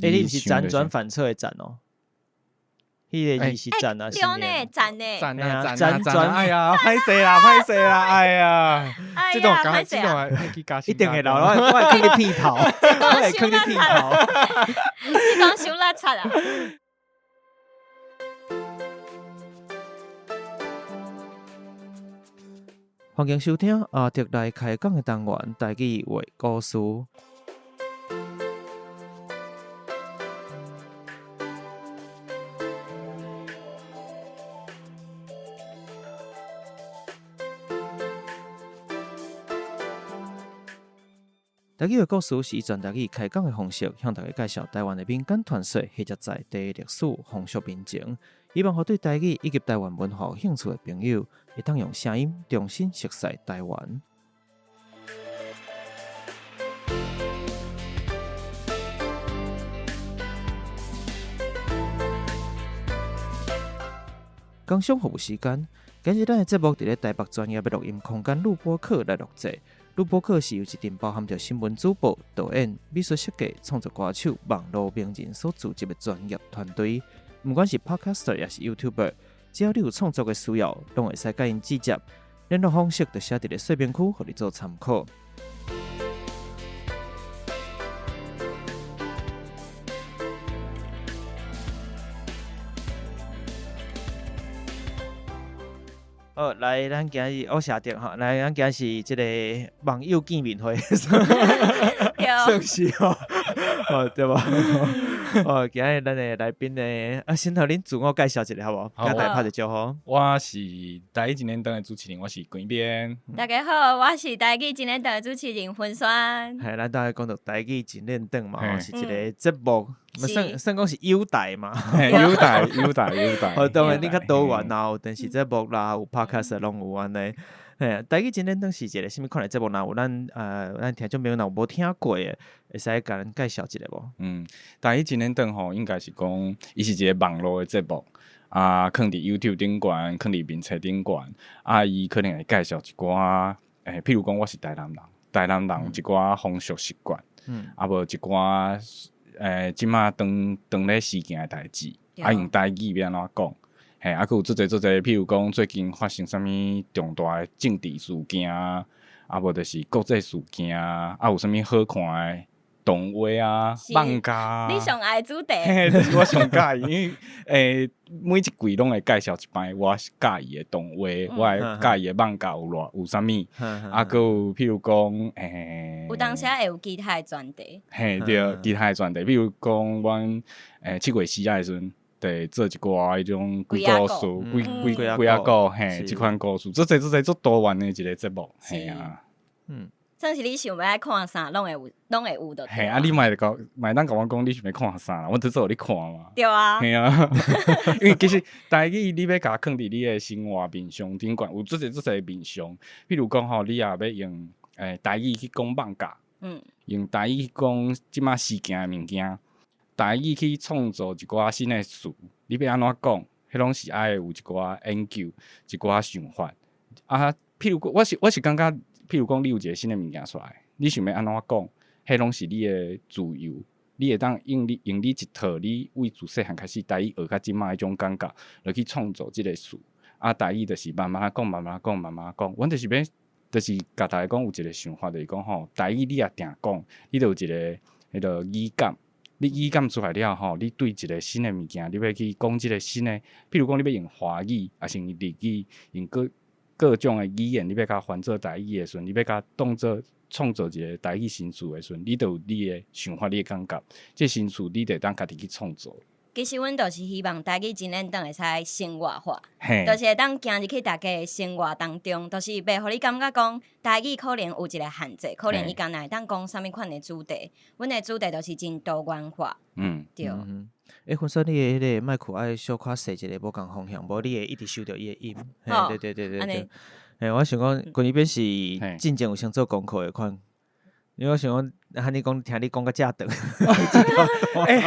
欸，你毋是輾轉反側的輾哦？彼個字是輾啊，對呢，輾呢，輾啊，輾轉，哎呀，歹勢啦，歹勢啦，哎呀，這種歹勢啊，一定會老，我會囥你片頭，我會囥你片頭，你講傷垃圾啊！歡迎收聽阿德來開講的單元，台語話故事。台語話故事是以全台語開講的方式，向大家介紹台灣的民間傳說或者在地歷史、風俗民情，希望予對台語以及台灣文化有興趣的朋友，會當用聲音重新熟悉台灣。工商服務時間，今日咱的節目佇咧台北專業的錄音空間錄播課來錄製。錄播課是由一陣包含著新聞主播、導演、美術設計、創作歌手、網路名人所組織的專業團隊。毋管是 Podcaster 抑是 YouTuber，只要你有創作的需要，攏會使佮𪜶直接聯絡方式，就寫佇咧說明區，予你做參考。好，來，咱今日我寫著吼，來，咱今日是這個網友見面會，算是吼，哦對無？哦，今日咱的來賓呢，啊，先予恁自我介紹一下好無？佮大家拍一個招呼。我是台語真練轉的主持人，我是關邊。大家好，我是台語真練轉的主持人芬萱。嘿，咱頭先講著台語真練轉嘛，吼，是一個節目。算算講是友台嘛，友台友台友台。哦，當然你較多元啦，有電視節目啦，有 podcast 攏有按呢。嘿，台語真練轉是一個啥物款的節目？若有咱聽眾朋友若有無聽過的，會使共咱介紹一下無？嗯，台語真練轉吼，應該是講伊是一個網路的節目，啊，囥佇 YouTube 頂懸，囥佇面冊頂懸，啊，伊可能會介紹一寡，欸，譬如講我是台南人，台南人一寡風俗習慣，啊無一寡。欸，這馬當當咧事件的代誌，啊用台語欲按怎講？嘿，啊，閣有足濟足濟，譬如講最近發生啥物重大的政治事件啊，啊無就是國際事件啊，啊有啥物好看的動畫啊、漫畫啊。你上愛的主題。嘿，這是我上佮意，因為欸，每一季攏會介紹一擺我佮意的動畫，我佮意的漫畫有偌有啥物，啊，閣有譬如講，欸，有當時會有其他的專題。嘿，對，其他的專題，比如講，阮欸7月4仔的時陣，就做一寡彼種鬼故事、鬼鬼鬼仔故，嘿，這款故事，足濟足濟足多元的一個節目，嘿啊，嗯。算是你想欲愛看啥，攏會有，攏會有就對。嘿，啊，你嘛會講，嘛會當共我講，你想欲看啥啦？我就做予你看嘛。對啊。嘿啊，因為其實台語你欲共囥佇你的生活面向頂懸，有足濟足濟面向。比如講吼，你若欲用欸台語去講放假，用台語去講這馬時行的物件，台語去創造一寡新的詞，你欲按怎講？彼攏是愛有一寡研究，一寡想法。啊，譬如講，我是感覺。譬如講，你有一個新的物件出來，你想欲按怎講？彼攏是你的自由，你會當用你一套，你為自細漢開始台語學到這馬彼種感覺，落去創造這個詞。啊，台語就是慢慢講，慢慢講，慢慢講。阮就是欲，就是共大家講有一個想法，就是講吼，台語你若定講，你就有一個彼个語感。你語感出來了後，你對一個新的物件，你欲去講這個新的，譬如講你欲用華語，抑是用日語，用各各種的語言，你欲共翻做台語的時陣，你欲共當做創造一個台語新詞的時陣，你就有你的想法，你的感覺，這新詞你就會當家己去創造。其實阮就是希望台語真練轉會使生活化，就是會當行入去大家的生活當中，就是袂予你感覺講台語可能有一個限制，可能伊干焦會當講啥物款的主題，阮的主題就是真多元化。對。欸，芬萱，你的彼个麥克愛小可細一个，無仝方向，無你會一直收著伊的音。嘿，對對對對對。嘿，我想講，關於邊是進前有先做功課的款，因為我想講，按你講，聽你講甲遮長。欸，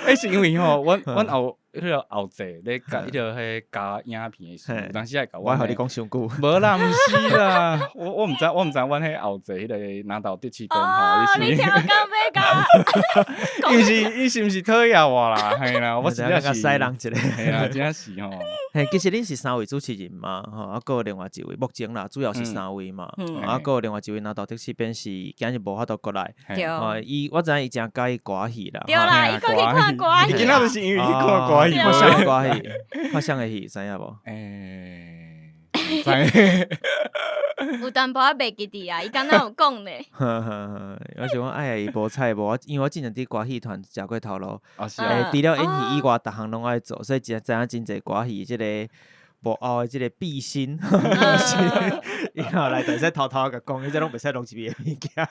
欸，是因為吼，阮阮後彼个後製咧，共彼个彼加影片的時，有當時會共我予你講傷久。無啦，毋是啦，我毋知阮彼後製彼個南投德市邊吼，你調工欲共？伊是毋是討厭我啦？嘿啦，我真正是使人一个，嘿啦，真正是吼。嘿，其實恁是三位主持人嘛，吼，啊，閣有另外一位，目前啦，主要是三位嘛，啊，閣有另外一位南投特攝片是今日無法度過來。對。伊我知影伊誠佮意歌戲啦。對啦，伊閣去看歌戲。伊今仔就是因為去看歌戲。看啥歌戲？看啥个戲？知影無？知。有淡薄仔袂記得啊，伊敢若有講呢。我想講哎呀，伊無彩無，因為我之前佇歌戲團食過頭路，欸，除了演戲以外，逐項攏愛做，所以真知影真濟歌戲這個幕後的這個秘辛。以後來就會使偷偷共講，這攏袂使錄入去的物件。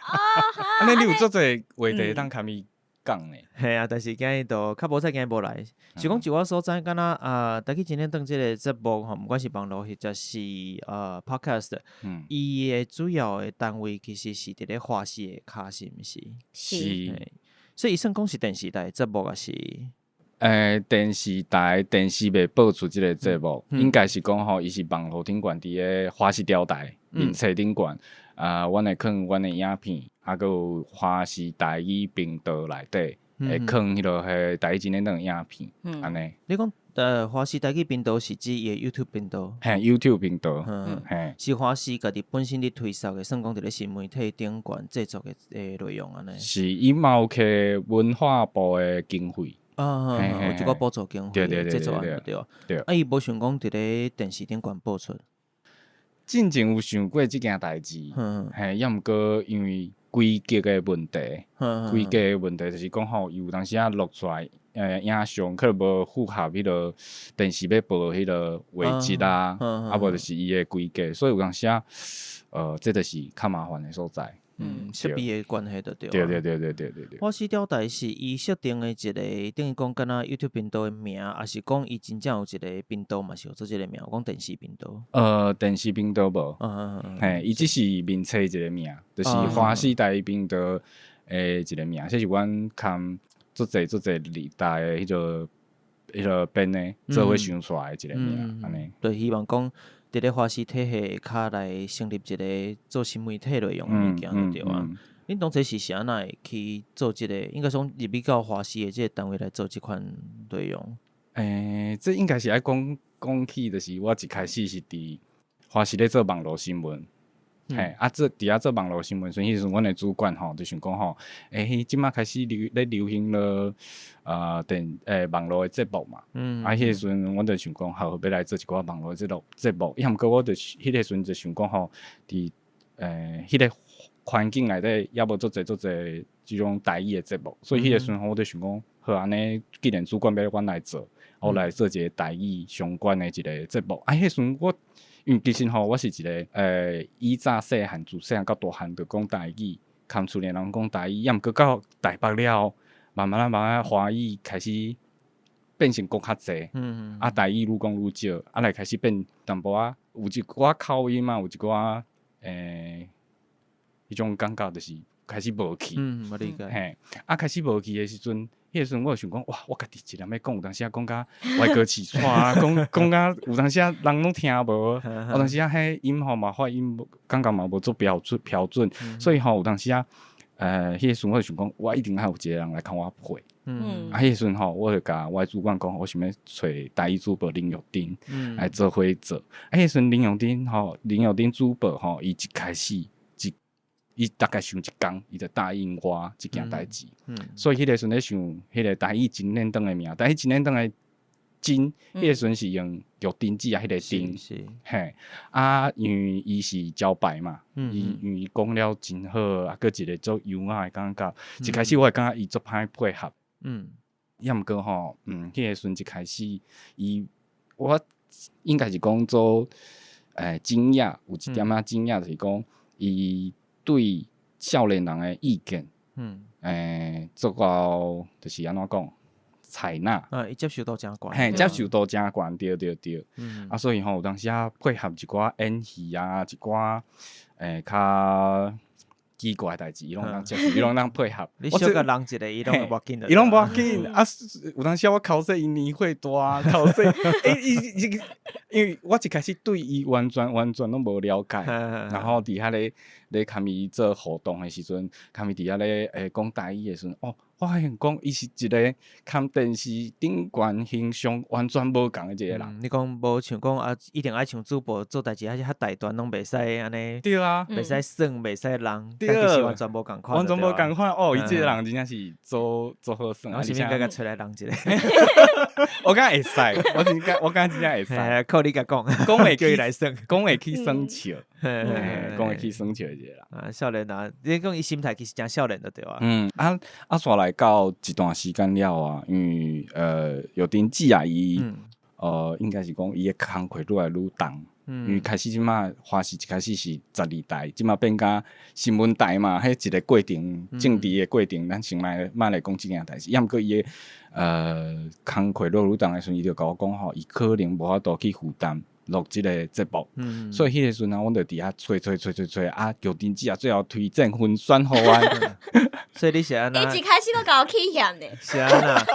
按呢你有足濟話題會當共伊講呢？嘿啊，但是今日就較無彩，今日無來。是講就我所知，敢若啊，台語真練轉這个節目吼，毋管是網路或者是podcast，伊的主要的單位其實是佇咧華視的跤，是毋是？是。所以伊算講是電視台節目，抑是？電視台電視袂播出這个節目，應該是講吼，伊是網路頂懸佇个華視調台面冊頂懸啊，阮會囥阮的影片，啊，閣有華視台語頻道內底會囥彼个彼台語真練轉的影片，按呢。你講華視台語頻道是指伊的 YouTube 頻道？嘿，YouTube 頻道，嘿，是華視家己本身佇推捒的，算講佇咧新媒體頂懸製作的內容按呢。是，伊嘛有摕文化部的經費。啊，有一寡補助經費製作案對啊。對。啊，伊無想講佇咧電視頂懸播出。進前有想過這件代誌，嘿，抑毋過因為規格的問題，規格的問題就是講吼，伊有當時仔錄出來，影像可能無符合彼个電視欲播彼个畫質啊，啊無就是伊的規格，所以有當時仔，這就是較麻煩的所在。設備的關係就對。對對對對對對對。華視調台是伊設定的一個，等於講敢若 YouTube 頻道的名，抑是講伊真正有一個頻道嘛，是有做這個名，講電視頻道。電視頻道無。嘿，伊只是面冊一個名，就是華視台語頻道的一個名，這是阮崁足濟足濟歷代的彼个編的做伙想出來的一個名，按呢。對，希望講佇咧華視體系下來成立一個做新媒體內容的物件就對啊。恁當初是按怎會去做這個？應該講入去到華視的這個單位來做這款內容？這應該是愛講講起，就是我一開始是佇華視咧做網路新聞，嘿，啊做佇遐做網路新聞，時陣彼時陣阮的主管吼就想講吼，這馬開始咧流行了，網路的節目嘛，啊，彼个時陣阮就想講，好，欲來做一寡網路節目，抑毋過我就彼个時陣就想講吼，佇彼个環境內底猶無足濟足濟這種台語的節目，所以彼个時陣我就想講，好按呢，既然主管欲阮來做，我來做一個台語相關的一個節目。啊，彼時陣我因為其實吼，我是一個以早細漢自細漢到大漢就講台語，崁厝內人講台語，抑毋過到台北了後，慢慢仔慢慢仔華語開始變成講較濟，啊台語愈講愈少，啊來開始變淡薄仔有一寡口音啊，有一寡彼種感覺就是開始無去，我理解。嘿，啊開始無去的時陣，彼个時陣我就想講，哇，我家己一人欲講，有當時仔講甲歪哥起喘啊，講講甲有當時仔人攏聽無，有當時仔彼音吼嘛發音感覺嘛無足標準標準，所以吼有當時仔，彼个時陣我就想講，我一定愛有一個人來共我配。啊，彼个時陣吼，我就共我的主管講，我想欲揣台語主播林玉珍來做伙做。啊，彼个時陣林玉珍吼，林玉珍主播吼，伊一開始伊大概想一工，伊就答應我這件代誌。所以彼个時陣咧想彼个台語真練轉的名，台語真練轉的真，彼个時陣是用玉珍姊啊，彼个珍，嘿，啊，因為伊是招牌嘛，伊因為伊講了真好，啊，閣一個足優雅的感覺。一開始我會感覺伊足歹配合，抑毋過吼，彼个時陣一開始，伊我應該是講做驚訝，有一點仔驚訝，就是講伊對少年人的意見，做到就是按怎講，採納。啊，伊接受度誠懸。嘿，接受度誠懸，對對對。啊，所以吼，有當時仔配合一寡演戲啊，一寡較奇怪代誌，伊攏通接受，伊攏通配合。你小共弄一个，伊攏無要緊。伊攏無要緊啊！有當時我剾洗伊年歲大，剾洗，欸伊伊，因為我一開始對伊完全完全攏無了解，然後佇遐咧咧共伊做互動的時陣，共伊佇遐咧欸講台語的時陣，哦，我發現講伊是一個共電視頂懸形象完全無仝的一個人。你講無像講啊，一定愛像主播做代誌，還是較大段攏袂使按呢？對啊，袂使耍，袂使弄，但其實完全無仝款。完全無仝款哦！伊這個人真正是做做好耍。我是毋是該共揣來弄一個？我感覺會使，我真感我感覺真正會使。靠你共講，講會叫伊來耍，講會去耍笑，講會去耍笑一個人。啊，少年啊，你講伊心態其實誠少年就對啊。嗯，啊啊，煞來到一段時間了啊，因為有陣子啊，伊應該是講伊的工課愈來愈重。因為開始這馬華視一開始是12台，這馬變甲新聞台嘛，彼一個過程，政治的過程，咱先莫莫來講這件代誌。抑毋過伊的工課愈來愈重的時陣，伊就共我講吼，伊可能無法度去負擔錄這個節目，所以彼個時陣啊，阮就佇遐揣揣揣揣揣啊，玉珍姊啊，最後推薦分選予阮。所以你是按怎？伊一開始閣共我起嫌呢。是按怎？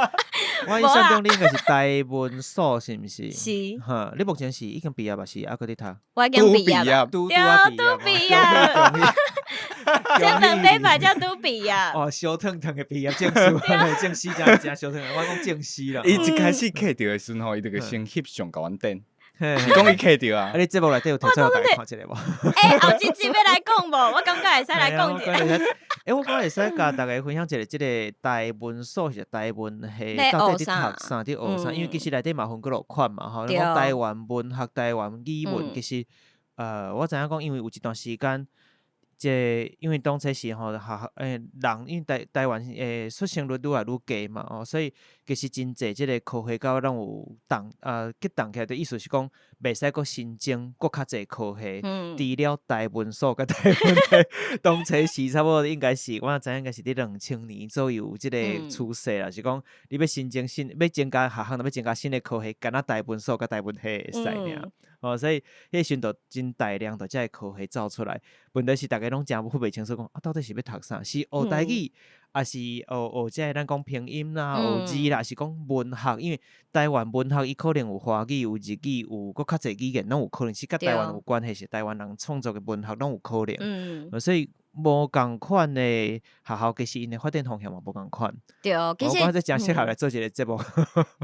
我印象中你應該是台文所，是毋是？是。哈，你目前是已經畢業，還是猶閣佇讀？我已經畢業，對，拄畢業。這兩禮拜才拄畢業。哦，燒燙燙的畢業證書，證書誠誠燒燙，我講證書啦。伊一開始客著的時陣吼，伊就個先翕相共阮頂。是講伊客著啊！啊，你節目內底有提出來看一下無？欸，後一集欲來講無？我感覺會使來講一下。欸，我感覺會使共大家分享一下，這个台文所是台文系到底佇讀啥？佇學啥？因為其實內底嘛分幾落款嘛，吼。你講台灣文學、台灣語文，其實，我知影講，因為有一段時間，這因為當初時吼學校欸人，因為台台灣欸出生率愈來愈低嘛，哦，所以其實真濟這个科系佮攏有動啊激動起來的意思是講，袂使閣新增閣較濟科系，除了台文所佮台文系，當初時差不多應該是我知影應該是佇2000年左右有這个趨勢啦，是講你欲新增新欲增加學校，欲增加新的科系，干焦台文所佮台文系會使爾。哦，所以彼時陣就真大量就這个科系走出來，問題是逐家攏誠分袂清楚，講啊到底是欲讀啥？是學台語，抑是學學這个咱講拼音啦，學字啦，抑是講文學？因為台灣文學伊可能有華語、有日語、有閣較濟語言，攏有可能是佮台灣有關係，是台灣人創作的文學攏有可能。所以無仝款的學校，其實𪜶的發展方向嘛無仝款。對，其實我感覺這誠適合來做一個節目。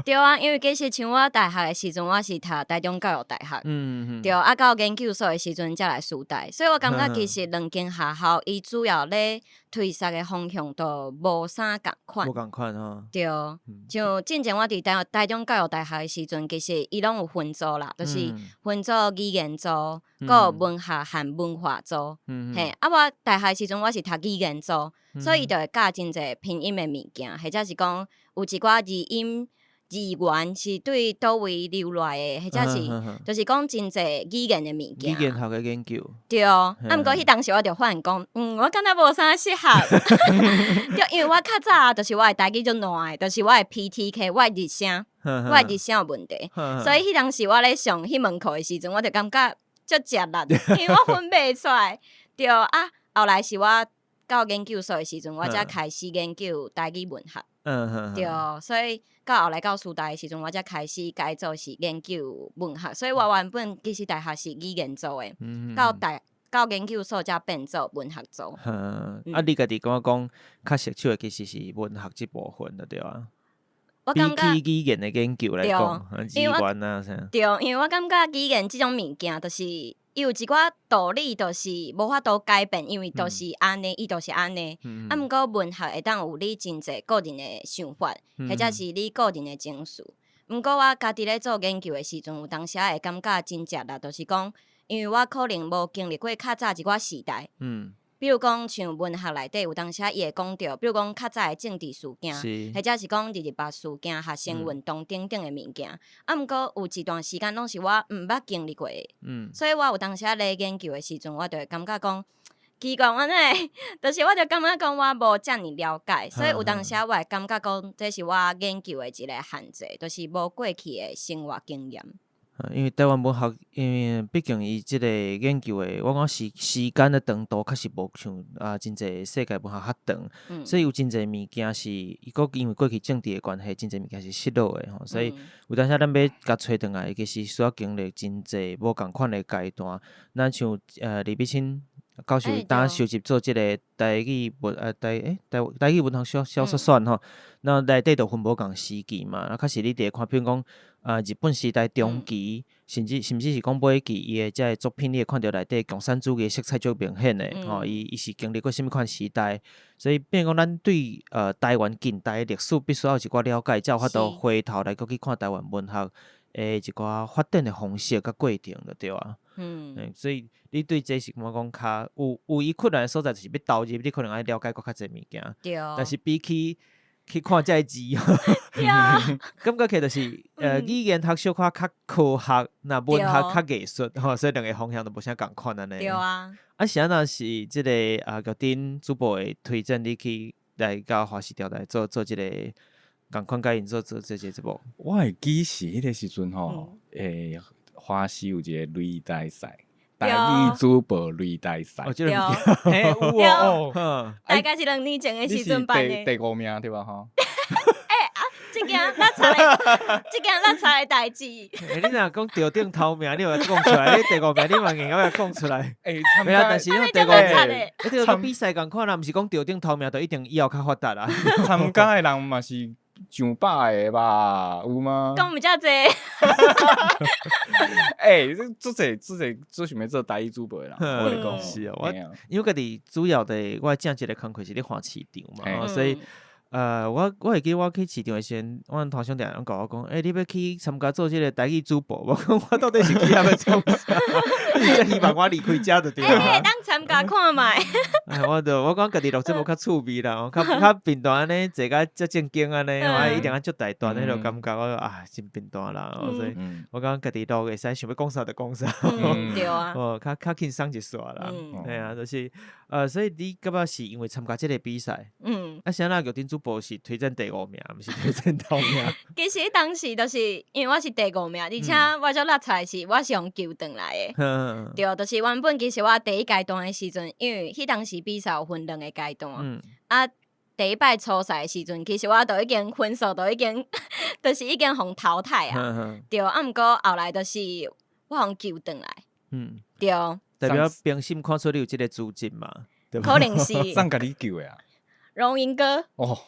對啊，因為其實像我大學的時陣，我是讀台中教育大學。對，啊，到研究所的時陣才來師大，所以我感覺其實兩間學校伊主要咧推捒的方向都無啥仝款。無仝款吼。對，像進前我佇台台中教育大學的時陣，其實伊攏有分組啦，就是分做語言組、閣有文學和文化組。嘿，啊，我大學的時陣我是讀語言組，所以伊就會教真濟拼音的物件，或者是講有一寡字音字源是對佗位流來的，或者是就是講真濟語言的物件。語言學的研究。對，啊，毋過彼當時我就發現講，我敢若無啥適合。對，因為我較早就是我的台語足爛的，就是我的 PTK，我的入聲，我的入聲有問題，所以彼當時我咧上彼門課的時陣，我就感覺足食力，因為我分袂出來。對啊，後來是我到研究所的時陣，我才開始研究台語文學。對，所以到後來到師大的時陣，我才開始改做是研究文學。所以我原本其實大學是語言組的，到大到研究所才變做文學組。啊，你家己感覺講較熟手的其實是文學這部分的對啊？我感覺比起語言的研究來講，語言啊啥。對，因為我感覺語言這種物件，就是伊有一寡道理，就是無法度改變，因為就是按呢，伊就是按呢。啊，毋過文學會當有你真濟個人的想法，或者是你個人的情緒。毋過我家己咧做研究的時陣，有當時仔會感覺真食力，就是講，因為我可能無經歷過較早一寡時代。比如講，像文學內底有當時仔伊會講著，比如講較早的政治事件，或者是講二二八事件、學生運動等等的物件。啊，毋過有一段時間攏是我毋捌經歷過的，所以我有當時仔咧研究的時陣，我就會感覺講奇怪，我哪會，就是我就感覺講我無遮爾了解，所以有當時仔我會感覺講，這是我研究的一個限制，就是無過去的生活經驗。因為台灣文學，因為畢竟伊這個研究的，我講時間的長度確實無像啊真濟世界文學較長，所以有真濟物件是伊閣因為過去政治的關係，真濟物件是失落的吼，所以有當時咱欲共揣轉來，其實需要經歷真濟無仝款的階段。咱像李碧清教授當收集做這個台語文台語文學小說選吼，那內底就分無仝時期嘛，啊，確實你佇咧看，比如講日本時代中期，甚至是講尾期，伊的這个作品，你會看著內底共產主義色彩足明顯的吼，伊是經歷過啥物款時代，所以變講咱對台灣近代歷史必須要有一寡了解，才有法度回頭來閣去看台灣文學的一寡發展的方式佮過程就對啊。所以你對這是感覺講較有伊困難的所在，就是欲投入，你可能愛了解閣較濟物件。但是比起去看這个字，感覺起就是語言學小可較科學，若文學較藝術吼，所以兩个方向都無啥仝款按呢。對啊。啊，是按怎是這个玉珍主播會推薦你去來到華視調來做做這个仝款佮𪜶做做這個節目？我會記是彼個時陣吼，華視有一個擂台賽，台語主播擂台賽。哦，這個嘿，有哦，大概是2年前的時陣辦的。第五名對吧？吼。欸啊！這件垃圾的，這件垃圾的代誌。欸，你若講著頂頭名，你有講出來？你第五名，你嘛硬欲講出來。欸，沒啊，但是你第五名，你這個比賽仝款啦，毋是講著頂頭名就一定以後較發達啦。參加的人嘛是上百個吧？有嗎？講毋遮濟。欸，這足濟足濟做想欲做台語主播的人，我咧講。是啊，我因為家己主要的我正職的工課是咧看市場嘛，所以我會記我去市場的時陣，阮同兄弟攏共我講，欸，你欲去參加做這個台語主播無？我講我到底是去遐欲創啥？你才希望我離開遮就對了。欸，你會當參加看覓？哎，我就我講家己錄節目較趣味啦，較較貧惰按呢，坐甲遮正經按呢，我一定愛足大段彼落感覺，我啊真貧惰啦，所以我講家己錄會使想欲講啥就講啥。對啊。哦，較較輕鬆一撮啦。嘿啊，就是所以你感覺是因為參加這個比賽？啊，啥人玉珍主播是推薦第五名，毋是推薦頭名？其實當時就是因為我是第五名，而且我足落彩是我是予救轉來的。對，就是原本其實我第一階段的時陣，因為彼當時比賽有分兩個階段，啊，第一擺初賽的時陣，其實我都已經分數都已經，就是已經予淘汰啊。對，啊，毋過後來就是我予救轉來。對。代表評審看出你有這個資質嘛？可能是。誰共你救的啊？榮英哥。哦。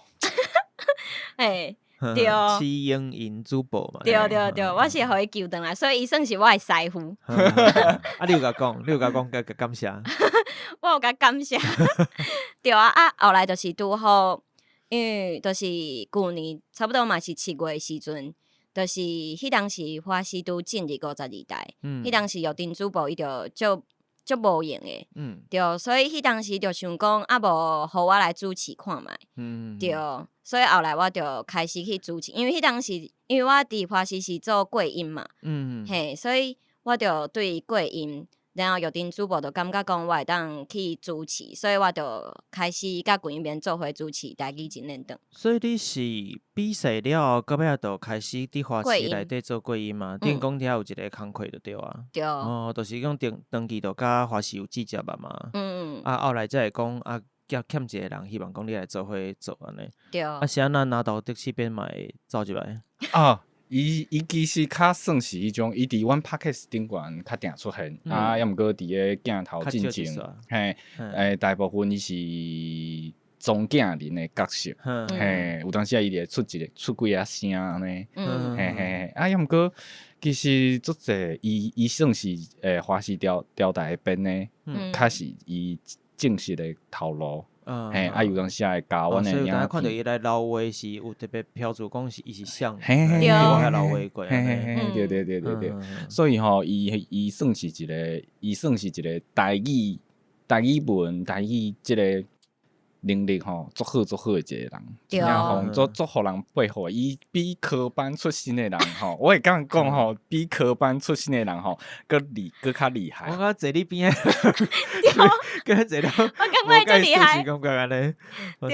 欸，對。戚英英主播嘛。對對對，我是予伊救轉來，所以伊算是我的師傅。啊，你有共講，你有共講，共感謝。我有共感謝。對啊，啊，後來就是拄好，因為就是舊年差不多嘛是7月的時陣，就是彼當時華視拄進入52台，彼當時玉珍主播伊就足足無閒的，對，所以彼當時就想講，啊無予我來主持看覓，對，所以後來我就開始去主持，因為彼當時因為我佇華視是做過音嘛，嘿，所以我就對過音，然後玉珍主播就感覺講我會當去主持，所以我就開始佮群藝做伙主持台語真練檔。所以你是比賽了後，到尾就開始佇華視內底做過音嘛？等於講遐有一個工課就對啊。對。哦，就是講長長期就佮華視有接觸啊嘛。啊，後來才會講啊，欠欠一個人，希望講你來做伙做按呢。對。啊，是按怎拿到的士變嘛會走入來？啊。伊其實較算是彼種，伊佇阮 Podcast 頂懸較定出現，啊，抑毋過佇咧鏡頭進前，嘿，大部分伊是莊敬人的角色，嘿，有當時啊，伊會出一个出幾仔聲按呢，嘿嘿嘿，啊，抑毋過其實足濟，伊算是華視調台編的，較是伊正式的頭路。嘿，啊，有當時會教阮的影片。看著伊來留話是有特別標註講是伊是誰，嘿嘿，我遐留話過。嘿嘿嘿，對對對對對。所以吼，伊算是一個，伊算是一個台語文、台語這個能力吼，足好足好的一個人，真正吼足足予人佩服。伊比科班出身的人吼，我會感覺講吼，比科班出身的人吼，閣較厲害。我感覺坐你邊仔，閣坐了，我感覺伊足厲害，感覺按呢。對，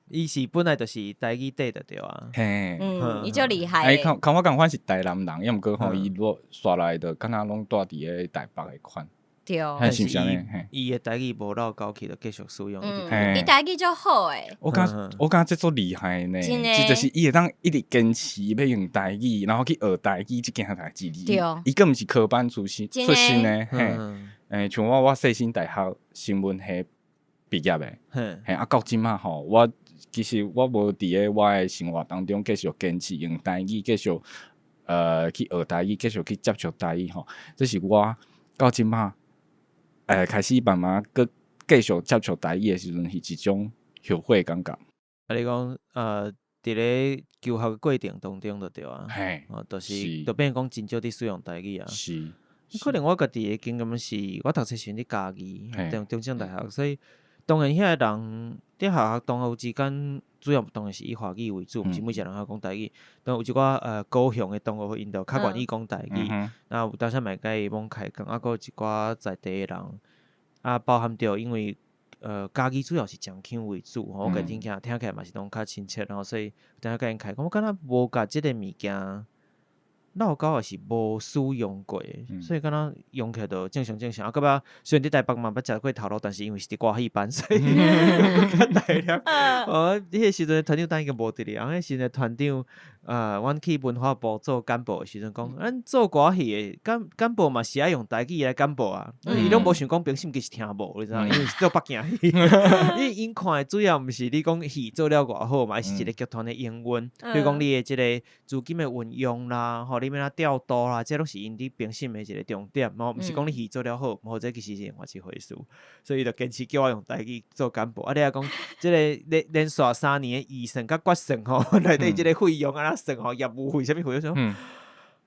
伊是本來就是台語底就對啊。嘿，嗯，伊足厲害。伊看看我共款是台南人，抑毋過吼，伊落煞來就敢若攏蹛佇咧台北的款。對，是毋是按呢？伊的台語無落高去，就繼續使用。伊台語足好的。我感覺這足厲害呢，這就是伊會當一直堅持欲用台語，然後去學台語這件代誌。對，伊閣毋是科班出身的，嘿。像我，我世新大學新聞系畢業的，嘿，啊，到這馬吼，我其實我無佇咧我的生活當中繼續堅持用台語，繼續去學台語，繼續去接觸台語吼，這是我到這馬開始慢慢閣繼續接觸台語的時陣，是一種後悔的感覺。啊，你講佇咧求學的過程當中就對啊，嘿，哦，就是就變講真少佇使用台語啊。是，可能我家己的經驗是，我讀冊時陣佇嘉義，中正大學，所以當然遐個人佇學校同學之間，主要當然是以華語為主，毋是每一個人會講台語。當有一寡高雄的同學，𪜶就較願意講台語。那有當時嘛會共伊罔開講，啊，閣有一寡在地的人，啊，包含著因為嘉義主要是漳腔為主，吼，我家聽起來聽起來嘛是攏較親切，吼，所以有當時共𪜶開講，我敢若無共這个物件落溝也是無使用過，所以敢若用起來就正常正常。啊，到尾雖然佇台北嘛捌食過頭路，但是因為是佇歌戲班，所以較大粒。哦，彼個時陣團長等已經無佇咧，啊，彼時陣團長，阮去文化部做簡報的時陣講，咱做歌戲的簡報嘛是愛用台語來簡報啊。伊攏無想講評審其實聽無，你知影？因為是做北京戲，因為𪜶看的主要毋是你講戲做了偌好嘛，而是一個劇團的營運，比如講你的這個資金的運用啦，吼，你欲按怎調度啦，這攏是𪜶佇評審的一個重點，吼，毋是講你戲做了好，無這其實是另外一回事。所以伊就堅持叫我用台語做簡報。啊，你若講這個連續3年的預算佮決算吼，內底這個費用按怎算吼，業務費啥物費，我想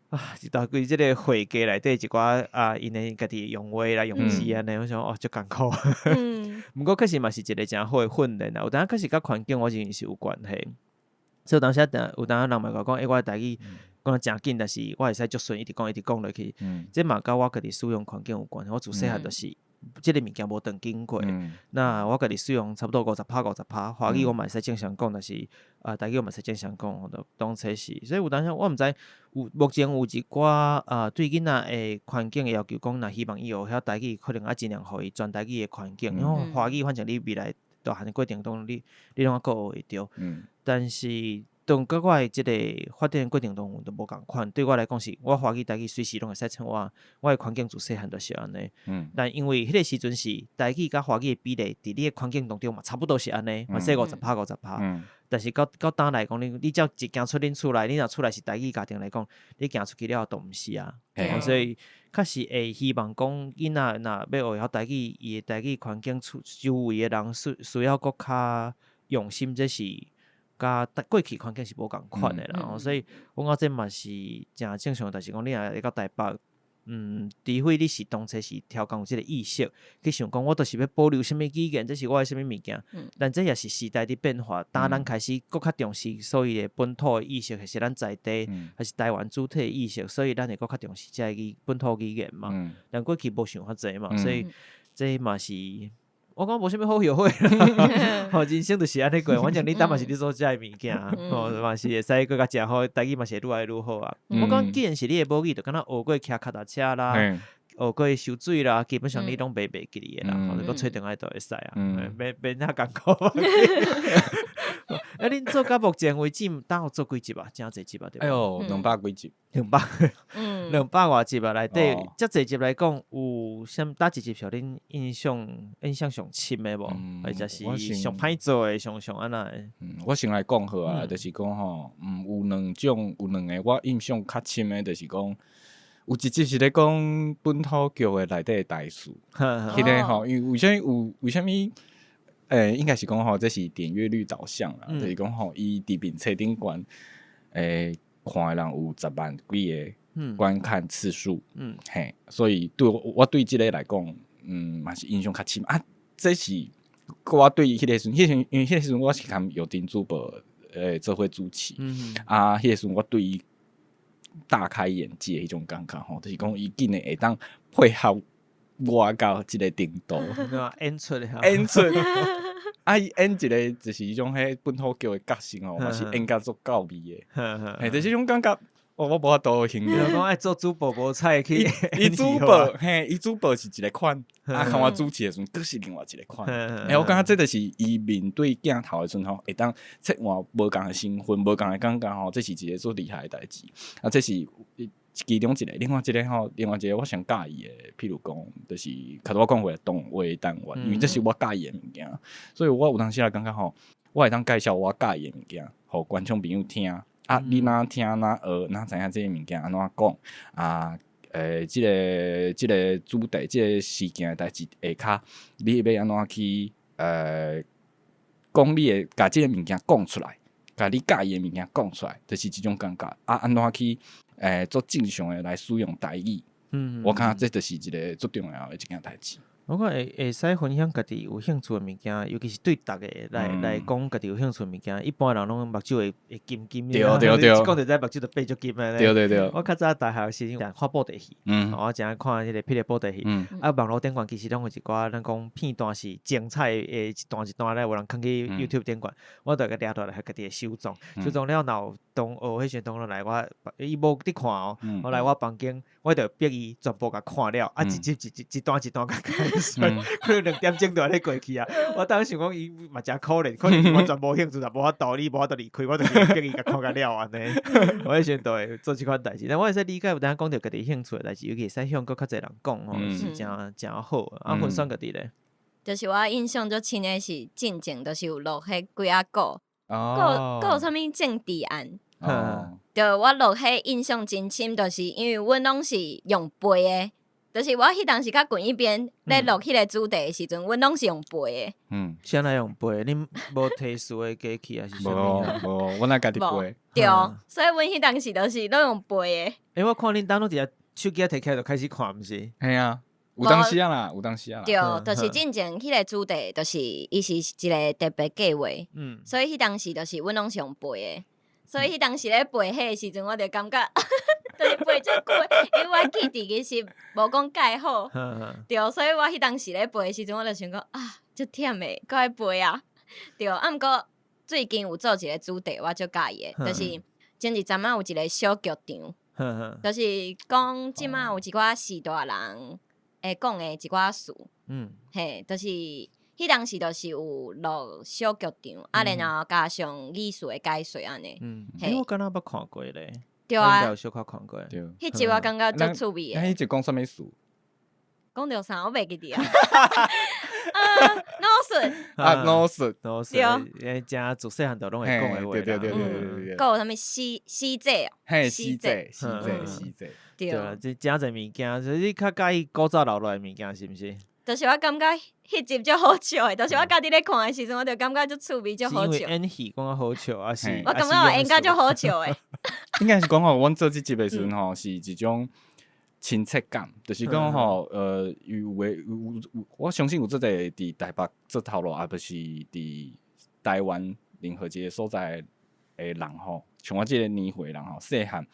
啊，一大堆這個會計內底一寡啊，𪜶的家己用話啦、用字按呢，我想哦，足艱苦。毋過確實嘛是一個誠好的訓練啦。有當確實佮環境我認為是有關係。所以有當時有當人嘛會共我講，欸，我的台語講得誠緊，但是我會使足順，一直講一直講落去。這嘛佮我家己使用環境有關係。我自細漢就是這個物件無斷經過。那我家己使用差不多50趴50趴，華語我嘛會使正常講，但是啊台語我嘛會使正常講，就當初是。所以有當時我毋知有目前有一寡啊對囡仔的環境的要求，講若希望伊學曉台語，可能愛盡量予伊全台語的環境，因為華語反正你未來大漢的過程中，你攏猶閣學會著。但是當佮我的這個發展過程中都無仝款，對我來講是，我華語台語隨時攏會使創我，我的環境自細漢就是按呢。但因為彼個時陣是台語佮華語的比例，佇你的環境當中嘛，差不多是按呢，嘛說50趴50趴。但是到當來講，你只要一行出恁厝內，你若厝內是台語家庭來講，你行出去了後都毋是啊。所以確實會希望講囡仔若欲學曉台語，伊的台語環境厝周圍的人需要閣較用心，這是佮過去環境是無仝款的啦。所以我感覺這嘛是誠正常，但是講你若會到台北，除非你是當初是超工有這個意識，去想講我就是欲保留啥物語言，這是我的啥物物件。但這也是時代佇變化，當咱開始閣較重視所謂的本土的意識，還是咱在地，還是台灣主體的意識，所以咱會閣較重視這個本土語言嘛。但過去無想遐濟嘛，所以這嘛是我感覺無啥物好後悔啦。吼，人生就是按呢過，反正你當嘛是咧做這个物件，吼嘛是會使閣較誠好，台語嘛是會愈來愈好啊。我講既然是你的母語，就敢若學過騎跤踏車啦，學過游水啦，基本上你攏袂記得的啦，吼，閣揣轉來就會使啊，免遐艱苦。啊，恁做到目前為止，當有做幾集啊？誠濟集啊，對無？哎喲，200幾集。200，200外集啊，內底遮濟集來講，有啥佗一集予恁印象上深的無？或者是上歹做的，上按怎的？嗯，我先來講好啊，就是講吼，有兩種，有兩個我印象較深的，就是講有一集是咧講本土劇的內底的台詞，彼個吼，因為為啥物有為啥物？應該是講吼，這是點閱率導向啦，就是講吼，伊佇面冊頂懸，看的人有10萬幾個觀看次數，嘿，所以對我對這個來講，嘛是印象較深啊。這是我對彼個時陣，彼時因為彼個時陣我是含藥亭主播做伙主持，啊，彼個時陣我對伊大開眼界彼種感覺吼，就是講伊竟然會當配合我到這個程度，演出演出，啊，伊演一個就是彼種彼本土劇的角色吼，嘛是演甲足到位的，嘿，就是彼種感覺。哦，我無法度形容。講愛做主播無彩去，伊主播嘿，伊主播是一個款，啊，看我主持的時陣，閣是另外一個款。欸，我感覺這就是伊面對鏡頭的時陣吼，會當切換無仝的身份，無仝的感覺吼，這是一個足厲害的代誌。啊，這是其中一個，另外一個吼，另外一個我上佮意的，譬如講，就是較拄我講過動畫單元，因為這是我佮意的物件，所以我有當時也感覺吼，我會當介紹我佮意的物件，予觀眾朋友聽。啊！你若聽若學，若知影這个物件按怎講啊？這个主題，這个事件的代誌下跤，你欲按怎去講你的，共這个物件講出來，共你佮意的物件講出來，就是這種感覺。啊，按怎去做正常的來使用台語？我感覺這就是一个足重要的一件代誌。我看會使分享家己有興趣的物件，尤其是對逐个來講家己有興趣的物件，一般人攏目睭會金金。對對對。講實在，目睭就變足金的。對對對。我較早大學時陣看布袋戲，我誠愛看彼个霹靂布袋戲。啊，網路頂懸其實攏有一寡咱講片段是精彩的一段一段咧，有人囥去 YouTube 頂懸，我就共掠落來，家己會收藏。收藏了，若有同學彼時陣同學來我，伊無佇看哦，我來我房間，我就逼伊全部共看了，啊，一集一集一段一段共解說，可能2點鐘就按呢過去啊。我當時想講伊嘛誠可憐，可能完全無興趣，也無法度，你無法度離開，我就逼伊共看甲了按呢。我彼時陣就會做這款代誌，但我會使理解有當講著家己興趣的代誌，尤其會使向閣較濟人講吼，是誠誠好。啊，分享家己咧，就是我印象足深的是進前就是有錄彼幾仔個，閣有啥物政治案。對，我錄彼印象真深，就是因為阮攏是用背的，就是我彼當時較近一邊咧錄彼個主題的時陣，阮攏是用背的。啥來用背？恁無提詞的機器還是啥物？無，阮愛家己背。對，所以阮彼當時就是攏用背的。欸，我看恁當攏佇遐手機仔提起來就開始看，毋是？嘿啊，有當時啊啦，有當時啊。對，就是進前彼個主題，就是伊是一個特別計劃。所以彼當時就是阮攏是用背的。所以彼當時咧背彼個時陣，我就感覺就是背足久的，因為我記憶其實無講蓋好，對，所以我彼當時咧背的時陣，我就想講啊，足忝的，閣愛背啊，對。啊，毋過最近有做一個主題，我足佮意的，就是前一陣仔有一個小劇場，就是講這馬有一寡序大人會講的一寡事，嘿，就是。彼當時就是有錄小劇場，啊，然後加上藝術的解說按呢。欸，我敢若捌看過咧。對啊。有小可看過。對。彼集我感覺足趣味的。彼集講啥物事？講著啥？我袂記得啊。腦筍。啊，腦筍，腦筍。對。誠自細漢就攏會講的話。對對對對對對。閣有啥物死死者？嘿，死者，死者，死者。對。對啊，這誠濟物件，所以你較佮意古早留落來的物件，是毋是？就是我感覺彼集足好笑的，就是我家己咧看的時陣，我就感覺足趣味，足好笑。是因為演戲感覺好笑，還是？我感覺我演甲足好笑的。應該是講吼，阮做這集的時陣吼，是一種親切感，就是講吼，有的有，我相信有足濟佇台北做頭路，抑毋是佇台灣任何一個所在的人吼，像我這個年歲人吼，細漢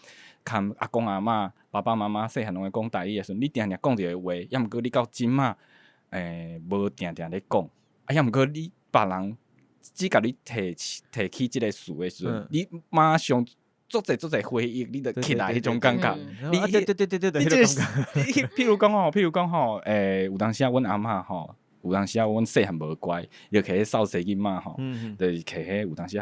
看阿公阿嬤、爸爸媽媽細漢攏會講台語的時陣，你定定講著的話，抑毋過你到這馬。無定定咧講，啊，抑毋過你別人只共你提起提起這个詞的時陣，你馬上足濟足濟回憶，你就起來彼種感覺。你對對對對對，你這個，譬如講吼，有當時啊，阮阿嬤吼，有當時啊，阮細漢無乖，伊就摕彼掃帚囡仔吼，就是摕彼有當時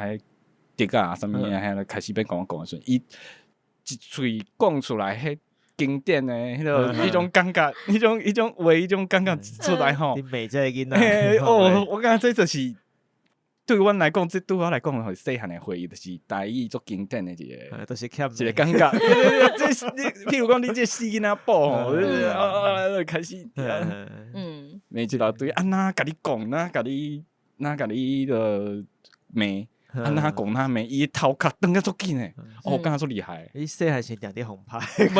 彼竹仔啊，啥物啊，彼開始欲共我講的時陣，伊一喙講出來彼。經典的彼个彼種感覺，彼種話，彼種感覺出來吼。你罵這个囡仔。哦，我感覺這就是對阮來講，這對我來講吼，細漢的回憶，就是台語足經典的一個，就是欠一個感覺。這你，譬如講，你這死囡仔寶吼，啊，開始，罵一大堆，啊，哪共你講，哪共你，哪共你著罵。啊，若講若罵，伊頭殼轉甲足緊的，哦，我感覺足厲害。你細漢時定佇予拍？無，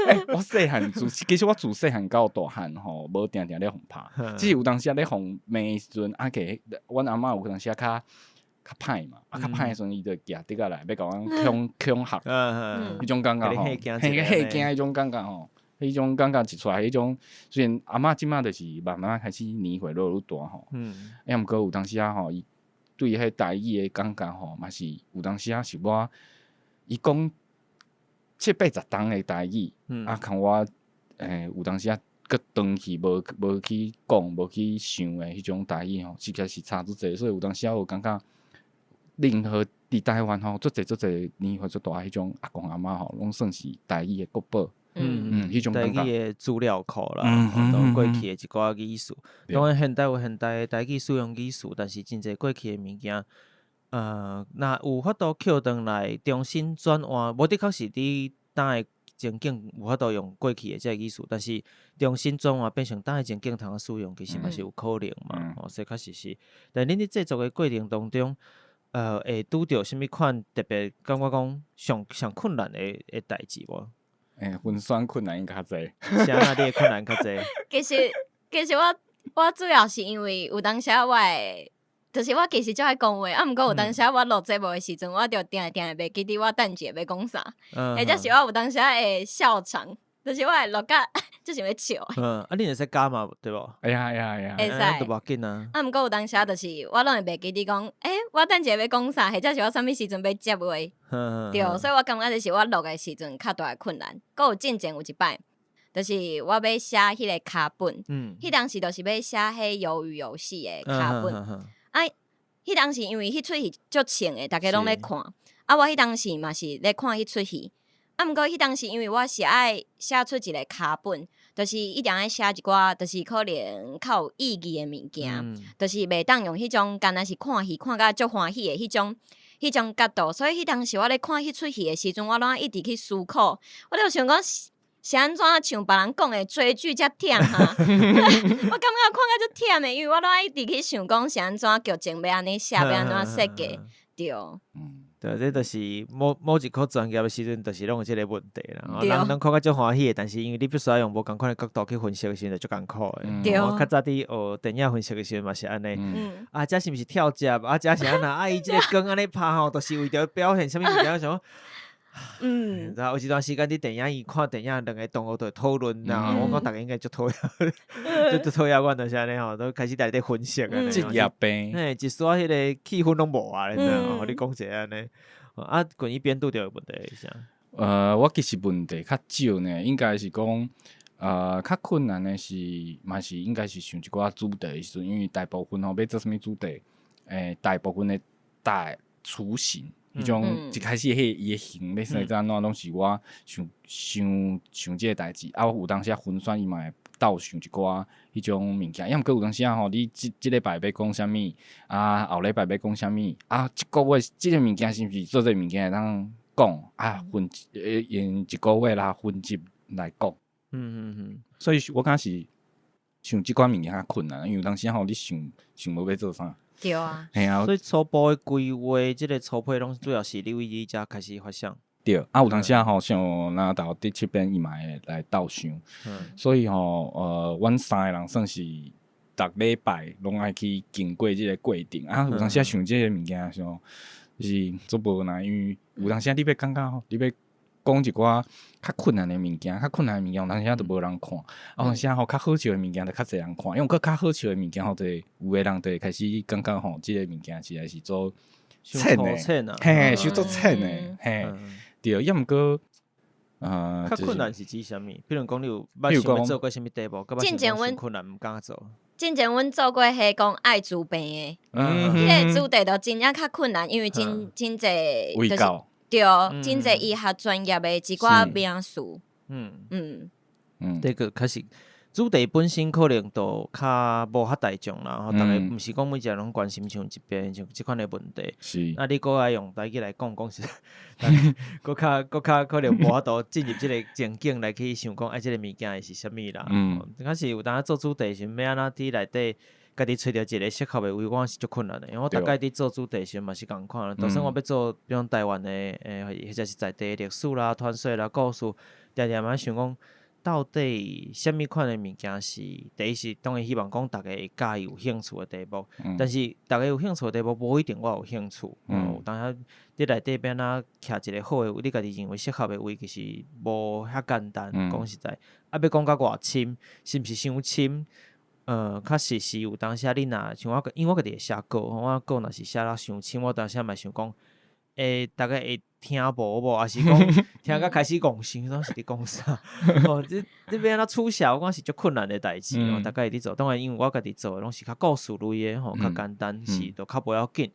欸，我細漢自其實我自細漢到大漢吼，無定定咧予拍，只是有當時仔咧予罵的時陣，啊，給阮阿嬤有當時仔較較歹嘛，啊，較歹的時陣，伊就舉竹仔來，欲共阮恐恐嚇，彼種感覺吼，嚇驚嚇驚彼種感覺吼，彼種感覺一出來，彼種雖然阿嬤這馬就是慢慢開始年歲愈來愈大吼，啊，毋過有當時仔吼，伊對彼台語的感覺吼，嘛是有當時仔是我伊講七八十冬的台語，啊，看我有當時仔閣轉去無無去講、無去想的彼種台語吼，實在是差足濟，所以有當時仔有感覺，任何佇台灣吼，足濟足濟年歲足大彼種阿公阿嬤吼，攏算是台語的國寶。彼種台感覺。語的資料庫啦，都過去的一寡語詞。當然現代有現代的台語使用語詞，但是真濟過去的物件，若有法度抾轉來重新轉換，無的確是佇當的情景有法度用過去的這個語詞，但是重新轉換變成當的情景通使用，其實嘛是有可能嘛。哦，所以確實是。但恁佇製作的過程當中，會拄著啥物款特別感覺講上上困難的代誌無？欸，分選困難應該較濟。啥啊？你的困難較濟？其實我主要是因為有當時我會，就是我其實足愛講話，啊，毋過有當時我錄節目的時陣，我就定定會袂記得我等一下欲講啥，或者是我有當時會笑場，就是我會錄甲就想欲笑。嗯，啊，你會使加嘛，對無？會啊會啊會啊。會使。都無要緊啊。啊，毋過有當時就是我攏會袂記得講，欸，我等一下欲講啥，或者是我啥物時陣欲接話。對，所以我感覺就是我錄的時陣較大的困難。閣有進前有一擺，就是我欲寫彼個腳本，彼當時就是欲寫彼魷魚遊戲的腳本。啊，彼當時因為彼齣戲足衝的，逐家攏咧看。啊，我彼當時嘛是咧看彼齣戲。啊，毋過彼當時因為我是愛寫出一個腳本，就是一定愛寫一寡，就是可能較有意義的物件，就是袂當用彼種敢若是看戲看甲足歡喜的彼種角度。所以彼當時我咧看彼齣戲的時陣，我攏愛一直去思考，我就想講是按怎像別人講的追劇遮忝哈？我感覺看甲足忝的，因為我攏愛一直去想講是按怎劇情欲按呢寫，欲按怎設計，對。對，這就是某某一個專業的時陣，就是攏有這個問題啦。人攏看甲足歡喜的，但是因為你必須愛用無仝款的角度去分析的時陣，就足艱苦的。我較早佇學電影分析的時陣嘛是按呢。啊，這是毋是跳接？啊，這是按怎？啊，伊這個光按呢拍吼，就是為著表現啥物物件？想然後有一段時間佇電影院看電影，兩個同學就會討論啦。我講逐家應該足討厭，足討厭阮就是按呢吼，都開始佇咧分析按呢。職業病。嘿，一絲仔彼個氣氛攏無啊，你知影？予你講一下按呢。啊，關於編拄著的問題是啥？我其實問題較少呢，應該是講，較困難的是，嘛是應該是想一寡主題的時陣，因為大部分吼欲做啥物主題，大部分的大雛形。彼種一開始彼伊的形欲生怎怎，攏是我想想想這個代誌，啊，我有當時仔分選伊嘛會鬥想一寡彼種物件，抑毋過有當時仔吼，你這這禮拜欲講啥物，啊，後禮拜欲講啥物，啊，這個月這個物件是毋是做這個物件會當講，啊，分用一個月啦分集來講。所以我感覺是想這款物件較困難，因為有當時吼你想想無欲做啥。對啊，嘿啊，所以初步的規劃，這個粗批攏主要是你為你遮開始發想。對，啊有當時吼，像若頭佇這邊伊嘛會來鬥想，所以吼，阮三個人算是逐禮拜攏愛去經過這個過程。啊，有當時想這個物件時，就是足無奈，因為有當時你欲感覺吼，你欲講一寡較困難的物件，較困難的物件有當時就無人看，啊有當時吼較好笑的物件就較濟人看，因為閣較好笑的物件吼，就會有的人就會開始感覺吼，這個物件實在是做淺的，嘿，傷足淺的，嘿，對，抑毋過，較困難是指啥物？比如講你有捌想欲做過啥物題目，進前阮困難毋敢做。進前阮做過彼講艾滋病的，彼個主題就真正較困難，因為真真濟就是對，真濟醫學專業的一寡名詞。這個確實主題本身可能就較無較大眾啦，吼，逐家毋是講每一個攏關心像這邊像這款的問題。啊，你閣愛用台語來講講是，閣較閣較可能無法度進入這個情境來去想講，哎，這個物件會是啥物啦。確實有當時做主題時，欲按怎佇內底。家己揣著一个適合的位，我是足困難的。因為我逐擺佇做主題時嘛是仝款，就算我欲做，比如講台灣的，或者是在地的歷史啦、傳說啦、故事，定定嘛想講，到底啥物款的物件是第一是當然希望講逐家會佮意有興趣的題目，但是逐家有興趣的題目，無一定我有興趣。有當時你內底欲按怎徛一個好的，你家己認為適合的位，其實無遐簡單。講實在，啊，欲講甲偌深，是毋是傷深？確實是有當時你若像我，因為我家己會寫稿，我稿若是寫得傷深，我當時嘛想講，逐家會聽無無，抑是講聽甲開始戇想，攏是佇講啥？哦，這這欲按怎取捨，我感覺是足困難的代誌。逐家會佇做，當然因為我家己做的攏是較故事類的吼，較簡單，是都較無要緊。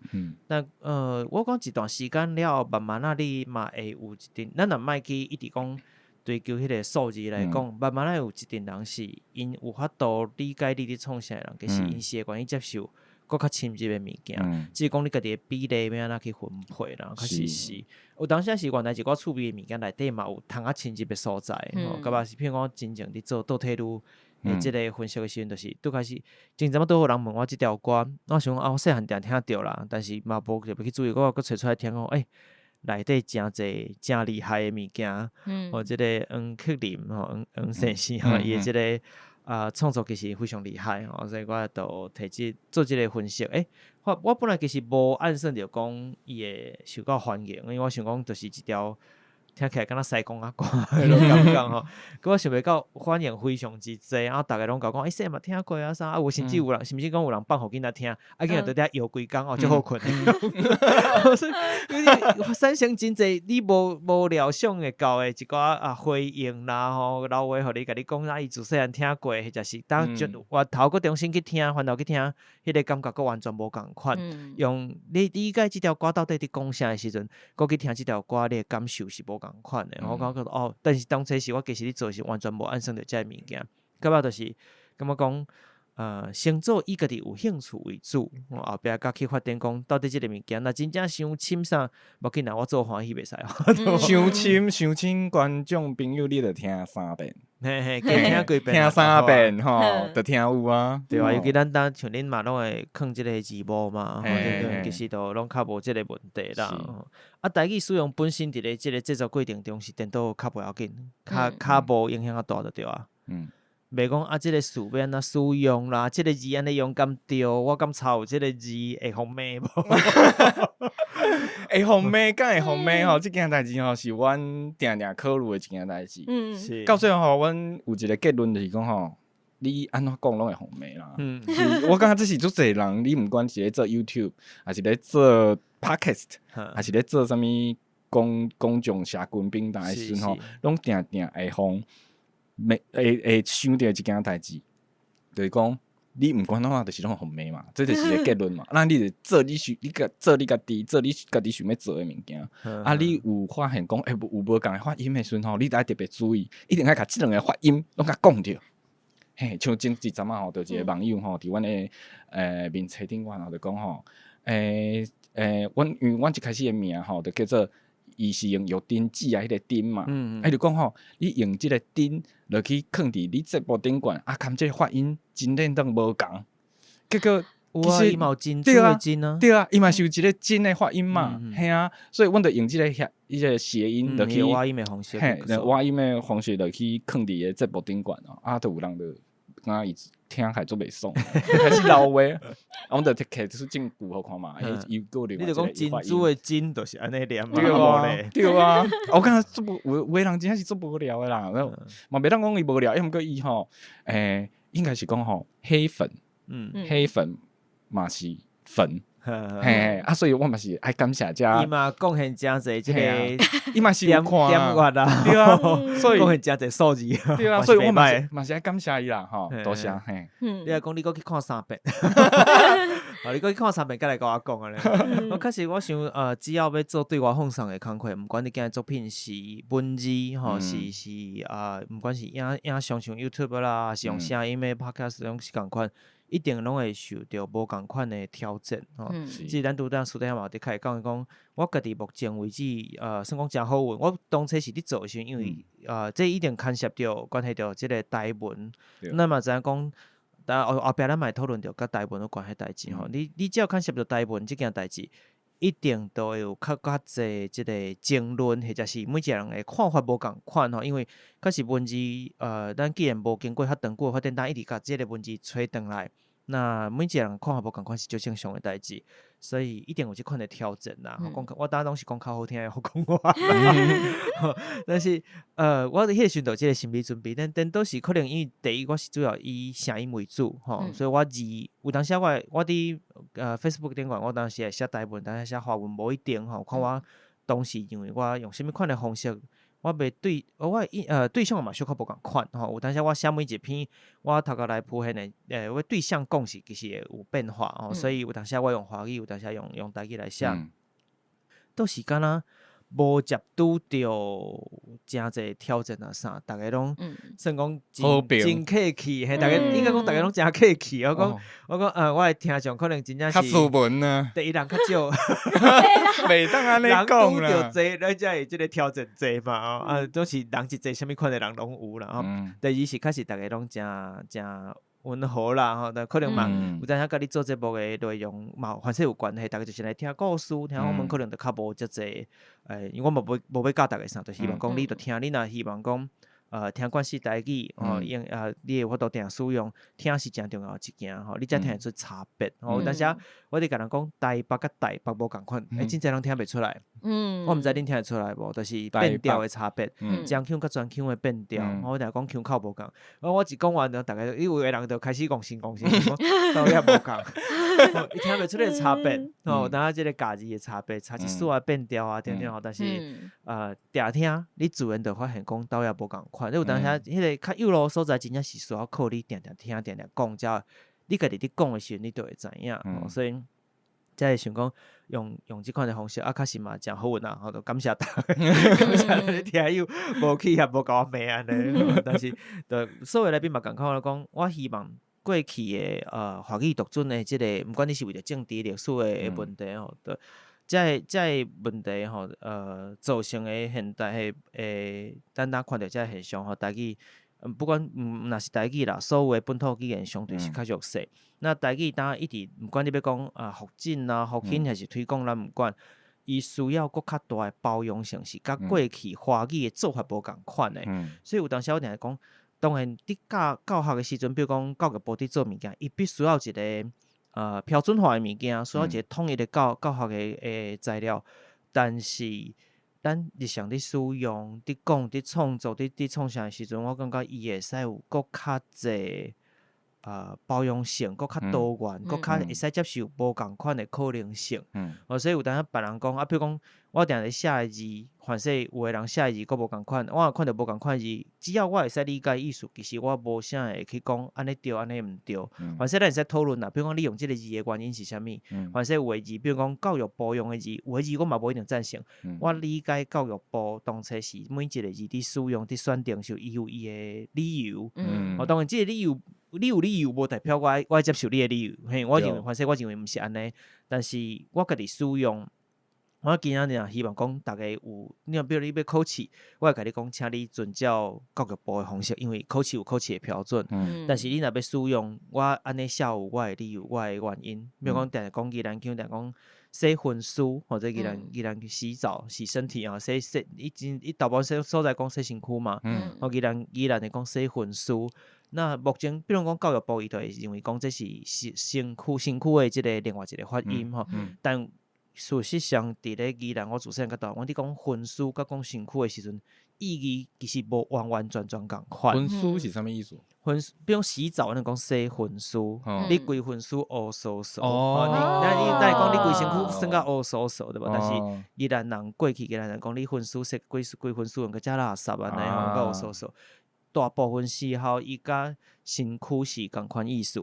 但我講一段時間了後，慢慢仔你嘛會有一陣，咱若莫去一直講追求彼個數字來講，慢慢仔有一陣人是𪜶有法度理解你佇創啥的人，其實𪜶是會願意接受閣較深入的物件，只是講你家己的比例欲按怎去分配啦，確實是。有當時是原來一寡趣味的物件內底嘛有通較深入的所在，吼，佮嘛是譬如講真正佇做倒退嚕的這個分析的時陣，就是拄開始，前陣仔拄好有人問我這條歌，我想講啊，我細漢定聽著啦，但是嘛無特別去注意，我閣揣出來聽講，內底誠濟誠厲害的物件，吼，這個黃克林吼，黃黃先生吼，伊的這個創作其實非常厲害吼，所以我就提這做這個分析。我本來其實無按算著講伊會受到歡迎，因為我想講就是一條聽起來敢若西貢仔歌彼種感覺吼，閣我想袂到反應非常之濟，啊，逐家攏共我講，欸，細嘛聽過啊啥，啊，有甚至有人，甚至講有人放予囡仔聽，啊，囡仔佇遐搖規工哦，足好睏。所以產生真濟你無料想會到的一寡啊回應啦吼，老話予你共你講啊，伊自細漢聽過，或者是當就回頭閣重新去聽，翻頭去聽，彼個感覺閣完全無仝款。用你理解這條歌到底佇講啥的時陣，閣去聽這條歌，你的感受是無仝款的。我感覺哦，但是當初時我其實咧做是完全無按算著這个物件，到尾就是感覺講，先做以家己有興趣為主，後壁才去發展講到底這个物件，若真正傷深啥，無緊啦，我做歡喜袂使。傷深傷深，觀眾朋友你著聽三遍，嘿嘿，加聽幾遍，聽三遍吼，就聽有啊。對啊，尤其咱當像恁嘛攏會囥這個字幕嘛，對對，其實都攏較無這個問題啦。啊，台語使用本身佇咧這個製作過程中是顛倒較無要緊，較較無影響較大就對啊。袂講啊，這個詞欲按怎使用啦，這個字按呢用敢對？我敢抄有這個字會予罵無？會予罵，敢會予罵吼？這件代誌吼是阮定定考慮的一件代誌。是。到最後吼，阮有一個結論就是講吼，你按怎講攏會予罵啦。我感覺這是足濟人，你毋管是咧做 YouTube，抑是咧做 Podcast，抑是咧做啥物公眾社群平台的時陣吼，攏定定會予罵，會想著一件代誌，就是講你毋管按怎，就是攏予罵嘛，這就是個結論嘛。那你就做你想，你家做你家己，做你家己想欲做的物件。啊，你有發現講，有無仝的發音的時陣吼，你著愛特別注意，一定愛共這兩个發音攏共講著。嘿，像前一陣仔吼，就一個網友吼，佇阮的面冊頂懸吼，就講吼，阮因為阮一開始的名吼，就叫做伊是用藥丁子啊，彼個丁嘛，伊就講吼，你用這個丁落去囥佇你節目頂懸，啊，含這個發音真認當無仝，結果有啊，伊嘛有珍珠的珍啊，對啊，伊嘛是有一個珍的發音嘛，嘿啊，所以阮就用這個遐，伊個諧音落去，挖音的方式，嘿，挖音的方式落去囥佇個節目頂懸哦，啊，就有人就感覺伊聽起來足袂爽，開始鬧話，啊，阮就提出證據予看嘛，伊閣你就講珍珠的珍就是按呢念嘛，對啊，對啊，我感覺足無有有的人真正是足無聊的啦，嘛袂當講伊無聊，毋過伊吼，應該是講吼黑粉，黑粉嘛是粉，嘿，啊，所以我嘛是愛感謝遮，伊嘛貢獻誠濟這個，伊嘛是有看點閱啦，對啊，所以貢獻誠濟數字，對啊，所以我嘛是愛感謝伊啦，吼，多謝，嘿。你若講你閣去看三遍，你閣去看三遍，閣來共我講啊咧。我確實我想，只要欲做對外放送的工課，毋管你今日作品是文字吼，是啊，毋管是影像像 YouTube 啦，是用聲音的 Podcast 攏是仝款。一定攏會受著無仝款的挑戰吼。只是咱拄才私底下嘛有佇開講講，我家己目前為止，算講誠好運。我當初是佇做的時陣，因為這一定牽涉著關係著這个台文，咱嘛知影講，但後後壁咱嘛會討論著佮台文有關係代誌吼。你只要牽涉著台文這件代誌，一定都會有較較濟這個爭論，或者是每一個人的看法無仝款吼。因為確實文字，咱既然無經過較長久的發展，咱一直共這個文字揣轉來，那每一個人看法無仝款是足正常的代誌，所以一定有這款的挑戰啦。講我當攏是講較好聽的福講話，但是我佇彼個時陣就有這個心理準備，但都是可能因為第一我是主要以聲音為主吼，所以我字有當時我佇Facebook 頂懸，我當時會寫台文，當時寫華文無一定吼，看我當時認為我用啥物款的方式。我袂對，我對象嘛小可無仝款吼。有當時我寫每一篇，我頭殼來鋪現的，我對象講是其實會有變化吼，所以有當時我用華語，有當時用台語來寫，都是敢若無接拄著誠濟挑戰啊啥，逐家攏算講真客氣，嘿，逐家應該講逐家攏誠客氣。我講，我的聽眾可能真正是較斯文啊，第一人較少，袂當按呢講啦。人拄著濟，咱才會這個挑戰濟嘛。啊，總是人一濟，啥物款的人攏有啦。吼，第二是確實逐家攏誠誠溫和啦，吼，但可能嘛有當時佮你做節目的內容嘛，凡勢有關係，逐家就是來聽故事，聽我們可能就較無遮濟，因為我嘛無欲教逐家啥，就希望講你就聽，你若希望講，聽慣是台語，吼，用啊，你會有法度定使用，聽是誠重要的一件吼，你才聽會出差別。吼，有當時我佇共人講台北佮台北無仝款，真濟人聽袂出來。我毋知恁聽會出來無，就是變調的差別，中腔佮專腔的變調。我定講腔口無仝，我一講完，逐家有的人就開始戇神戇神，講佗位無仝，伊聽袂出來差別。吼，當這個咬字的差別，差一絲仔變調啊，等等吼。但是，定聽你自然就發現講佗位無仝款。你有當時彼個較幼路所在，真正是需要靠你定定聽、定定講，才你家己佇講的時陣，你就會知影。所以才會想講用這款的方式，啊，確實嘛誠好運啊！吼，就感謝大家，感謝咱聽友無去遐無共我罵按呢。但是，就所有來賓嘛仝款，我講，我希望過去的華語獨尊的這個，毋管你是為著政治歷史的問題吼，就這個問題吼，造成的現代的咱若看著這個現象吼，台語不管毋若是台語啦，所有的本土語言相對是較弱勢。那台語當一直毋管你欲講啊，復振啊、復興還是推廣，咱毋管，伊需要閣較大的包容性，是佮過去華語的做法無仝款的。所以有當時我定定講，當然佇教教學的時陣，比如講教育部佇做物件，伊必須要有一個標準化的物件，需要一個統一的教學的材料。但是咱日常佇使用、佇講、佇創作、佇創啥的時陣，我感覺伊會使有閣較濟包容性，閣較多元，閣較會使接受無仝款的可能性。哦，所以有當時別人講啊，比如講我定定寫的字，凡勢有的人寫的字閣無仝款，我若看著無仝款的字，只要我會使理解意思，其實我無啥會去講按呢對，按呢毋對。凡勢咱會使討論啦，比如講你用這個字的原因是啥物？凡勢有的字，比如講教育部用的字，有的字我嘛無一定贊成。我理解教育部當初是每一個字佇使用、佇選定時，伊有伊的理由。哦，當然這個理由，你有理由，無代表我愛接受你的理由。嘿，我認為，凡勢我認為毋是按呢，但是我家己使用，我今仔日希望講逐家有，你若比如你欲考試，我會共你講，請你遵照教育部的方式，因為考試有考試的標準。但是你若欲使用，我按呢寫有我的理由，我的原因。比如講，定定講宜蘭腔，定講洗身軀，或者宜蘭去洗澡、洗身體啊，洗洗伊真伊大部分所在講洗身軀嘛。我宜蘭會講洗身軀。那目前，比如講教育部，伊就會認為講這是身軀的這個另外一個發音吼。但事實上，佇咧宜蘭，我自細漢到大，阮佇講身軀佮講身軀的時陣，意義其實無完完全全仝款。身軀是啥物意思？身軀，比如洗澡，咱講洗身軀，你規身軀烏嗖嗖。哦，你咱會講你規身軀耍甲烏嗖嗖對無？但是宜蘭人過去，宜蘭人講你身軀洗規規身軀用個遮垃圾按呢吼，閣烏嗖嗖。大部分時候，伊佮身軀是仝款意思，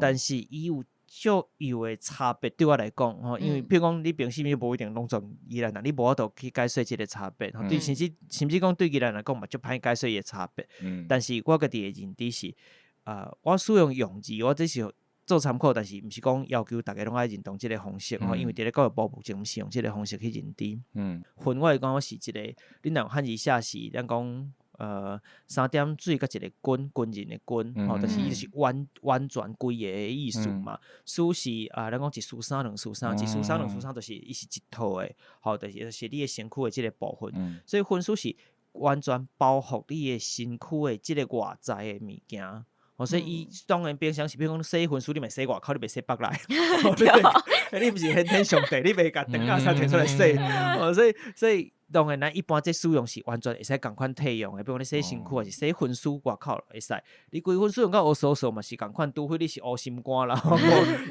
但是伊有少有的差別。對我來講，吼，因為比如講你平時你無一定攏總宜蘭人，你無法度去解說這個差別。對，甚至講對宜蘭來講嘛，足歹解說伊的差別。但是我家己的認知是，我使用用字，我這是做參考，但是毋是講要求逐家攏愛認同這個方式。吼，因為佇咧教育部目前毋是用這個方式去認知。分我會講我是一個，你若用漢字寫是，咱講。三點水佮一個軍，軍人的軍，吼，就是伊就是完完全規个的意思嘛。書是啊，咱講一書三兩書三，一書三兩書三，就是伊是一套的，吼，就是你的身軀的這個部分。所以分屍是完全包覆你的身軀的這個外在的物件。哦，所以伊當然平常時，比如講洗身軀，你咪洗外口，你袂洗腹內。你毋是玄天上帝，你袂共長甲衫提出來洗。哦，所以當然咱一般這使用是完全會使仝款體用的，比如講你洗身軀，還是洗身軀外口會使。你規身軀用甲烏趖趖嘛是仝款，除非你是烏心肝啦。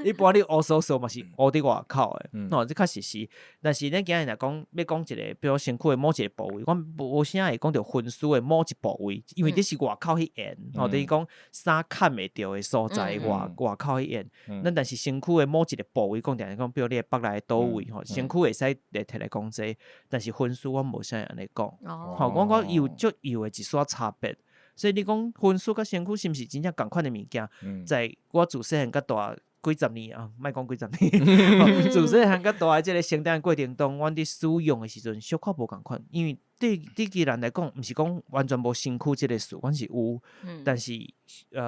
一般你烏趖趖嘛是烏佇外口的，哦，這確實是。但是咱今日若講欲講一個，比如身軀的某一個部位，阮無啥會講著身軀的某一部位，因為這是外口彼緣，吼，等於講衫崁會著的所在，外口彼緣。咱但是身軀的某一個部位，講定講，比如你的腹內的佗位，吼，身軀會使來提來講這個，但是身軀我無啥會按呢講，吼，我講有足幼的一絲差別。所以你講身軀佮身軀是毋是真正仝款的物件？在我自細漢到大幾十年啊，莫講幾十年，自細漢到大的這個成長過程中，阮佇使用的時陣小可無仝款，因為對其人來講，毋是講完全無身軀這個詞，阮是有，但是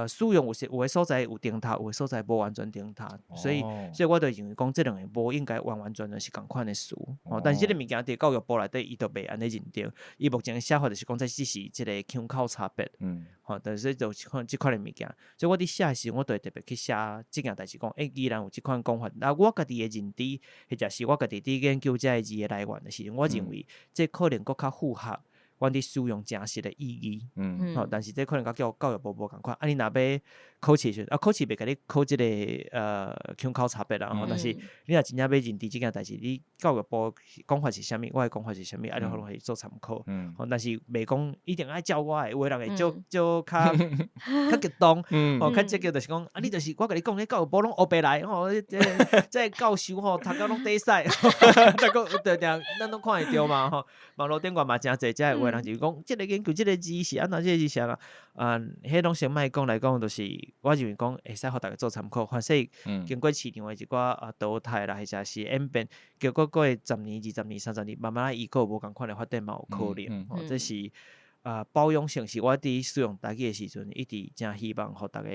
使用有時有的所在有重疊，有的所在無完全重疊，所以我就認為講這兩个無應該完完全全是仝款的詞。哦，但是這個物件佇教育部內底，伊就袂按呢認定，伊目前的寫法就是講這只是這個腔口差別。吼，但是就這款的物件，所以我佇寫的時陣，我就會特別去寫這件代誌，講，欸，既然有這款講法，啊，我家己的認知，或者是我家己佇研究這个字的來源的時陣，我認為這可能閣較符合阮佇使用誠實的意義。吼，但是這可能佮教育部無仝款。啊，你若欲考試時陣，啊，考試袂共你考這個腔口差別啦。吼，但是你若真正欲認知這件代誌，你教育部講法是啥物，我的講法是啥物，啊，你可能會做參考。吼，但是袂講一定愛照我的，有的人會足足較較激動，吼，較積極就是講，啊，你就是我共你講，你教育部攏烏白來，吼，這教授吼讀甲攏底屎，逐個定定咱攏看會著嘛，吼，網路頂懸嘛誠濟，這有的人就講，這個研究這個字是按怎，這個字是按怎，啊，彼攏先莫講來講，就是我認為講會使予大家做參考，反正經過市場的一寡啊淘汰啦，或者是演變，結果過10年、20年、30年，慢慢伊閣有無仝款的發展嘛有可能。吼，這是啊包容性是我佇使用台語的時陣，一直誠希望予大家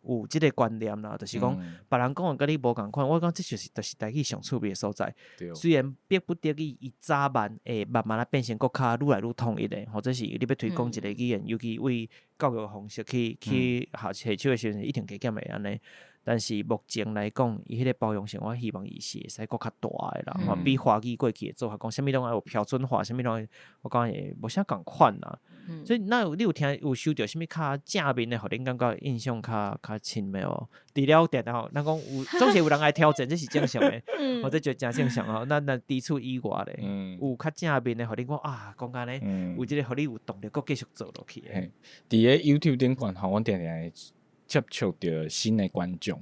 有這個觀念啦，就是講別人講的佮你無仝款，我感覺這就是台語上趣味的所在。雖然逼不得已，伊早晚會慢慢仔變成閣較愈來愈統一的，或者是你欲推廣一個語言，尤其為教育的方式去下下手的時陣，一定加減會按呢。但是目前來講，伊彼個包容性，我希望伊是會使閣較大的啦，比華語過去的做法講，啥物攏愛有標準化，啥物攏愛，我感覺會無啥仝款啦。所以，那有你有聽有收著啥物較正面的，予恁感覺印象較深的無？除了定定吼，咱講有總是有人來挑戰，這是正常的，或者就誠正常吼。咱若除此以外咧，有較正面的，予恁講啊，講按呢，有這個予你有動力，閣繼續做落去的。佇个 YouTube 頂懸吼，阮定定會接觸著新的觀眾，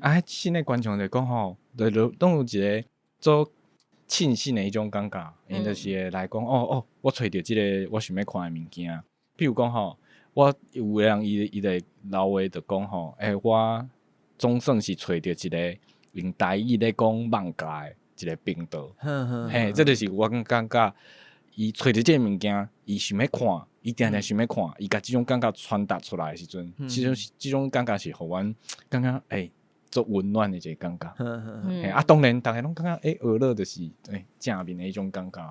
啊，新的觀眾就講吼，就攏有一個做慶幸的彼種感覺，𪜶就是會來講，哦哦，我揣著這个我想欲看的物件。比如講吼，我有的人伊就留話就講吼，欸，我總算是揣著一个用台語咧講艋舺的一个頻道。嘿，這就是我感覺，伊揣著這个物件，伊想欲看，伊定定想欲看，伊共這種感覺傳達出來的時陣，這種感覺是予阮感覺欸，足溫暖的一個感覺。嘿，啊，當然，逐家攏感覺欸，娛樂就是欸正面的彼種感覺，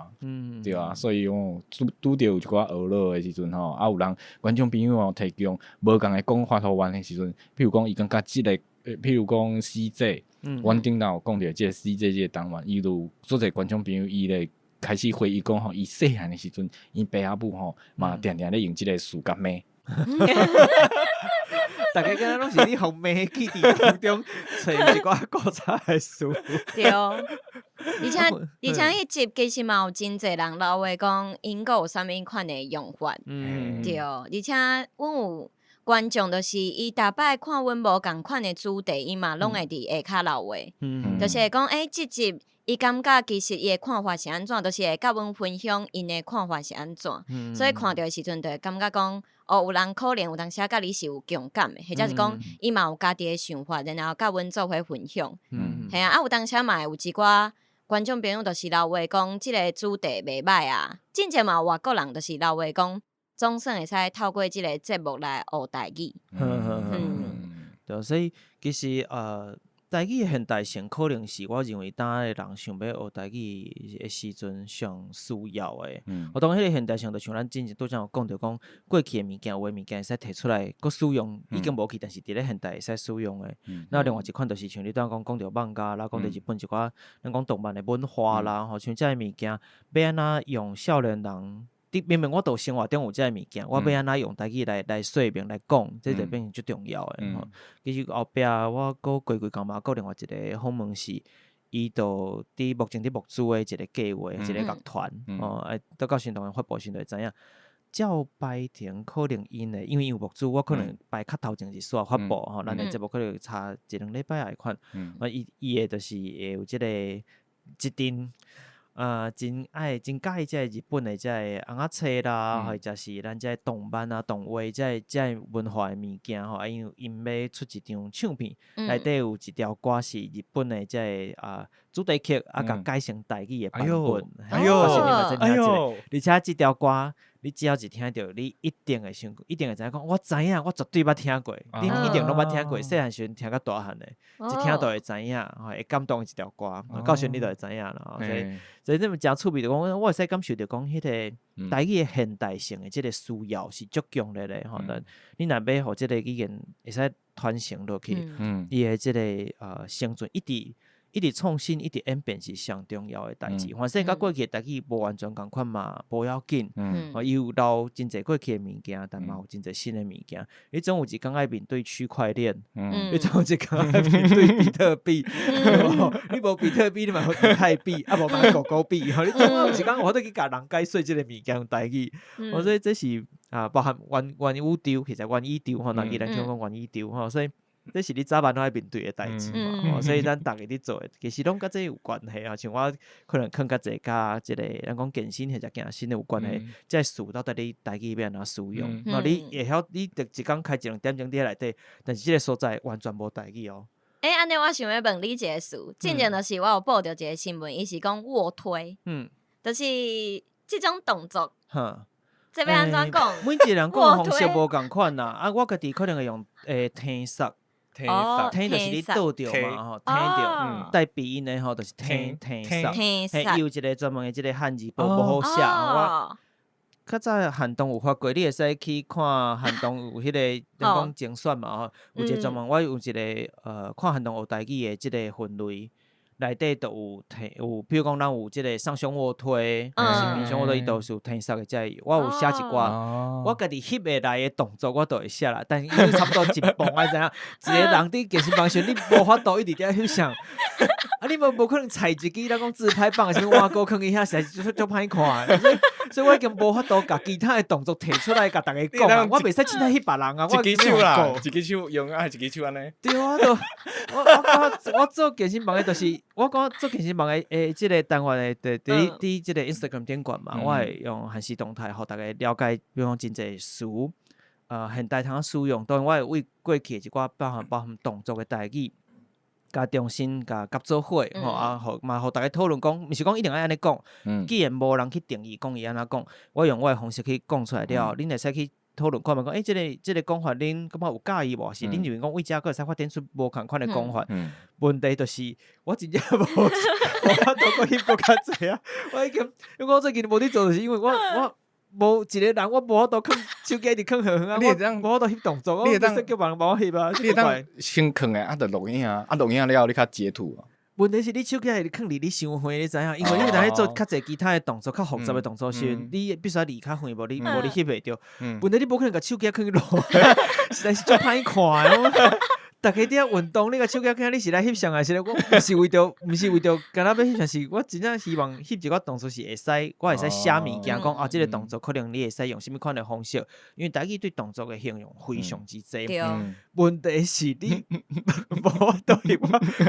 對啊，所以哦，拄著有一寡娛樂的時陣吼，啊，有人觀眾朋友哦提供無仝的講法予阮的時陣，譬如講伊感覺這个，譬如講死者，阮頂頭有講著這个死者這个單元，伊就有足濟觀眾朋友伊咧開始回憶講吼，伊細漢的時陣，𪜶爸仔母吼嘛定定咧用這个詞共罵。逐家敢若攏是你予罵記憶當中揣一寡古早的詞。對，而且彼集其實嘛有真濟人留話講，𪜶閣有啥物款的用法。對，而且阮有觀眾就是伊逐擺看阮無仝款的主題，伊嘛攏會佇下跤留話，就是會講，欸，這集伊感覺其實伊的看法是按怎，就是會佮阮分享𪜶的看法是按怎，所以看著的時陣就會感覺講，哦，有人可能有當時仔佮你是有共感的，或者是講伊嘛有家己的想法，然後佮阮做伙分享。嘿啊，啊有當時嘛會有一寡觀眾朋友就是留話講，這个主題袂䆀啊。進前嘛有外國人就是留話講。總算會使透過這个節目來學台語。對，所以其實台語的現代性可能是我認為當的人想欲學台語的時陣上需要的。我當彼个現代性，就像咱之前拄才有講著講，過去的物件，有的物件會使提出來，閣使用，已經無去，但是佇咧現代會使使用的。那另外一款就是像你拄仔講講著漫畫啦，講著日本一寡咱講動漫的文化啦，吼，像這个物件，欲按怎用少年人？佇明明我都生活中有這个物件，我欲按怎用台語來說明來講，這就變成足重要的吼。其實後壁我閣過幾工嘛，閣另外一个訪問是，伊就佇目前佇募資的一个計劃，一个樂團吼，啊，到時當然發布時就會知影。照排程可能𪜶的，因為伊有募資，我可能排較頭前一逝發布吼，咱的節目可能差一兩禮拜仔款。啊，伊的就是會有這个一陣。真愛真佮意這个日本的這个尪仔冊啦，或者是咱這个動漫啊、動畫這个這个文化的物件吼，啊，因為𪜶欲出一張唱片，內底有一條歌是日本的這个主題曲，啊，共改成台語的版本。哎喲，哎喲，而且這條歌，你只要一聽著，你一定會想，一定會知影講，我知影，我絕對捌聽過，你一定攏捌聽過，細漢時陣聽甲大漢的，一聽就會知影，吼，會感動的一條歌，到時陣你就會知影啦。所以這麼誠趣味，就講我會使感受著講，彼个台語的現代性的這个需要是足強烈的吼。你若欲予這个語言會使傳承落去，伊的這个生存一直一直創新、一直演變是上重要的代誌。反正佮過去的台語無完全仝款嘛，無要緊。伊有留真濟過去的物件，但嘛有真濟新的物件。你總有一工愛面對區塊鏈，你總有一工愛面對比特幣。你無比特幣，你嘛有以太幣，啊無嘛狗狗幣。你總有一工有法度去共人解說這个物件用台語。所以這是啊，包含元宇宙，其實元宇宙吼，咱咱講元宇宙吼，所以這是你早晚攏愛面對的代誌嘛，所以咱逐家佇做的，其實攏佮這有關係啊。像我可能囥較濟佮這个咱講健身或者健身的有關係，這个詞到底你台語欲按怎使用？那你會曉，你著一工開一兩點鐘佇遐內底，但是這个所在完全無台語哦。欸，按呢我想欲問你一个事，進前就是我有報著一个新聞，伊是講臥推，就是這種動作，這欲按怎講？每一個人講的方式無仝款啦，啊，我家己可能會用聽殺。聽就是你倒著嘛吼，聽著帶鼻音的吼，就是聽聽殺，嘿，伊有一个專門的這个漢字，無好寫。我較早限動有發過，你會使去看限動有彼個人講精選嘛吼，有一個專門我有一個看限動學台語的這个分類，內底就有聽有，比如講咱有這个上胸臥推，還是平胸臥推，伊都是有聽殺的這個，我有寫一寡，我家己翕會來的動作我都會寫啦，但是因為差不多一磅啊怎樣，一個人佇健身房時，你無法度一直佇遐翕相，啊你無可能揣一支咱講自拍棒，啥物碗糕囥佇遐，實在是足歹看的，所以我已經無法度共其他的動作提出來共逐家講啊，我袂使凊彩翕別人啊，一支手啦，一支手用啊，一支手按呢。對啊，就我做健身房的，就是我講做健身房的的這个單元的，佇佇這个 Instagram 頂懸嘛，我會用限時動態，予逐家了解，比如講真濟詞，現代通使用。當然，我會為過去的一寡包含動作的台語，共重新共夾做伙，吼啊，予嘛予逐家討論講，毋是講一定愛按呢講。既然無人去定義講伊按怎講，我用我的方式去講出來了後，恁會使去討論看覓講，欸，這个講法恁感覺有佮意無？是恁認為講為這閣會使發展出無仝款的講法？問題就是我真正無法度閣翕閣較濟啊！我已經，因為我最近無佇做，就是因為我無一個人，我無法度囥手機一直囥遠遠啊，我無法度翕動作，我會使叫別人幫我翕啊。你會當先囥的啊，就錄影啊，啊錄影了後你較截圖啊。問題是你手機會囥離你傷遠，你知影？因為你若咧做較濟其他的動作，較複雜的動作時，你必須愛離較遠，無你翕袂著。問題你無可能共手機囥佇路，實在是足歹看的。逐家佇遐運動，你共手機囥，你是來翕相還是？我毋是為著，毋是為著，敢若欲翕相，是我真正希望翕一寡動作是會使，我會使寫物件，講啊，這個動作可能你會使用啥物款的方式，因為台語對動作的形容非常之濟。問題是你無法度翕，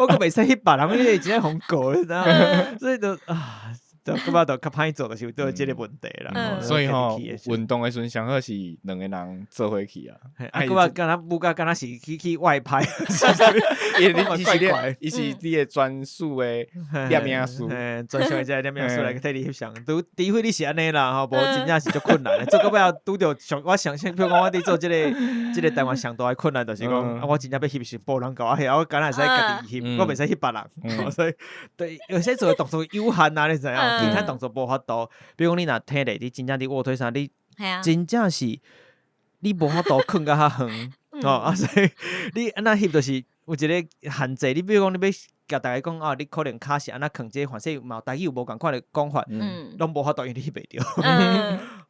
我閣袂使翕別人，你會真正予人告，你知影？所以就啊。就感覺就較歹做，就是有這個問題啦。所以吼，運動的時陣上好是兩個人做伙去啊。啊，閣嘛敢若舞甲敢若是去外拍，伊是你的專屬的攝影師，專屬的這個攝影師來替你翕相。除非你是按呢啦吼，無真正是足困難的。做到尾後拄著上，我相信，比如講我佇做這個台灣上大的困難，就是講，我真正欲翕是無人共我翕，我敢若會使家己翕，我袂使翕別人。所以，對，有些做的動作有限啊，你知影？其他動作無法度。比如講，你若聽咧，你真正佇臥推啥，你真正是你無法度囥甲較遠哦。啊，所以你按怎翕就是有一個限制。你比如講，你欲共大家講啊，你可能跤是按怎囥，這個反正嘛，台語有無仝款的講法，攏無法度，因為你翕袂著。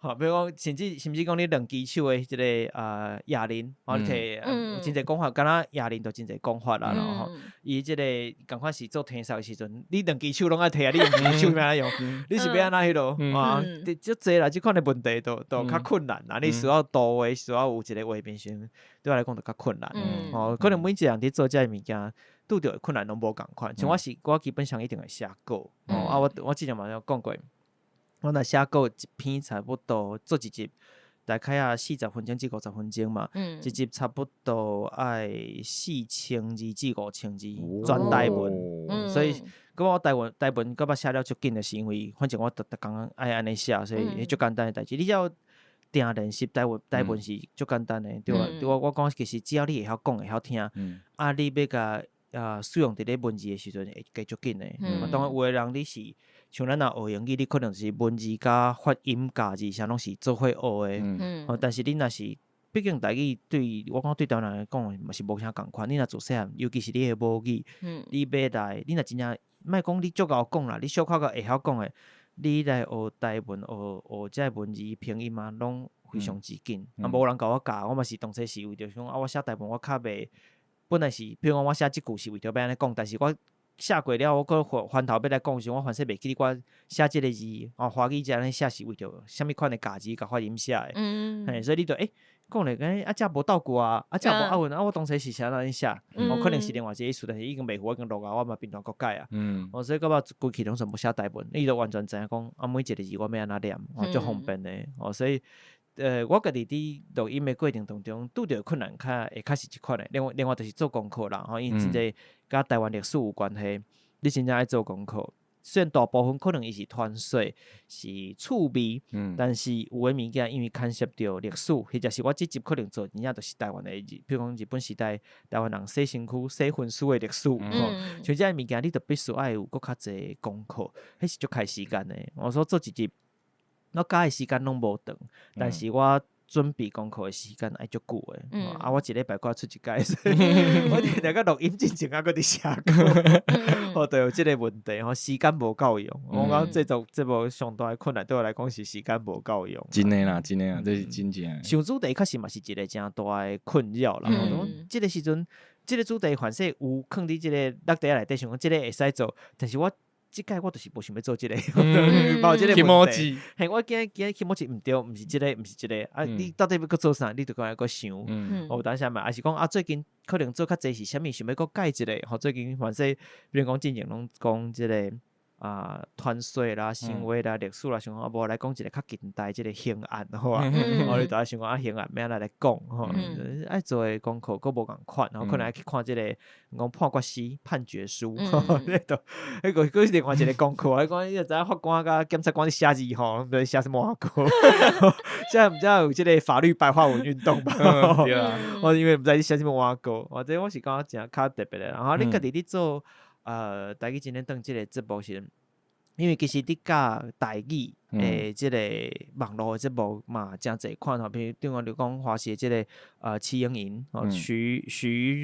吼，比如講，甚至講你兩支手的這個啊啞鈴，吼，你摕真濟講法，敢若啞鈴就真濟講法啦，吼，伊這個仝款是做天獒的時陣，你兩支手攏愛摕啊，你用一支手欲按怎用？你是欲按怎彼落啊？足濟啦，這款的問題都較困難啦。你需要圖畫，需要有一個畫面先，對我來講就較困難。吼，可能每一個人佇做這个物件，拄著的困難攏無仝款。像我是，我基本上一定會寫稿。啊，我之前嘛有講過。我若寫稿一篇差不多做一集，大概啊40分鐘至50分鐘嘛，一集差不多愛4000字至5000字全台文，所以閣我台文閣捌寫了足緊的是因為反正我逐逐工愛按呢寫，所以足簡單的代誌。你只要定練習台文是足簡單的，對我對我我講其實只要你會曉講會曉聽，啊你欲共啊使用佇咧文字的時陣會加足緊的。當然有的人你是。像咱若學英語，你可能是文字佮發音咬字啥攏是做伙學的。哦，但是你若是，畢竟台語對我講對台灣人來講嘛是無啥仝款。你若自細漢，尤其是你的母語，你欲來，你若真正莫講你足𠢕講啦，你小可較會曉講的，你來學台文、學這個文字拼音啊，攏非常之緊。啊，無人共我教，我嘛是當初是為著想啊，我寫台文我較袂，本來是，比如講我寫這句是為著欲按呢講，但是我寫過了，我閣翻頭欲來講時，我反正袂記得我寫這個字，哦，華語這按呢寫是為著啥物款的咬字佮發音寫的，嘿，所以你就欸，講咧，欸，啊，這無倒句啊，啊，這無押韻啊，我當初是按怎寫，哦，可能是另外一個意思，但是已經袂赴，已經落啊，我嘛平常閣改啊，哦，所以到尾規氣攏全部寫台文，你就完全知影講，啊，每一個字我欲按怎念，哦，足方便的，哦，所以，我家己佇錄音的過程當中，拄著困難較會較是這款的。另外就是做功課啦，吼，因為真濟佮台灣歷史有關係，你真正愛做功課。雖然大部分可能伊是傳說，是趣味，但是有的物件因為牽涉著歷史，或者是我這集可能做真正就是台灣的，比如講日本時代台灣人洗身軀、洗魂屍的歷史，吼，像這个物件，你就必須愛有閣較濟功課，彼是足開時間的。我說做一集，我加的時間攏無長，但是我準備功課的時間愛足久的。啊，我一禮拜閣出一擺，所以我定定閣錄音進前啊，閣佇寫稿，哦，對，有這個問題吼，時間無夠用。我講這種這部上大的困難對我來講是時間無夠用。真的啦，真的啦，這是真正。想主題確實嘛是一個誠大的困擾啦。這個時陣，這個主題凡勢有囥佇這個落地內底，想講這個會使做，但是我。這擺我就是無想欲做這個，無這個問題。嘿，我驚驚気持ち毋對，毋是這個，毋是這個。啊，你到底欲閣做啥？你就閣愛閣想。有當時嘛，抑是講啊，最近可能做較濟是啥物？想欲閣改一下。吼，最近凡勢，比如講進前攏講這個啊，傳說啦、神話啦、歷史啦，想講啊，無來講一個較近代這個刑案，好啊。我你就愛想講啊，刑案欲按怎來講？吼，愛做的功課閣無仝款，然後可能愛去看這個講判決書、判決書，彼個彼個閣是另外一個功課。我講你就知影法官佮檢察官咧寫字吼，毋知寫啥物碗糕。現在毋知有這個法律白話文運動吧？對啊。我因為毋知你寫啥物碗糕，或者我是感覺誠較特別的。然後你家己佇做台語真練轉這個節目時，因為其實你教台語的這個網路的節目嘛，誠濟款吼，比如對我來講，華視的這個徐榮瑩吼，徐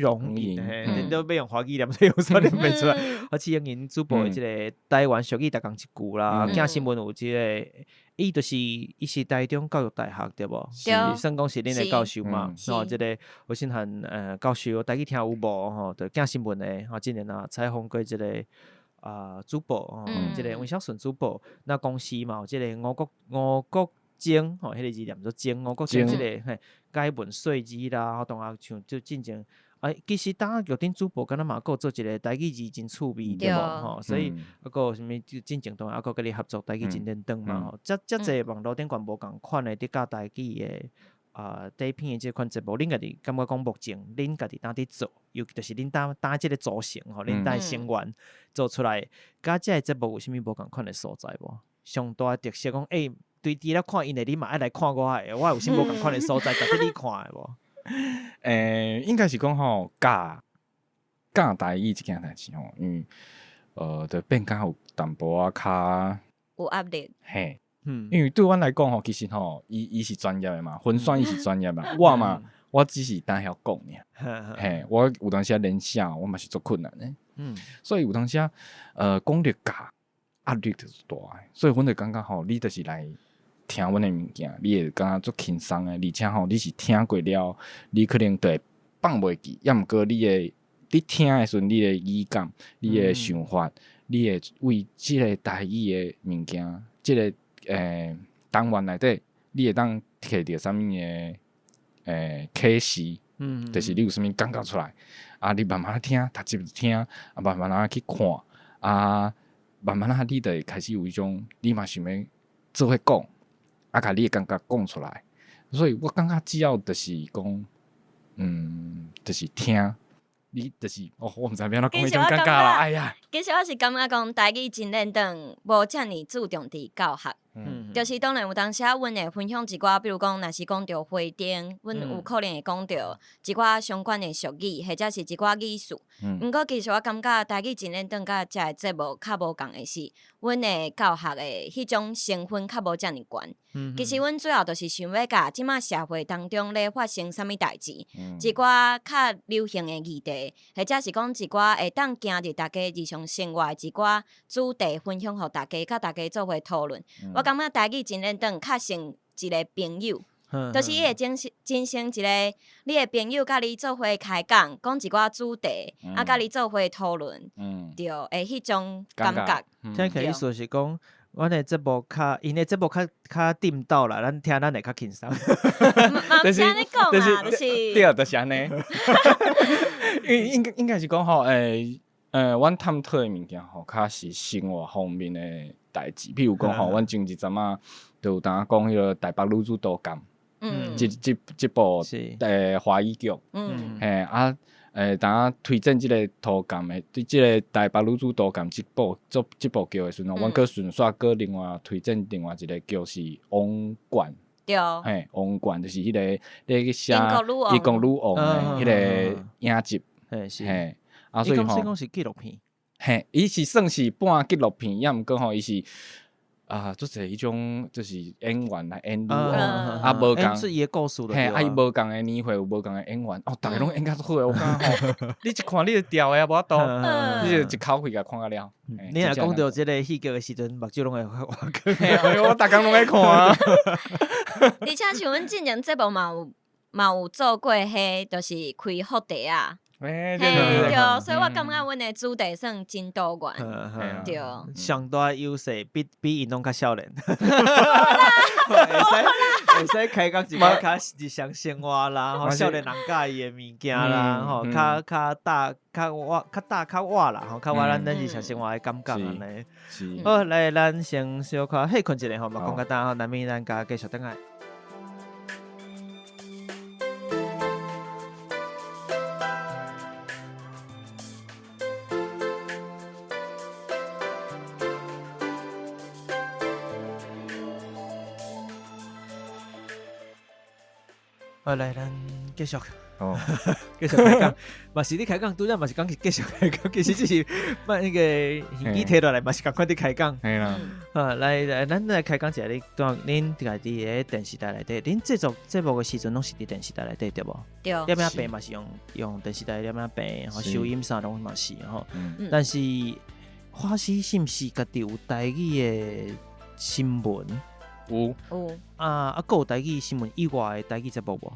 榮瑩，嘿，恁都欲用華語念，所以有時候念袂出來。啊，徐榮瑩主播的這個台灣俗語逐工一句啦，鏡新聞有這個，伊就是伊是台中教育大學對無？是，算講是恁的教授嘛？吼，這個胡信漢教授，台語聽有無？吼，就鏡新聞的，吼，之前啊採訪過這個。啊，主播吼，這個溫小順主播，那公司嘛有這個吳國楨吼，彼個字念做精，吳國楨這個嘿，改文說字啦，吼，當下像就進前啊，其實當玉鼎主播敢若嘛閣做一個台語字真趣味對無吼，所以啊閣有啥物進前當然啊閣佮你合作台語真認真嘛吼，遮遮濟網路頂懸無仝款的佇教台語的啊短片的這款節目，恁家己感覺講目前恁家己當佇做，尤其就是恁當當這個組成吼，恁當成員做出來，佮這個節目有啥物無仝款的所在無？上大的特色講，欸，對佇咧看𪜶的，你嘛愛來看我的，我有啥物無仝款的所在，值得你看的無？應該是講吼，教教台語這件代誌吼，因為就變較有淡薄仔較有壓力。嘿，因為對阮來講吼，其實吼，伊是專業的嘛，分選伊是專業嘛，我嘛，我只是當曉講爾。嘿，我有當時啊連寫，我嘛是足困難的。所以有當時啊，講著教壓力就是大的，所以阮就感覺吼，你就是來聽阮的物件，你會感覺足輕鬆的，而且吼，你是聽過了，你可能就會放袂記，抑毋過你會，你聽的時陣，你的語感、你的想法，你會為這個台語的物件，這個單元內底，你會當摕著啥物的啟示，就是你有啥物感覺出來，啊，你慢慢聽，逐集聽，啊，慢慢仔去看，啊，慢慢仔你就會開始有一種，你嘛想欲做伙講。啊，共你的感覺講出來，所以我感覺只要就是講，就是聽，你就是哦，我毋知欲按怎講彼種感覺啦，哎呀，其實我是感覺講台語真練轉無遮爾注重佇教學，就是當然有當時啊，阮會分享一寡，比如講，若是講著花燈，阮有可能會講著一寡相關的俗語，或者是一寡語詞。毋過其實我感覺台語真練轉佮遮個節目較無仝的是，阮的教學的彼種成分較無遮爾懸。其實阮主要就是想欲共這馬社會當中咧發生啥物代誌，一寡較流行的議題，或者是講一寡會當行入大家日常生活的一寡主題，分享予大家，佮大家做伙討論。我感覺台語真練轉較像一個朋友，就是伊會真真成一個你的朋友，佮你做伙開講，講一寡主題，啊，佮你做伙討論，對，的彼種感覺。聽起來意思是講，阮的節目較，𪜶的節目較較顛倒啦，咱聽咱會較輕鬆。嘛毋是按呢講啦，就是對，就是按呢。因為應該是講吼，阮探討的物件吼，較是生活方面的代誌，比如講吼，阮前一陣仔就有當講彼個台北女子圖鑑，這部華語劇，嘿啊，當推薦這個圖鑑的，對這個台北女子圖鑑這部做這部劇的時陣，阮閣順續閣另外推薦另外一個劇是《王冠》，對，嘿，《王冠》就是彼個咧去寫英國女王的彼個影集，嘿，啊，所以吼，講是紀錄片，嘿，伊是算是半紀錄片，抑毋過吼，伊是啊，足濟彼種就是演員來演女王，啊，無仝，是伊的故事，嘿，啊，伊無仝的年歲有無仝的演員，哦，逐个攏演甲足好的，我感覺吼，你一看你就牢的啊，無法度，你就一口氣共看甲了。你若講著這個戲劇的時陣，目睭攏會發光。我逐工攏咧看啊。而且像阮之前節目嘛有做過，彼就是開福袋啊。嘿，對，所以我感覺阮的主題算真多元，對。上大優勢比𪜶攏較少年。會使開講一寡較日常生活啦，吼，少年人佮意的物件啦，吼，較較大較活較大較活啦，吼，較活咱日常生活的感覺按呢。好，來，咱先小可歇睏一下吼，嘛講較焦吼，難免咱共繼續轉來。好，來，咱繼續。哦，繼續開講，嘛是你開講，拄才嘛是講繼續開講，其實只是把那個耳機提落來，嘛是仝款佇開講。嘿啦，啊，來來，咱來開講一下，你當恁家己佇電視台內底，恁製作節目的時陣攏是佇電視台內底對無？對。攝影棚嘛是用電視台攝影棚，吼，收音啥攏嘛是吼。但是華視是毋是家己有台語的新聞？有。有。啊，閣有台語新聞以外的台語節目無？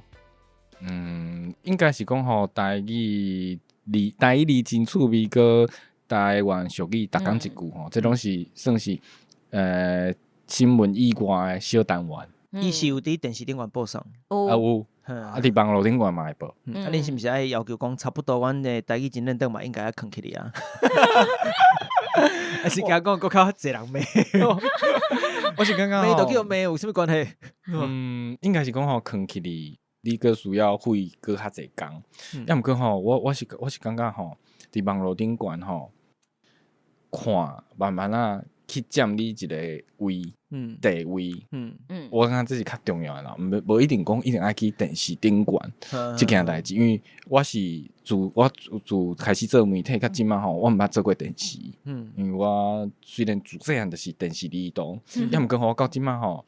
應該是講吼，台語字真趣味，閣台灣俗語，逐工一句吼，這攏是算是新聞以外的小單元。伊是有佇電視頂懸播送，啊有，啊佇網路頂懸嘛會播。啊，恁是毋是愛要求講差不多，阮的台語真認真嘛應該愛囥起來啊？還是驚講閣較濟人罵？我是感覺罵就叫罵有啥物關係？嗯，應該是講吼，囥起來，你閣需要費閣較濟工。抑毋過吼，我是感覺吼，佇網路頂懸吼，看慢慢仔去佔你一個位，地位，我感覺這是較重要的啦，毋無一定講一定愛去電視頂懸這件代誌，因為我是自我自開始做媒體到這馬吼，我毋捌做過電視，因為我雖然自細漢就是電視兒童，抑毋過吼，我到這馬吼，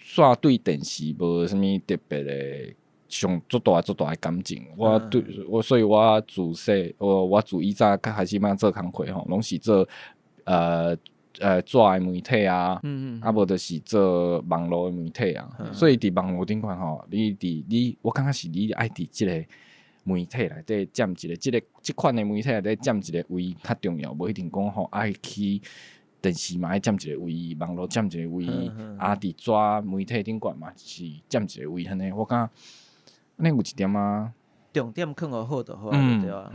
煞對電視無啥物特別的上足大足大的感情，我對我所以我自細我自以早開始嘛做工課吼，攏是做紙的媒體啊，啊無就是做網路的媒體啊，所以佇網路頂懸吼，你佇你我感覺是你愛佇這個媒體內底佔一個，這個這款的媒體內底佔一個位較重要，無一定講吼愛去電視嘛愛佔一個位，網路佔一個位，啊佇紙媒體頂懸嘛是佔一個位，按呢我感覺按呢有一點仔。重點囥予好就好啊，對啊。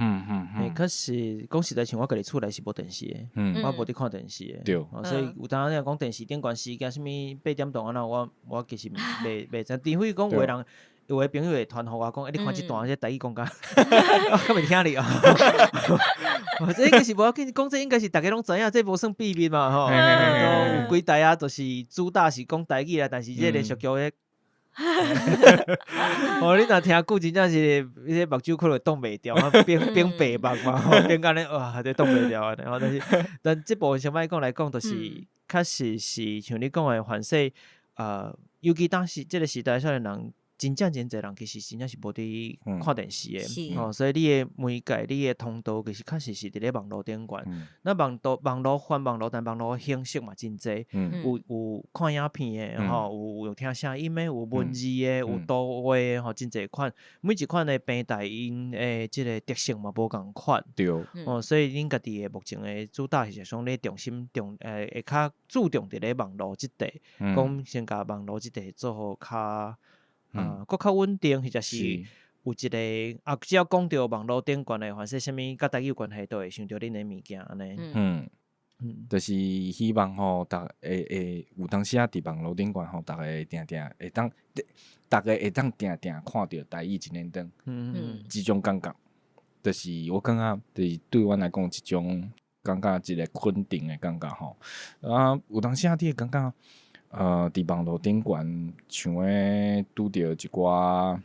欸，可是講實在，像我家己厝內是無電視的，我無佇看電視的。所以有當仔你講電視頂懸時間啥物八點檔按怎，我其實袂知，除非講有的人有的朋友會傳予我講，欸，你看這段這台語講甲，我較袂聽你哦。這應該是無要緊，講這應該是逐家攏知影，這無算秘密嘛吼。有幾台啊，就是主打是講台語啦，但是這連續劇的。哦，你若聽久，真正是彼個目睭可能擋袂牢，變變白目嘛，吼，變甲呢哇，這擋袂牢按呢。吼，但是，但這部分先莫講來講，就是確實是像你講的，凡勢尤其當時這個時代少年人，真正真濟人其實真正是無佇看電視的，吼，所以你的媒介、你的通道，其實確實是佇咧網路頂懸。那網路網路翻網路，但網路形式嘛真濟，有看影片的，吼，有聽聲音的，有文字的，有圖畫的，吼，真濟款。每一款的平台，𪜶的這個特性嘛無仝款。哦，所以恁家己的目前的主打是講咧重心重會較注重佇咧網路這塊，講先共網路這塊做予較閣較穩定，或者是有一個啊，只要講著網路頂懸的，凡是啥物佮台語有關係，都會想著恁的物件按呢。就是希望吼，逐會會有當時仔佇網路頂懸吼，逐家定定會當，逐家會當定定看著台語真認真。這種感覺，就是我感覺，就是對阮來講，一種感覺一個肯定的感覺吼。啊，有當時仔你會感覺，佇網路頂懸，像咧拄著一寡，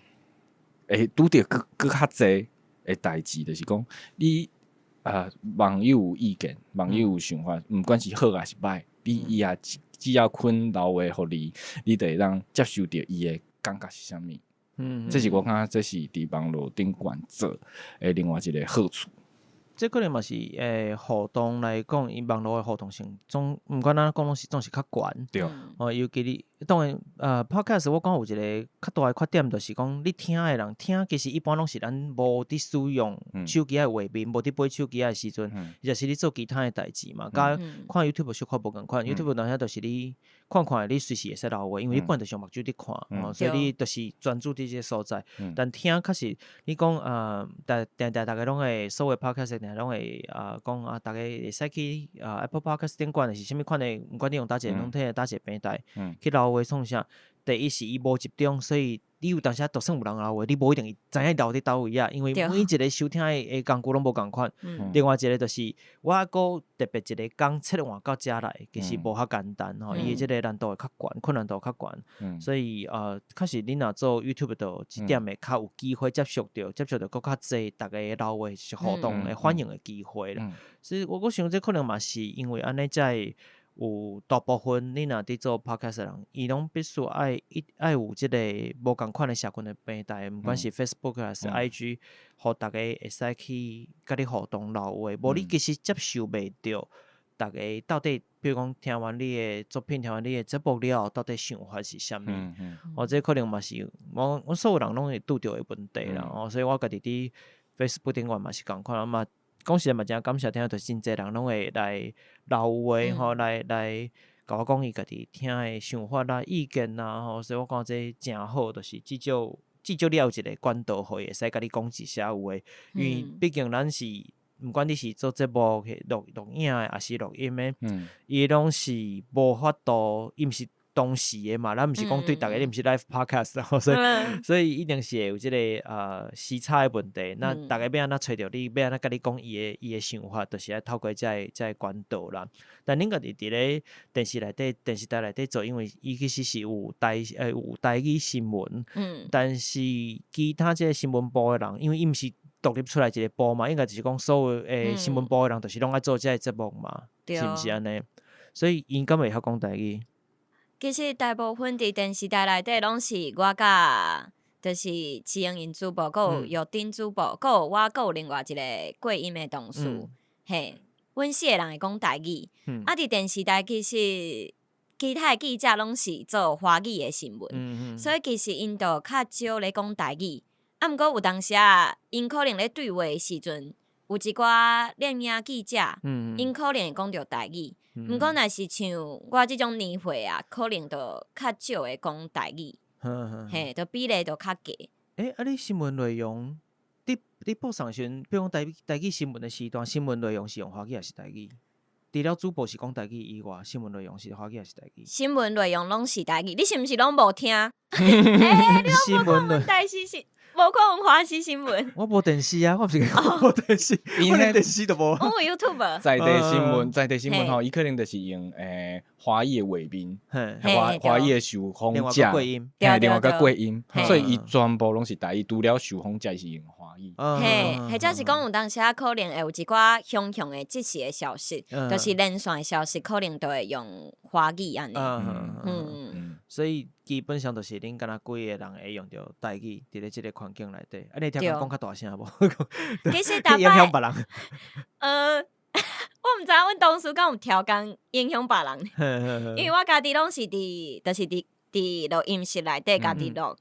會拄著閣閣較濟的代誌，就是講你網友有意見，網友有想法，毋管是好抑是歹，你伊也只要肯留話予你，你就會當接受著伊的感覺是啥物。這是我感覺這是佇網路頂懸做的另外一個好處。這可能嘛是互動來講，伊網路的互動性總毋管按怎講，攏是總是較懸。哦，尤其你當然podcast 我感覺有一個較大的缺點，就是講你聽的人聽，其實一般攏是咱無佇使用手機的畫面，無佇背手機的時陣，或者是你做其他的代誌嘛。佮看 YouTube 小可無仝款，YouTube 當時就是你看看，你隨時會使留話，因為你本來就是用目睭佇看，哦，所以你就是專注佇這個所在。但聽確實，你講定定逐家攏會所有 podcast 定攏會啊講啊，逐家會使去啊 Apple Podcast 頂懸，是啥物款的，毋管你用佗一個軟體，佗一個平台去留話創啥。第一是伊無集中，所以你有當時就算有人留話，你無一定會知影留佇佗位啊，因為每一個收聽的工具攏無仝款。另外一個就是我猶閣特別一個工切換到遮來，其實無遐簡單吼，伊的這個難度會較懸，困難度較懸。所以確實恁若做 YouTube 就這點會較有機會接觸著閣較濟逐家留話是互動的反應的機會啦。所以我想這可能嘛是因為按呢才會有大部分你若佇做 podcast 的人，伊攏必須愛一愛有這個無仝款的社群的平台，毋管是 Facebook 還是 IG，予逐家會使去佮你互動留話，無你其實接受袂著逐家到底，比如講聽完你的作品，聽完你的節目了後，到底想法是啥物？哦，這可能嘛是我所有人攏會拄著的問題啦。哦，所以我家己佇 Facebook 頂懸嘛是仝款，嘛講實在嘛真感謝，聽著真濟人攏會來留話吼，來共我講伊家己聽的想法啦、意見啦吼，所以我感覺這誠好，就是至少你也有一個管道，予伊會使共你講一些有的，因為畢竟咱是毋管你是做節目、錄錄影的，抑是錄音的，伊攏是無法度，伊毋是當時的嘛，咱毋是講對逐家，你毋是 live podcast 吼，所以一定是會有這个時差的問題。那逐家欲按怎揣著你，欲按怎共你講伊的想法，就是愛透過這个管道啦。但恁家己佇咧電視內底、電視台內底做，因為伊其實是有台語新聞，但是其他這个新聞部的人，因為伊毋是獨立出來一個部嘛，應該就是講所有的新聞部的人，就是攏愛做這个節目嘛，是毋是按呢？所以𪜶敢會曉講台語？其實大部分佇電視台內底攏是我佮就是齊英英主播，閣有玉珍主播，閣有我，閣有另外一個過音的同事，嘿，阮四個人會講台語。啊，佇電視台其實其他的記者攏是做華語的新聞，所以其實𪜶就較少咧講台語。啊，毋過有當時啊，𪜶可能咧對話的時陣，有一寡攝影記者，𪜶可能會講著台語。毋過若是像我這種年歲啊，可能就較少會講台語，嘿，就比例就較低。欸，啊，你新聞內容，你報送時陣，比如講台語新聞的時段，新聞內容是用華語抑是台語？除了主播是講台語以外，新聞內容是華語抑是台語？新聞內容攏是台語，你是毋是攏無聽？欸，你攏無看阮台視新，無看阮華視新聞？我無電視啊，我毋是講無電視，我連電視都無。我有 YouTube。在地新聞，在地新聞吼，伊可能就是用華語的畫面，華語的受訪者，嘿，另外閣過音，所以伊全部攏是台語，除了受訪者是用華語。嘿，或者是講有當時仔可能會有一寡雄雄的即時的消息，就是連線的消息，可能就會用華語按呢。所以基本上就是恁敢若幾個人會用著台語，佇咧這个環境內底。啊，你會聽人講較大聲無？其實逐影響別人。我毋知影阮同事敢有調工影響別人，因為我家己攏是佇，就是佇錄音室內底家己錄，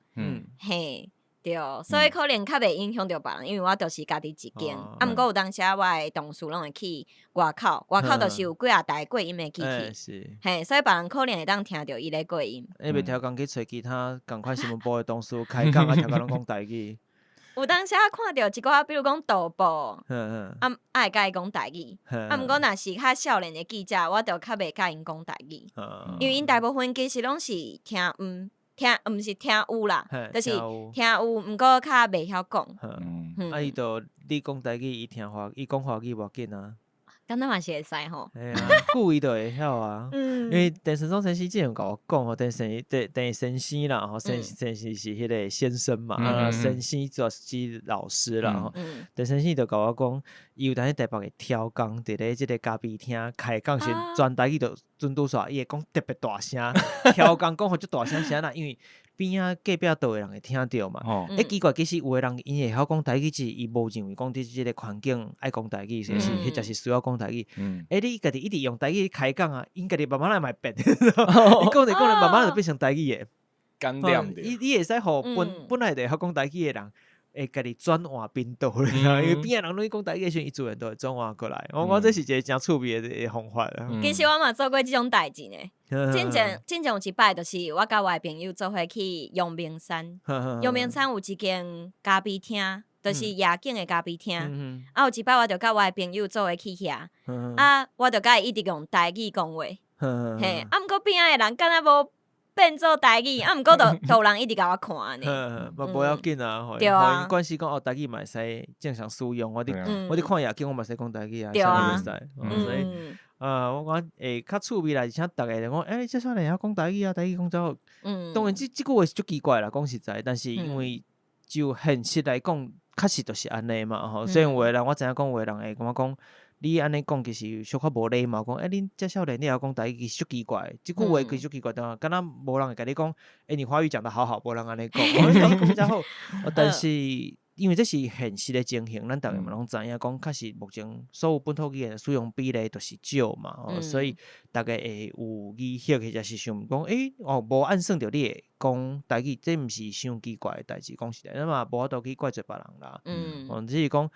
嘿，對，所以可能較袂影響著別人，因為我就是家己一間。啊，毋過有當時啊，我的同事攏會去外口，外口就是有幾仔台過音的機器，嘿，所以別人可能會當聽著伊咧過音。你袂調工去揣其他仝款新聞部的同事開講啊，調工攏講台語。有當時啊，看著一寡，比如講導播，啊，啊會共伊講台語，啊，毋過若是較少年的記者，我就較袂共𪜶講台語，因為𪜶大部分其實攏是聽毋聽，毋是聽有啦，就是聽有，毋過較袂曉講。啊，伊就你講台語，伊聽華，伊講華語無要緊啊。敢若嘛是會使吼。嘿啊，久伊就會曉啊。因為鄭成忠先生之前有共我講吼，鄭先鄭先生啦吼，先先生是彼个先生嘛，啊，先生就是老師啦吼。鄭先生就共我講，伊有當時台北會超工，佇咧這个咖啡廳開講時，全台語就準拄煞，伊會講特別大聲，超工講予足大聲聲啦，因為邊仔隔壁桌的人會聽著嘛。欸，奇怪，其實有的人𪜶會曉講台語，只是伊無認為講佇這个環境愛講台語，或是彼才是需要講台語。欸，你家己一直用台語開講啊，𪜶家己慢慢來嘛會變，伊講著講著慢慢就變成台語的。感染著。你會使予本來就會曉講台語的人，會家己轉換頻道，你知影？因為邊仔人攏咧講台語的時陣，伊自然就會轉換過來。我講這是一个誠趣味的一个方法啊。其實我嘛做過這種代誌呢。進前有一擺，就是我佮我的朋友做伙去陽明山。陽明山有一間咖啡廳，就是夜景的咖啡廳。啊，有一擺我就佮我的朋友做伙去遐，啊，我就共伊一直用台語講話。嘿，啊，毋過邊仔的人敢若無變做台語，啊，毋過就有人一直共我看按呢。嘛無要緊啊，對啊。予𪜶慣勢講哦，台語嘛會使正常使用。我佇看夜景，我嘛會使講台語啊，對啊。啥物會使。所以，我講會較趣味啦，而且逐家就講，欸，你這少年會曉講台語啊，台語講真好。當然，這句話是足奇怪啦，講實在，但是因為就現實來講，確實就是按呢嘛吼。雖然有的人我知影講，有的人會感覺講，你按呢講其實小可無禮貌，講欸，恁這少年你會曉講台語，其實足奇怪。這句話其實足奇怪，對嗎？敢若無人會共你講，欸，你華語講得好好，無人按呢講。講真好，但是。因為這是現實的情形，咱逐家嘛攏知影講，確實目前所有本土語言的使用比例都是少嘛，哦，所以逐家會有疑惑，或者是想講，哦，無按算著你會講台語，這毋是傷奇怪的代誌，講實在，咱嘛無法度去怪罪別人啦。哦，只是講，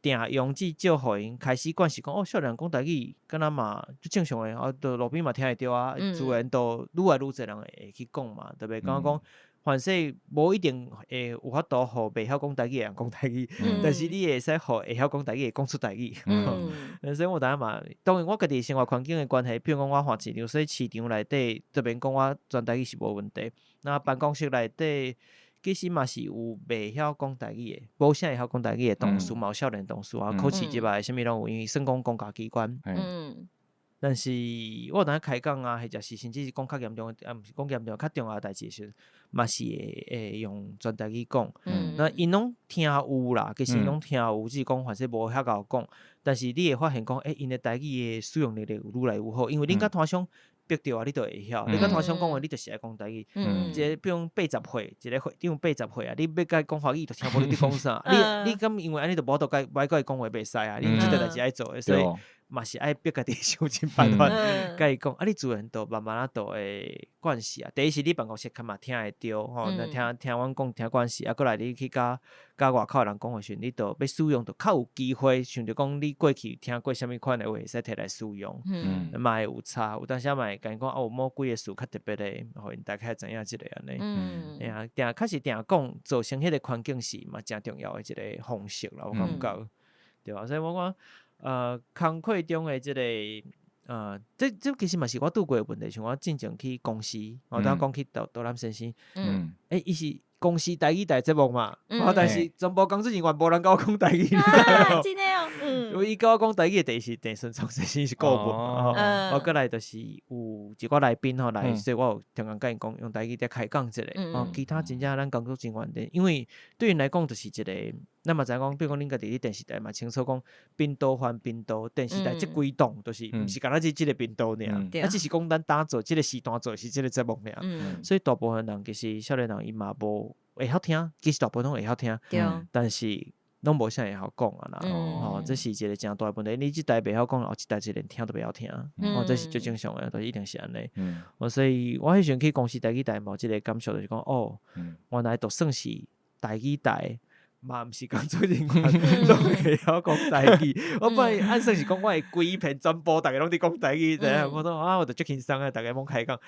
定用至少予𪜶開始慣勢講，哦，少年人講台語，敢若嘛足正常的，啊，都路邊嘛聽會著啊，自然都愈來愈濟人會去講嘛，特別感覺講。凡勢無一定會有法度予袂曉講台語的人講台語，但是你會使予會曉講台語的講出台語。所以我有當嘛，當然我家己生活環境的關係，比如講我換市場，所以市場內底這邊講我全台語是無問題。那辦公室內底其實嘛是有袂曉講台語的，無啥會曉講台語的同事，嘛有少年同事啊，考試入來啥物攏有，因為算講公家機關。但是我有當開講啊，或者是甚至是講較嚴重的，啊，毋是講嚴重，較重要的代誌的時陣，嘛是會用全台語講。那𪜶攏聽有啦，其實𪜶攏聽有，只是講反正無遐𠢕講。但是你會發現講，𪜶的台語的使用能力有愈來愈好，因為恁佮攤商逼著啊，你就會曉。你佮攤商講話，你就是愛講台語。一個比如講80歲，一個會長80歲啊，你欲共伊講華語，就聽無你佇講啥。你敢因為按呢就無法度共伊欲共伊講話袂使啊，你有這個代誌愛做的，所以嘛是愛逼家己想盡辦法共伊講。啊，你自然就慢慢仔就會慣勢啊。第一是你辦公室較嘛聽會著吼，聽聽阮講聽慣勢，啊，閣來你去共共外口的人講話時，你就欲使用就較有機會，想著講你過去聽過啥物款的話，會使提來使用，嘛會有差。有當時嘛會共𪜶講，啊，有某幾个詞較特別的，予𪜶大概知影這個按呢。嘿啊，定確實定講造成彼個環境是嘛誠重要的一個方式啦，我感覺，對啊，所以我講，工課中的這個，這其實嘛是我拄過的問題，像我進前去公司，我拄仔講去杜杜南先生，伊是公司台語台節目嘛，但是全部工作人員無人共我講台語，你知無？真的哦，因為伊共我講台語的第一是鄭順聰先生是顧問嘛，吼，閣來就是有一寡來賓吼來，所以我有常常共𪜶講用台語佇開講一下，吼，其他真正咱工作人員的，因為對𪜶來講就是一個，咱嘛知影講，比如講恁家己佇電視台嘛清楚講，頻道換頻道，電視台這幾檔就是毋是干焦這個頻道爾，啊，只是講咱當做這個時段做是這個節目爾，所以大部分人其實少年人伊嘛無會曉聽，其實大部分攏會曉聽，但是攏無啥會曉講啊啦，吼，這是一個誠大的問題。你這代袂曉講，後一代就連聽都袂曉聽，吼，這是足正常的，就是一定是按呢。所以我彼時陣去公司台語台嘛有這個感受，就是講，哦，原來就算是台語台，嘛毋是工作人員攏會曉講台語。我本來按算是講，我會規片全部逐家攏佇講台語，知影？我講啊，我就足輕鬆啊，逐家罔開講，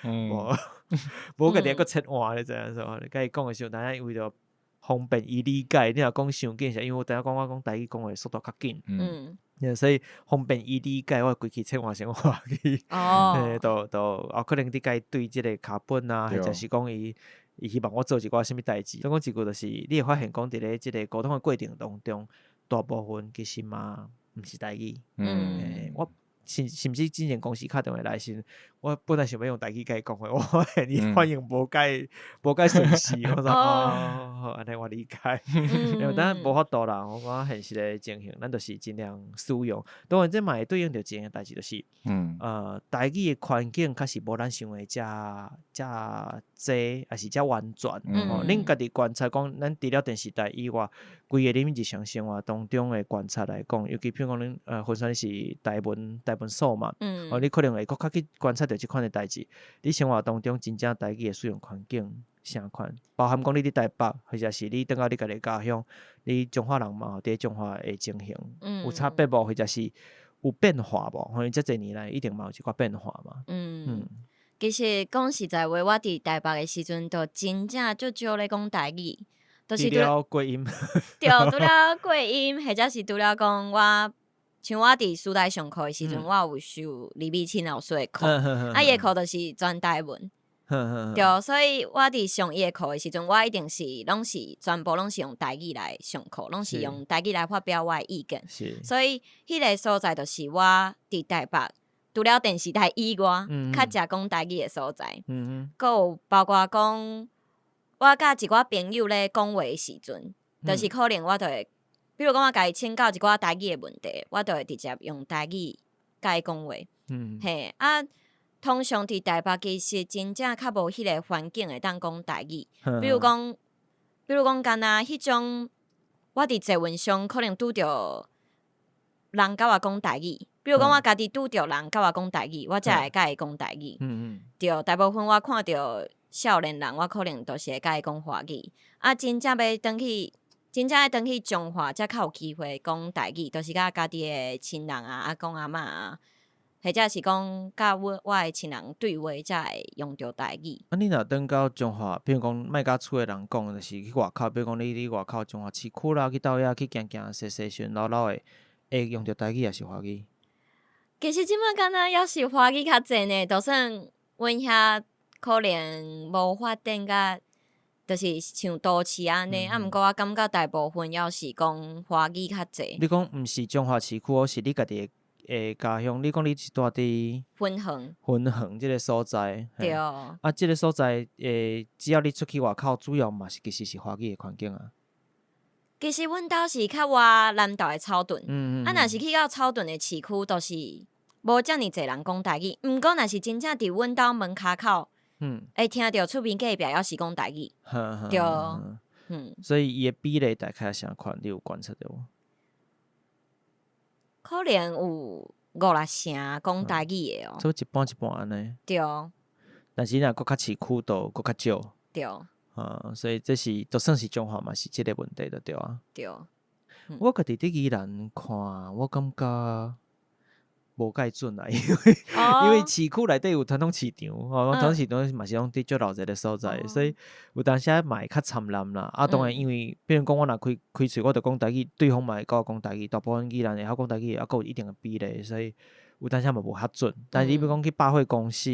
無無家己閣切換，你知影無？共伊講的時陣，當然為著方便伊理解，你若講傷緊是，因為我知影講我講台語講話速度較緊，所以方便伊理解，我規氣切換成華語，都都哦，可能你共伊對這個卡本啊，或者是講伊希望我做一寡啥物代誌，總講一句就是，你會發現講佇咧這個溝通的過程當中，大部分其實嘛毋是台語。我甚至之前公司敲電話來時，我本來想欲用台語共伊講話，我發現伊反應無介順勢，我說哦，好，按呢我理解。因為咱無法度啦，我講現實的情形，咱就是盡量使用。當然，這嘛會對應著一件代誌，就是，台語的環境確實無咱想的遮遮濟，抑是遮完全。哦，恁家己觀察講，咱除了電視台以外，規个恁日常生活當中的觀察來講，尤其譬如講恁分散是台文所嘛，哦，你可能會閣較去觀察著這款的代誌。你生活當中真正台語的使用環境啥款？包含講你佇台北，或者是你轉到你家己家鄉，你彰化人嘛，佇咧彰化的情形，有差別無？或者是有變化無？因為這濟年來一定嘛有一寡變化嘛。其實講實在話，我佇台北的時陣，就真正足少咧講台語，就是除了過音，對，除了過音，或者是除了講我，像我佇師大上課的時陣，我有修李美琴老師的課，啊，伊的課就是全台文，對，所以我佇上伊的課的時陣，我一定是攏是全部攏是用台語來上課，攏是用台語來發表我的意見，所以彼個所在就是我佇台北，除了電視台以外，較常講台語的所在。閣有包括講，我佮一寡朋友咧講話的時陣，就是可能我就會，比如講我共伊請教一寡台語的問題，我就會直接用台語共伊講話。嘿，啊，通常佇台北其實真正較無彼個環境會當講台語，比如講，敢若彼種我佇捷運上可能拄著人佮我講台語，比如講我家己拄著人佮我講台語，我才會佮伊講台語。對，大部分我看著少年人，我可能都是會佮伊講華語。啊，真正欲轉去，真正欲轉去彰化，才較有機會講台語，就是佮家己的親人啊、阿公阿嬤啊，或者是講佮我的親人對話，才會用著台語。啊，你若轉到彰化，比如講莫佮厝的人講，就是去外口，比如講你佇外口彰化市區啦，去佗位仔去行行踅踅時陣，老老的會用著台語抑是華語？其實這擺敢若猶是華語較濟呢，就算阮遐可能無發展甲，就是像都市按呢，啊，毋過我感覺大部分猶是講華語較濟。你講毋是彰化市區，是你家己的家鄉。你講你是住佇芬園。芬園這个所在。對。啊，這个所在，只要你出去外口，主要嘛是其實是華語的環境啊。其實阮兜是較倚南投的草屯，啊，若是去到草屯的市區，就是無遮爾濟人講台語。毋過，若是真正佇阮兜門跤口，會聽著厝邊隔壁猶是講台語。對，所以伊的比例大概啥款？你有觀察著無？可能有五六成講台語的哦。所以一半一半按呢。對。但是若閣較市區，就閣較少。對。啊，所以這是就算是彰化嘛，是這个問題就對啊。對。我家己佇宜蘭看，我感覺無蓋準啊，因為市區內底有傳統市場，吼，傳統市場嘛是攏佇足鬧熱的所在，所以有當時嘛會較摻濫啦。啊，當然因為，比如講我若開開喙，我就講台語，對方嘛會佮我講台語，大部分宜蘭會曉講台語，猶閣有一定的比例，所以有當時嘛無遐準。但是你比如講去百貨公司，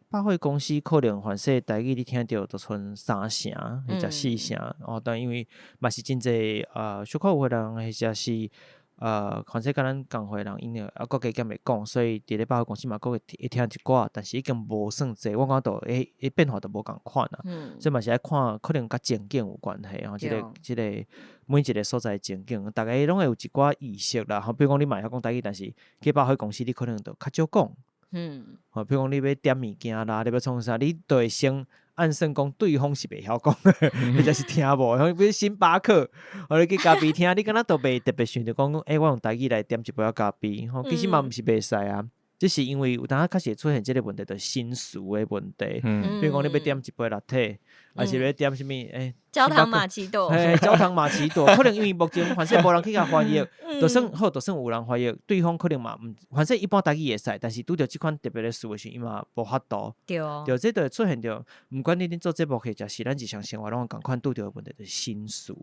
百貨公司可能凡勢台語你聽著就賰三成或者四成，哦，但因為嘛是真濟小可有的人或者是凡勢佮咱仝歲的人，𪜶猶閣加減會講，所以佇咧百貨公司嘛閣會聽一寡，但是已經無算濟，我感覺就彼變化就無仝款啦。所以嘛是愛看，可能佮情景有關係吼，這個每一個所在的情景，逐家攏會有一寡意識啦。吼，比如講你嘛會曉講台語，但是去百貨公司你可能就較少講。吼，比如講你欲點物件啦，你欲創啥，你就會先按算講對方是袂曉講，或者是聽無。比如星巴克，或你去咖啡廳，你敢若都袂特別想著講，欸，我用台語來點一杯仔咖啡，吼，其實嘛毋是袂使啊，只是因為有當時確實會出現這个問題，就是新詞的問題。比如講你欲點一杯拿鐵，還是欲點啥物？欸，焦糖瑪奇朵。嘿，焦糖瑪奇朵，可能因為目前凡勢無人去共翻譯，就算好，就算有人翻譯，對方可能嘛毋，凡勢一般台語會使，但是拄著這款特別的詞的時陣，伊嘛無法度。對，這就會出現著，毋管你恁做節目或者是咱日常生活攏有仝款拄著的問題，就是新詞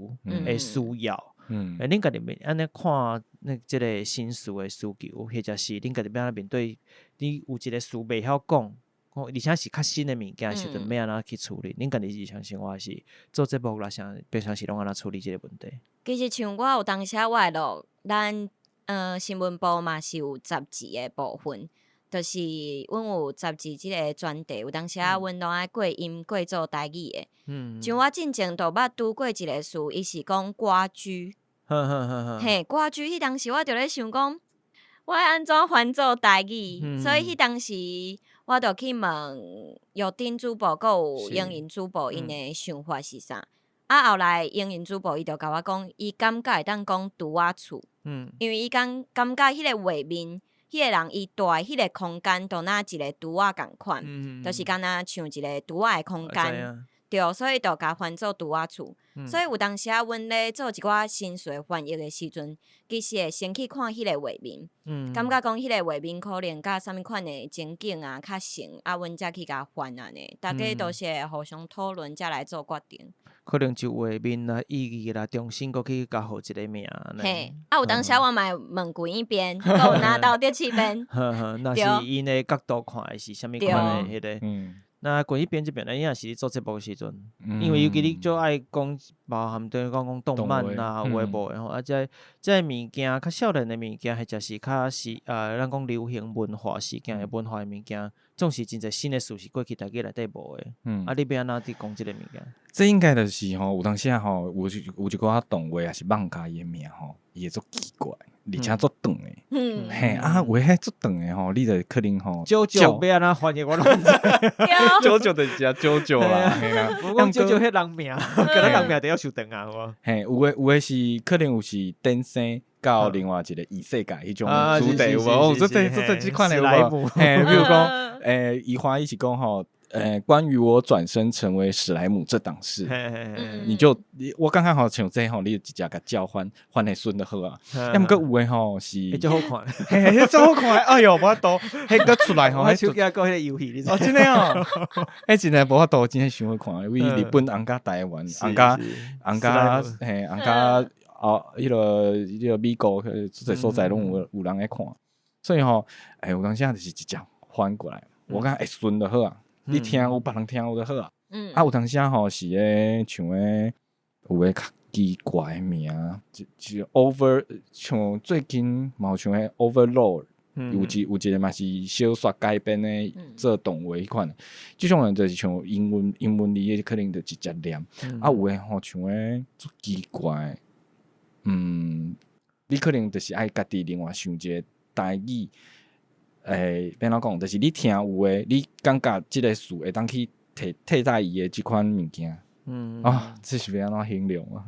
的需要。欸，恁家己欲按呢看，那這个新詞的需求，或者是恁家己欲按怎面對，你有一个詞袂曉講，而且是較新的物件時陣，欲按怎去處理？恁家己日常生活是做節目啦，啥平常時攏按怎處理這个問題？其實像我有當時我會錄咱新聞部嘛是有雜誌的部分，就是阮有雜誌這个專題，有當時啊，阮攏愛過音過做台語的。像我進前就捌拄過一个詞，伊是講蝸居。嘿，蝸居彼當時我就咧想講，我愛按怎翻做台語？所以彼當時我就去問玉丁主播，閣有英英主播，𪜶的想法是啥？啊，後來英英主播伊就共我講，伊感覺會當講櫥仔厝，因為伊感覺彼個畫面，彼個人伊蹛彼個空間，就若一個櫥仔仝款，就是敢若像一個櫥仔的空間。對，所以就共翻做櫥仔厝。所以有當時啊，阮咧做一寡新詞翻譯的時陣，其實會先去看彼個畫面，感覺講彼個畫面可能佮啥物款的情景啊較像，啊，阮才去共翻按呢。逐家都是會互相討論，才來做決定。可能就畫面啦、意義啦，重新閣去共予一个名。嘿，啊，有當時我嘛會問顧一邊，閣有拿到第七邊。呵呵，若是𪜶的角度看的是啥物款的彼个？那關於編這邊咧，你若是咧做節目的時陣，因為尤其你足愛講，包含等於講講動漫啊，有的無的吼，啊，這个物件較少年的物件，或者是較是咱講流行文化事件的文化的物件，總總是真濟新的詞是過去台語內底無的。啊，你欲按怎佇講這个物件？這應該就是吼，有當時吼，有一寡動畫抑是漫畫伊的名吼，伊會足奇怪，而且足長的。嘿，啊，有彼足長的吼，你就可能吼， JoJo 欲按怎翻譯我攏毋知。 JoJo 就是食 JoJo 啦，嘿啦。我講 JoJo 彼人名，敢若人名都要傷長啊，有無？嘿，有的是可能有是転生到另外一个異世界彼種主題有無？哦，這這款的有無？嘿，比如講，伊華伊是講吼，關於我轉生成為史萊姆這檔事，你就我感覺吼，像這吼，你就直接共照翻翻會順就好啊。啊，毋過有的吼是，足好看，嘿，足好看，哎喲，無法度，彼閣出來吼，我手機還閣彼个遊戲，哦，真的哦，彼真的無法度，真的傷好看，為日本紅佮台灣，紅佮紅佮嘿，紅佮哦，彼个美國這所在攏有人咧看，所以吼，有當時就是直接翻過來，我感覺會順就好啊。你聽有別人聽有就好啊。啊，有當時吼是咧像彼有的較奇怪的名，就 over 像最近嘛有像彼 Overlord，有一个嘛是小說改編的做動畫彼款，這種人就是像英文字的可能就直接念，啊有的吼像彼足奇怪，你可能就是愛家己另外想一个台語。欲按怎講？就是你聽有的，你感覺這个詞會當去替代伊的這款物件。啊，這是欲按怎形容啊？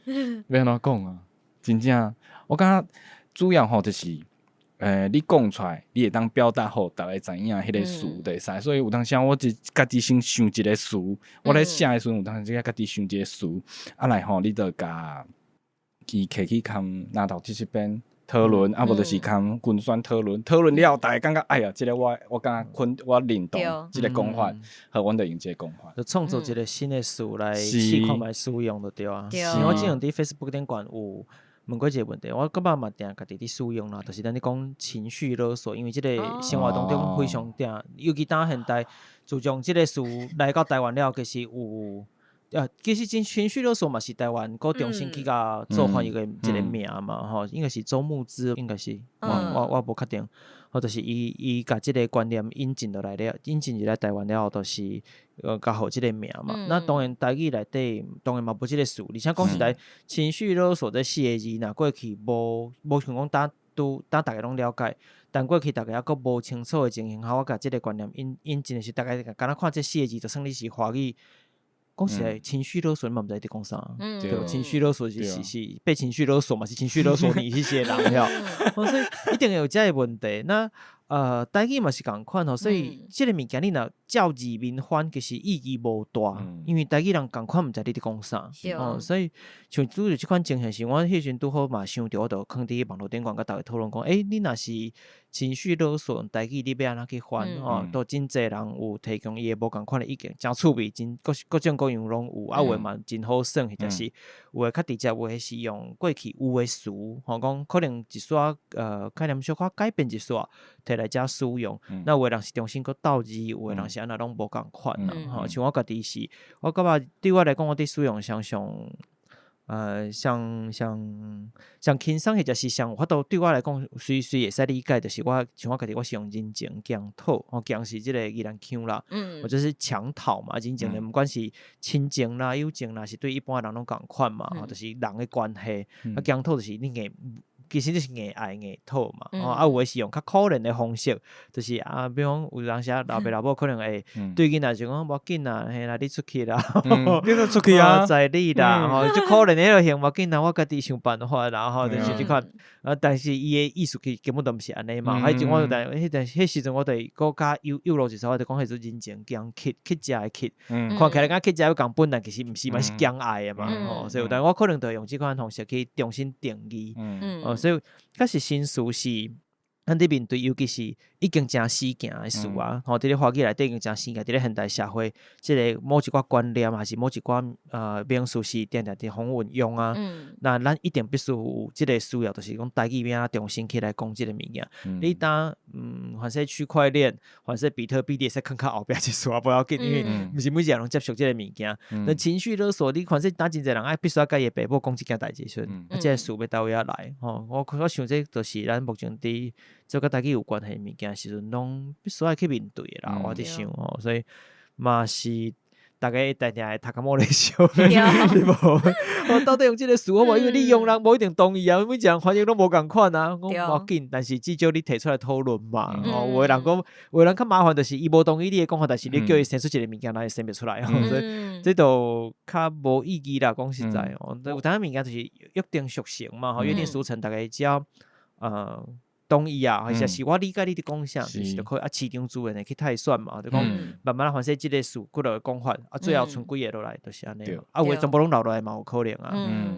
欲按怎講啊？真正，我感覺主要吼就是，你講出來，你會當表達予逐家知影彼个詞就會使。所以有當時我就家己先想一个詞，我咧寫的時陣有當時家己想一个詞，啊來吼，你就共伊摕去共拿到這邊。討論啊，無就是共群宣討論，討論了後，逐家感覺哎呀，這个我感覺困，我認同這个講法，好，阮就用這个講法。就創造一个新的詞來試看覓使用就對啊。是我之前佇 Facebook 頂懸有問過一个問題，我感覺嘛定家己佇使用啦，就是咱咧講情緒勒索，因為這个生活當中非常定，尤其當現代，自從這个詞來到台灣了，其實有。其實情緒勒索嘛是台灣閣重新去共做翻譯的一个名嘛，吼，應該是周慕姿，應該是，我無確定，吼，就是伊共這个觀念引進落來了，引進入來台灣了後，就是共予這个名嘛。那當然台語內底當然嘛無這个詞，而且講實在，情緒勒索這四个字，若過去無像講當拄當逐家攏了解，但過去逐家猶閣無清楚的情形下，我共這个觀念引進的時，逐家敢若看這四个字，就算你是華語。講實在，情緒勒索你嘛毋知佇講啥，對，情緒勒索是被情緒勒索嘛，是情緒勒索你彼個人了，所以一定會有這个問題。那台語嘛是仝款吼，所以這个物件你若照字面翻，其實意義無大，因為台語人仝款毋知你佇講啥，哦，所以像拄著這款情形時，我彼時陣拄好嘛想著，我就囥佇網路頂懸共逐家討論講，欸，你若是情緒勒索，台語你欲按怎去翻？吼，都真濟人有提供伊的無仝款的意見，誠趣味，真各種各樣攏有，啊有的嘛真好耍，或者是有的較直接，有的是用過去有的詞，吼，講可能一撮概念小可改變一撮，提來遮使用。那有的人是重新閣鬥字，有的人是按怎攏無仝款啦。吼，像我家己是，我感覺對我來講，我佇使用上上。上輕鬆或者是上有法度對我來講，隨隨會使理解，就是我像我家己，我是用人情強討，吼，強是這个宜蘭腔啦，或者是強討嘛，人情的，毋管是親情啦、友情啦，是對一般人攏仝款嘛，吼，就是人的關係。啊，強討就是你硬，其實就是硬愛硬討嘛，哦，啊，有的是用較可憐的方式，就是啊，比如講有當時啊，老爸老母可能會對囡仔就講無要緊啦，嘿啦，你出去啦，你都出去啊，在你啦，吼，就可憐的彼個型，無要緊啦，我家己想辦法啦，吼，就是這款。啊，但是伊的意思其實根本就毋是按呢嘛，彼陣我就但彼陣彼時陣我就閣較幼路一些，我就講彼陣人情強乞乞食的乞，看起來敢乞食有仝本來其實毋是嘛，是強愛的嘛，吼，所以但我可能就用這款方式去重新定義，哦，所以確實新詞是咱佇面對，尤其是已經誠死行的詞啊，吼，佇咧華語內底已經誠死行，佇咧現代社會，這个某一寡觀念，還是某一寡名詞是定定佇予運用啊。那咱一定必須有這个需要，就是講台語欲按怎重新起來講這个物件。你當凡說區塊鏈，凡說比特幣，你會使囥較後壁一撮無要緊，因為毋是每一個人攏接受這个物件。那情緒勒索，你凡說當真濟人愛必須愛共伊的爸母講這件代誌時陣，啊，這个詞欲佗位仔來？吼，我想這就是咱目前佇做佮台語有關係的物件時陣，攏必須愛去面對的啦。我佇想吼，所以嘛是。逐家定定會頭殼摸咧燒，對無？我到底用這个詞好無？因為你用人無一定同意啊，每一個人反應攏無仝款啊。講無要緊，但是至少你提出來討論嘛。哦，有的人講，有的人較麻煩，就是伊無同意你的講法，但是你叫伊生出一個物件來，生袂出來。所以這就較無意義啦。講實在哦，有當物件就是約定俗成嘛，吼，約定俗成，逐家只要同意啊，或者是我理解你佇講啥，就是就可以啊。市場自然會去篩選嘛，就講慢慢仔反正這個詞幾落個講法，啊，最後賰幾个落來，就是按呢。啊，有的全部攏留落來嘛，有可能啊。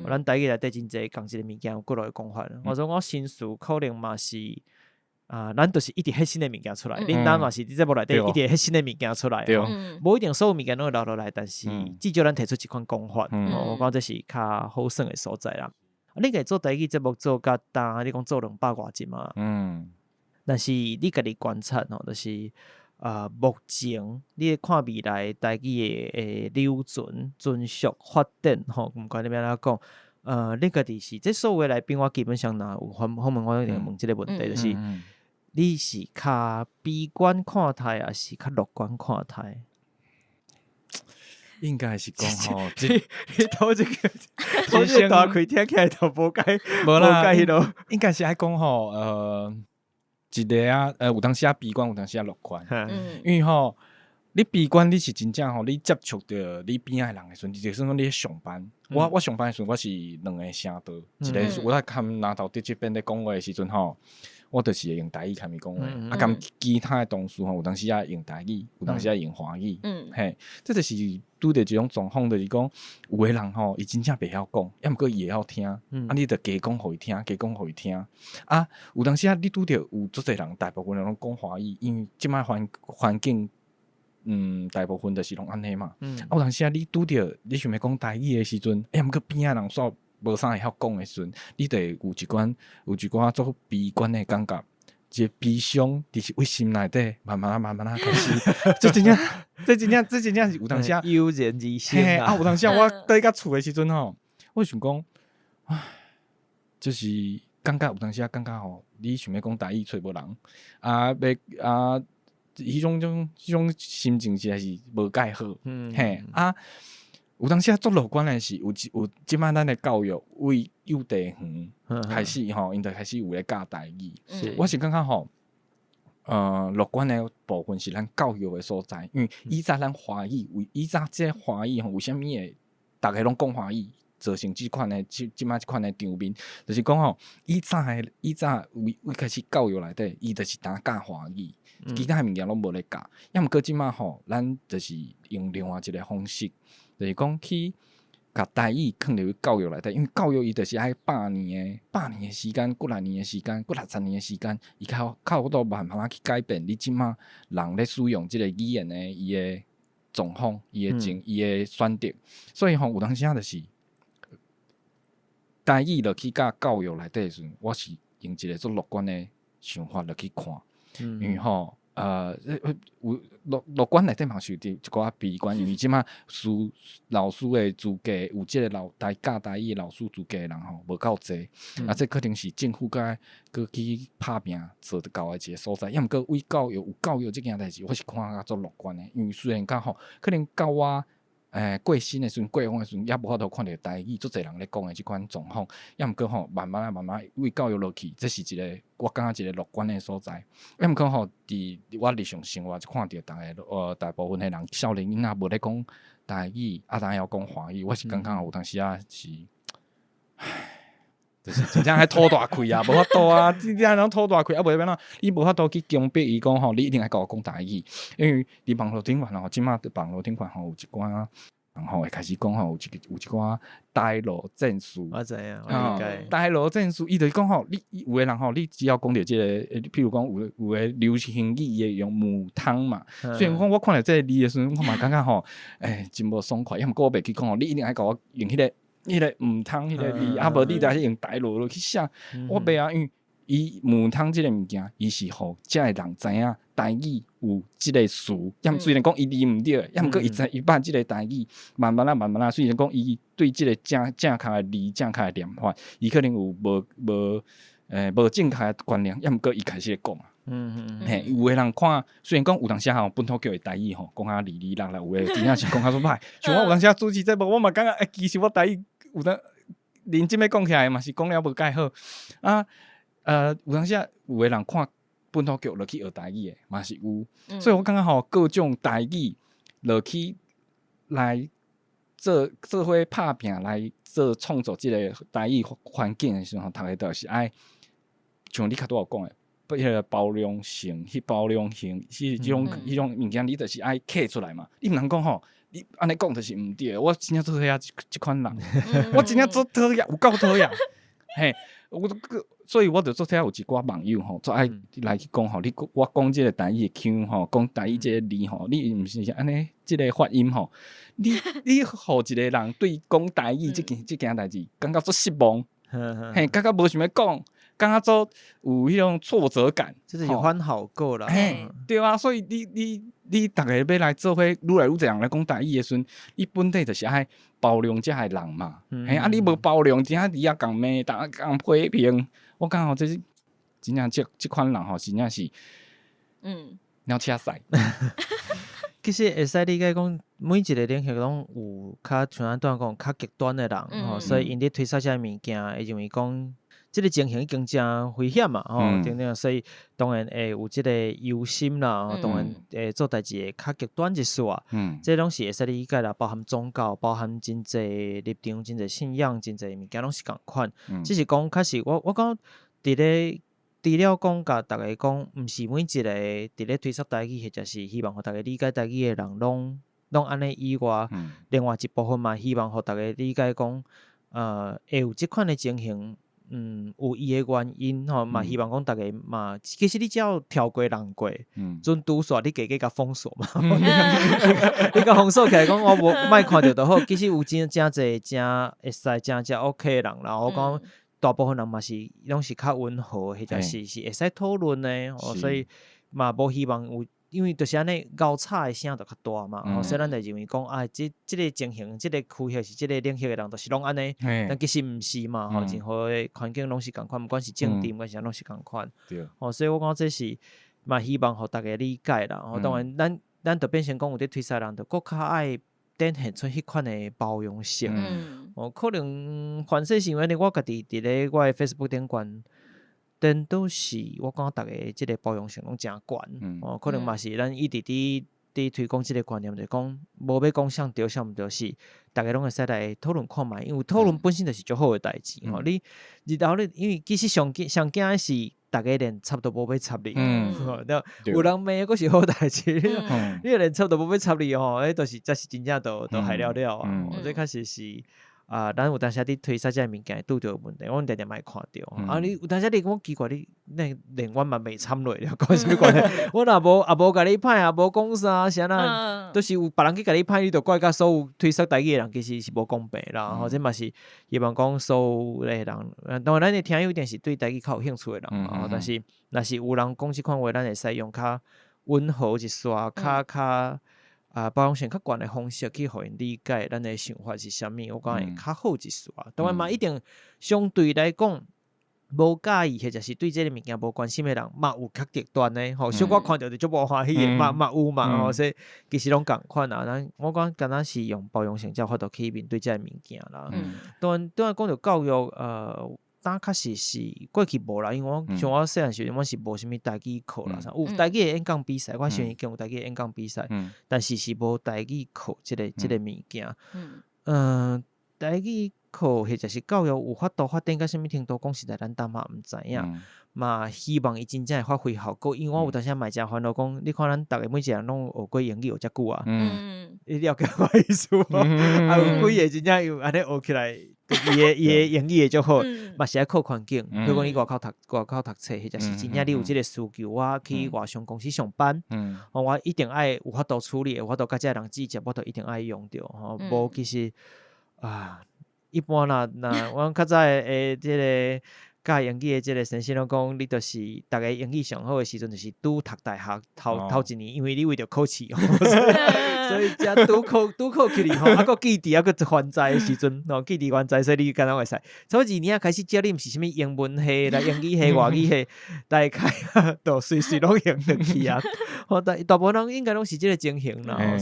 咱台語內底真濟仝一个物件有幾落個講法。我說我新詞可能嘛是啊，咱就是一直彼新的物件出來，恁咱嘛是佇節目內底一直彼新的物件出來。無一定所有物件攏會留落來，但是至少咱提出一款講法，我感覺這是較好耍的所在啦。你家做台語節目做甲今，你講做200外集嘛？但是你家己觀察吼，就是目前你看未來台語的流傳、存續、發展吼，毋管你欲按怎講，你家己是這所有的來賓，我基本上若有訪訪問，我一定問這个問題，就是你是較悲觀看待，抑是較樂觀看待？應該是講吼，你頭一个頭一个大開聽起來就無解，無啦，無解彼囉。應該是愛講吼，一个啊，有當時啊悲觀，有當時啊樂觀。因為吼，你悲觀，你是真正吼，你接觸著你邊仔的人的時陣，就算講你咧上班，我上班的時陣，我是兩个聲道，一个是我在含南投佇這邊咧講話的時陣吼，我就是會用台語共伊講話，啊，佮其他的同事吼，有當時啊用台語，有當時啊用華語，嘿，這就是拄著一種狀況，就是講有的人吼，伊真正袂曉講，抑毋過伊會曉聽，啊，你著加講予伊聽，加講予伊聽，啊，有當時啊，你拄著有足濟人，大部分人攏講華語，因為這擺環環境，大部分就是攏按呢嘛，啊，有當時啊，你拄著你想欲講台語的時陣，欸，毋過邊仔人煞無啥會曉講的時陣，你就會有一寡有一寡足悲觀的感覺，一个悲傷，就是佇心內底慢慢仔慢慢仔開始，這真正，這真正，這真正是有當時啊，油然而生啊，有當時啊，我綴到厝的時陣吼，我想講，唉，就是感覺有當時啊，感覺吼，你想欲講台語揣無人，啊，欲啊，彼種種彼種心情實在是無蓋好，嘿啊。有當時啊，足樂觀的是有有這擺咱的教育為幼稚園開始吼，𪜶就開始有咧教台語。我是感覺吼，樂觀的部分是咱教育的所在，因為以前咱華語為以前這个華語吼，為啥物會逐个攏講華語，造成這款的這這擺這款的場面，就是講吼，以早的以早為為開始教育內底，伊就是單教華語，其他的物件攏無咧教。抑毋過這擺吼，咱就是用另外一个方式。就是講去共台語囥入去教育內底，因為教育伊就是愛百年的百年的時間，幾若年的時間，幾六十年的時間，伊較較有法度慢慢仔去改變你這擺人咧使用這个語言的伊的狀況，伊的情，伊的選擇。所以吼，有當時仔就是台語落去佮教育內底的時陣，我是用一个足樂觀的想法落去看，因為吼。有樂樂觀內底嘛是有一寡悲觀，因為這擺師老師的資格有這个老台教台語的老師資格的人吼無夠濟，啊，這可能是政府該閣去拍拚做到的一个所在。抑毋過為教育有教育這件代誌，我是看甲足樂觀的，因為雖然講吼，可能到我過身的時陣，過往的時陣，猶無法度看著台語足濟人咧講的這款狀況，抑毋過吼，慢慢仔慢慢為教育落去，這是一个我感覺一个樂觀的所在。抑毋過吼，佇我日常生活就看著逐个大部分的人少年囡仔無咧講台語，啊，但曉講華語，我是感覺有當時仔是，唉，就是真正愛吐大氣啊，無法度啊，真正攏吐大氣啊，袂欲按怎，你無法度去強迫伊講吼，你一定愛共我講台語，因為佇網路頂懸吼，這擺佇網路頂懸吼有一寡人吼會開始講吼，有一個有一寡台羅戰士，我知影，我理解。台羅戰士，伊就是講吼，你有的人吼，你只要講著這个，譬如講有有的流行語會用母湯嘛，雖然講我看著這个字的時陣，我嘛感覺吼，欸，真無爽快，抑毋過我袂去講吼，你一定愛共我用彼个彼个毋通彼个字，啊無你著是用台羅落去寫，我袂啊，因為伊母湯這个物件，伊是予遮个人知影台語有這个詞，抑雖然講伊字毋對，抑毋過伊知伊捌這个台語，慢慢仔慢慢仔，雖然講伊對這个正正確的字、正確的念法，伊可能有無無無正確的觀念，抑毋過伊開始會講啊。嘿，有的人看，雖然講有當時吼本土劇的台語吼，講較哩哩啦啦，有的真正是講較歹。像我有當時主持節目，我嘛感覺欸，其實我台語有當認真欲講起來嘛是講了無蓋好。啊，有當時有的人看本土劇落去學台語的嘛是有，所以我感覺吼各種台語落去來做做伙拍拚來做創作這个台語環境的時陣，逐个都是愛像你較拄仔有講的。彼个包容性，彼包容性是這種彼種物件，你就是愛刻出來嘛。你毋通講吼，你按呢講就是毋對的。我真正足討厭這款人，我真正足討厭，有夠討厭。嘿，我都所以我就足聽有一寡網友吼，足愛來去講吼，你我講這个台語的腔吼，講台語這个字吼，你毋是按呢這个發音吼，你予一个人對講台語這件代誌感覺足失望，嘿，感覺無想欲講。感覺做有彼種挫折感，這是反效果啦。嘿，對啊，所以你逐个欲來做伙，愈來愈濟人來講台語的時陣，你本底就是愛包容這个人嘛。嘿，啊，你無包容，真正佇遐共罵，共批評，我感覺這是真正這款人吼，真正是鳥車屎。其實會使理解講，每一个領域攏有較像咱拄仔講較極端的人吼，所以𪜶佇推捒這个物件，會認為講。這个情形已經誠危險嘛，吼，等等，所以當然會有這个憂心啦，當然會做代誌會較極端一絲啊，這攏是會使理解啦，包含宗教，包含真濟立場、真濟信仰、真濟物件攏是仝款，只是講確實我感覺佇咧除了講共逐家講，毋是每一个佇咧推捒台語，或者是希望予逐家理解台語的人，攏按呢以外，另外一部分嘛，希望予逐家理解講，會有這款的情形。有伊的原因吼，嘛希望講逐家嘛，其實你只要跳過人過，準拄煞你加加共封鎖嘛，你共封鎖起來講我無莫看著就好。其實有真誠濟誠會使誠誠 OK 的人啦，我講大部分人嘛是攏是較溫和，或者是會使討論的，所以嘛無希望有。因為就是按呢，𠢕吵的聲就較大嘛，所以咱就認為講啊，這个情形、這个區域是這个領域的人，就是攏按呢，但其實毋是嘛，吼，任何的環境攏是仝款，毋管是政治，毋管是啥攏是仝款。吼，所以我感覺這是嘛，希望予逐家理解啦。吼，當然，咱就變成講有佇推捒人，就閣較愛展現出彼款的包容性。哦，可能凡勢是因為我家己佇咧我的 Facebook 頂懸。顛倒是我感覺逐家這个包容性攏誠懸，哦，可能嘛是咱一直佇推廣這个觀念，就是講無欲講啥對啥毋對，是逐家攏會使來討論看覓，因為討論本身就是足好的代誌吼。你日後你因為其實上驚上驚的是逐家連插都無欲插你，有人罵閣是好代誌，你連插都無欲插你吼，彼就是才是真正都害了了啊！這確實是。啊，咱有當時佇推捒這个物件會拄著問題，阮定定嘛會看著。啊，你有當時你感覺奇怪，你連連阮嘛袂參落了，講啥物關係？我若無也無共你歹，也無講啥，是按怎？都是有別人去共你歹，你就怪甲所有推捒台語的人，其實是無公平啦。吼，這嘛是希望講所有的人，當然咱的聽友一定是對台語較有興趣的人，吼。但是若是有人講這款話，咱會使用較溫和一絲，較包容性較懸的方式去予𪜶理解咱的想法是啥物，我感覺會較好一絲。當然嘛，一定相對來講，無佮意或者是對這个物件無關心的人，嘛有較極端的吼。小可看著就足無歡喜的，嘛有嘛吼。所以其實攏仝款啊。咱我講敢若是用包容性才有法度去面對這个物件啦。當然，當然講著教育，當確實是過去無啦，因為我像我細漢時陣，我是無啥物台語課啦，有台語的演講比賽，我時陣已經有台語的演講比賽，但是是無台語課這个物件。台語課或者是教育有法度發展到啥物程度，講實在，咱當嘛毋知影。嘛希望伊真正會發揮效果，因為我有當時嘛會誠煩惱，講你看咱逐家每一個人攏學過英語學遮久啊，你了解我意思無？啊，有幾个真正有按呢學起來，伊的英語會足好，嘛是愛靠環境。比如講你外口讀外口讀冊，或者是真正你有這个需求，我去外商公司上班，我一定愛有法度處理，有法度佮這个人接觸，我都一定愛用著吼。無其實啊，一般啦，若阮較早的這个教英語的這个先生攏講，你就是逐家英語上好的時陣，就是拄讀大學頭一年，因為你為著考試，所以遮拄考拄考起哩吼，啊閣記佇啊閣還債的時陣，吼記佇還債，所以你敢若會使。從2年仔開始，只要你毋是啥物英文系啦、英語系、外語系，大概都隨時攏用得去啊。吼，但大部分人應該攏是這個情形啦。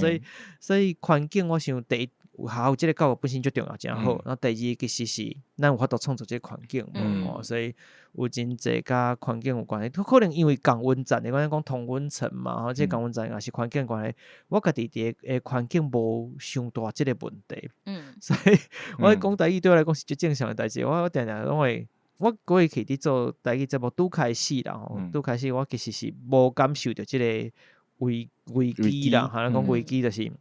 所以環境我想第一，有學校這個教育本身就重要，誠好。然後第二其實是咱有法度創造這個環境嘛，吼，所以有真濟佮環境有關係。可能因為共溫層的關係，講同溫層嘛，吼，這個共溫層也是環境關係。我家己佇個環境無傷大這個問題，所以我講台語對我來講是最正常的代誌。我定定攏會，我過去佇做台語節目拄開始啦，吼，拄開始我其實是無感受著這個危機啦，哈，講危機就是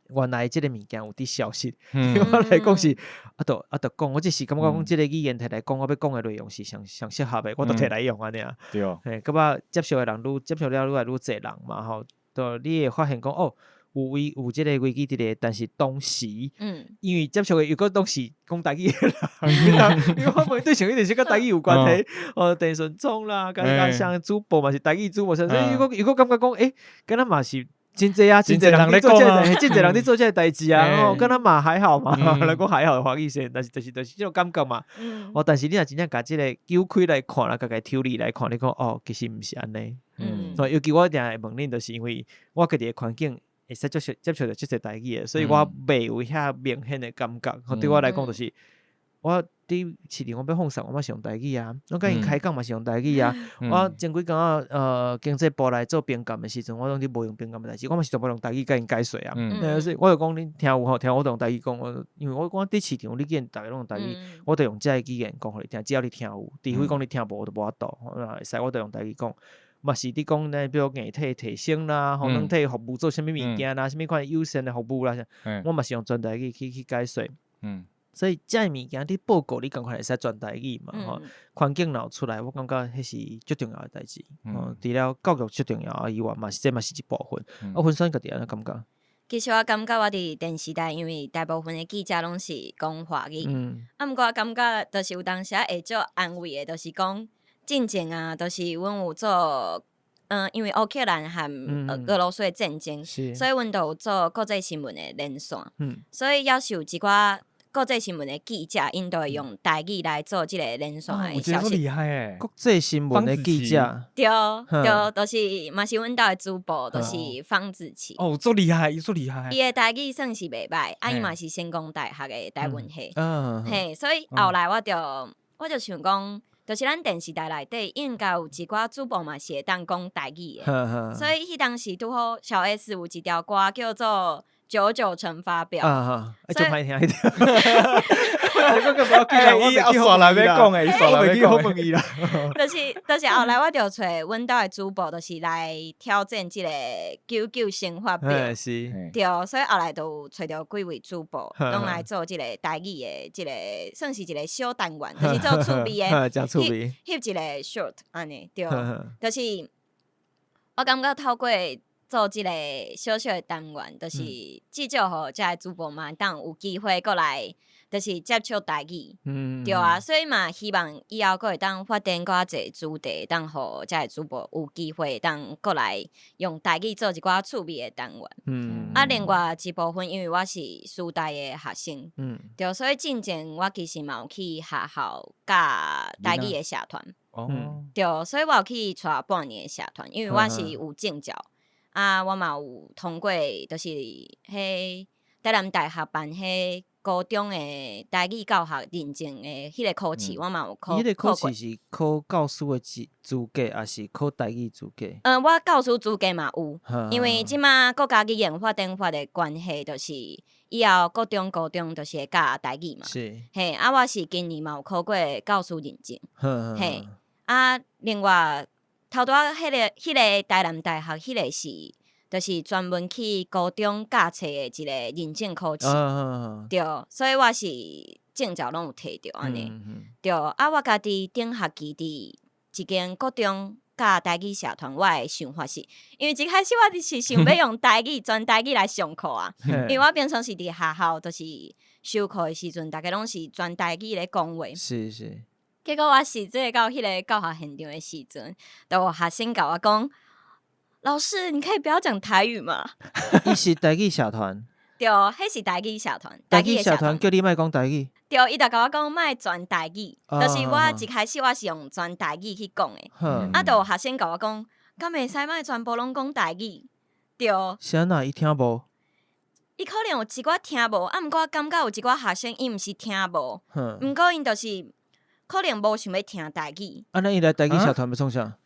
原來這個物件有佇消失，對我來講是，啊，著啊著講，我只是感覺講這個語言摕來講，我欲講的內容是上上適合的，我就摕來用按呢。嘿，感覺接受的人愈接受了愈來愈濟人嘛，吼，就你會發現講，哦，有危有這個危機佇咧，但是當時，因為接受的又閣攏是講台語的人，因為我問對象一定是佮台語有關係，哦，鄭順聰啦，佮像主播嘛是台語主播，所以又閣又閣感覺講，欸，敢若嘛是真濟啊，真濟人咧做這個，真濟人咧做這個代誌啊，哦，敢若嘛還好嘛，來講還好歡喜些，但是就是這種感覺嘛，哦，但是你若真正共這個扭開來看啦，共共抽離來看，你講哦，其實毋是按呢，尤其我定會問恁，就是因為我家己的環境會使接觸著這濟台語的，所以我袂有遐明顯的感覺。對我來講，就是我佇市場我欲放送，我嘛是用台語啊，我佮𪜶開講嘛是用台語啊。我前幾工仔經濟部來做評鑑的時陣，我攏佇無用評鑑的代誌，我嘛是全部用台語共𪜶解說啊。所以我就講恁聽有吼，聽我就用台語講，因為我講佇市場，你見逐家攏用台語，我就用這个語言講予你聽，只要你聽有，除非講你聽無，我就無法度。會使我就用台語講。嘛是佇講呢，比如硬體提升啦，吼，軟體服務做啥物物件啦，啥物款友善的服務啦，我嘛是用全台語去解說。所以這个物件佇報告你仝款會使全台語嘛，吼，環境若有出來，我感覺彼是最重要的代誌。吼，除了教育最重要以外，嘛是這嘛是一部分。啊，芬萱家己按怎感覺？其實我感覺我佇電視台，因為大部分的記者攏是講華語，啊，毋過我感覺就是有當時仔會足安慰的，就是講進前啊，就是阮有做，因為烏克蘭和俄羅斯的戰爭，所以阮就有做國際新聞的連線，所以猶是有一寡國際新聞的記者，𪜶都會用台語來做這個連線的消息。厲害欸！國際新聞的記者，對對，就是嘛是阮兜的主播，就是方子琪。哦，足厲害，伊足厲害。伊的台語算是袂䆀，啊，伊嘛是成功大學的台文系，嘿，所以後來我就想講，就是咱電視台內底應該有一寡主播嘛是會當講台語的，所以彼當時拄好小 S 有一條歌叫做九九乘法表，啊，足歹聽彼條。我伊煞來欲講的，伊煞來欲講問伊啦。就是後來我就揣阮兜的主播，就是來挑戰這個九九乘法表。對，所以後來就有揣著幾位主播，攏來做這個台語的這個，算是一個小單元，就是做趣味的，真趣味，翕一個 short 按呢，對，就是我感覺透過做這個小小的單元，就是至少予這个主播嘛，當有機會過來，就是接觸台語，對啊，所以嘛，希望以後閣會當發展閣較濟主題，當予這个主播有機會當過來用台語做一寡趣味的單元。啊，另外一部分，因為我是師大的學生，對，所以進前我其實嘛有去學校教台語的社團。對，所以我有去帶半年的社團，因為我是有證照。啊，我嘛有通過，就是彼台南大學辦彼高中的台語教學認證的彼個考試，我嘛有考。彼個考試是考教師的資格，抑是考台語資格？嗯，我教師資格嘛有，因為這馬國家語言發展法的關係，就是以後國中、高中就是會教台語嘛。嘿，啊，我是今年嘛有考過教師認證。嘿，啊，另外頭拄仔彼個台南大學彼個是，就是專門去高中教冊的一個認證考試，對，所以我是證照攏有摕著按呢，對，啊，我家己頂學期佇一間國中教台語社團，我的想法是，因為一開始我就是想欲用台語全台語來上課啊，因為我平常時佇學校就是授課的時陣，逐家攏是全台語咧講話。結果我實際到彼個教學現場的時陣，就有學生共我講，老師，你可以不要講台語嗎？伊是台語社團，對，彼是台語社團，台語社團叫你莫講台語。對，伊就共我講莫全台語，就是我一開始我是用全台語去講的，啊，就有學生共我講，敢會使莫全部攏講台語？對。是按怎？伊聽無？伊可能有一寡聽無，啊，毋過我感覺有一寡學生伊毋是聽無，毋過𪜶就是可能無想欲聽台語。啊，那伊來台語社團欲創啥？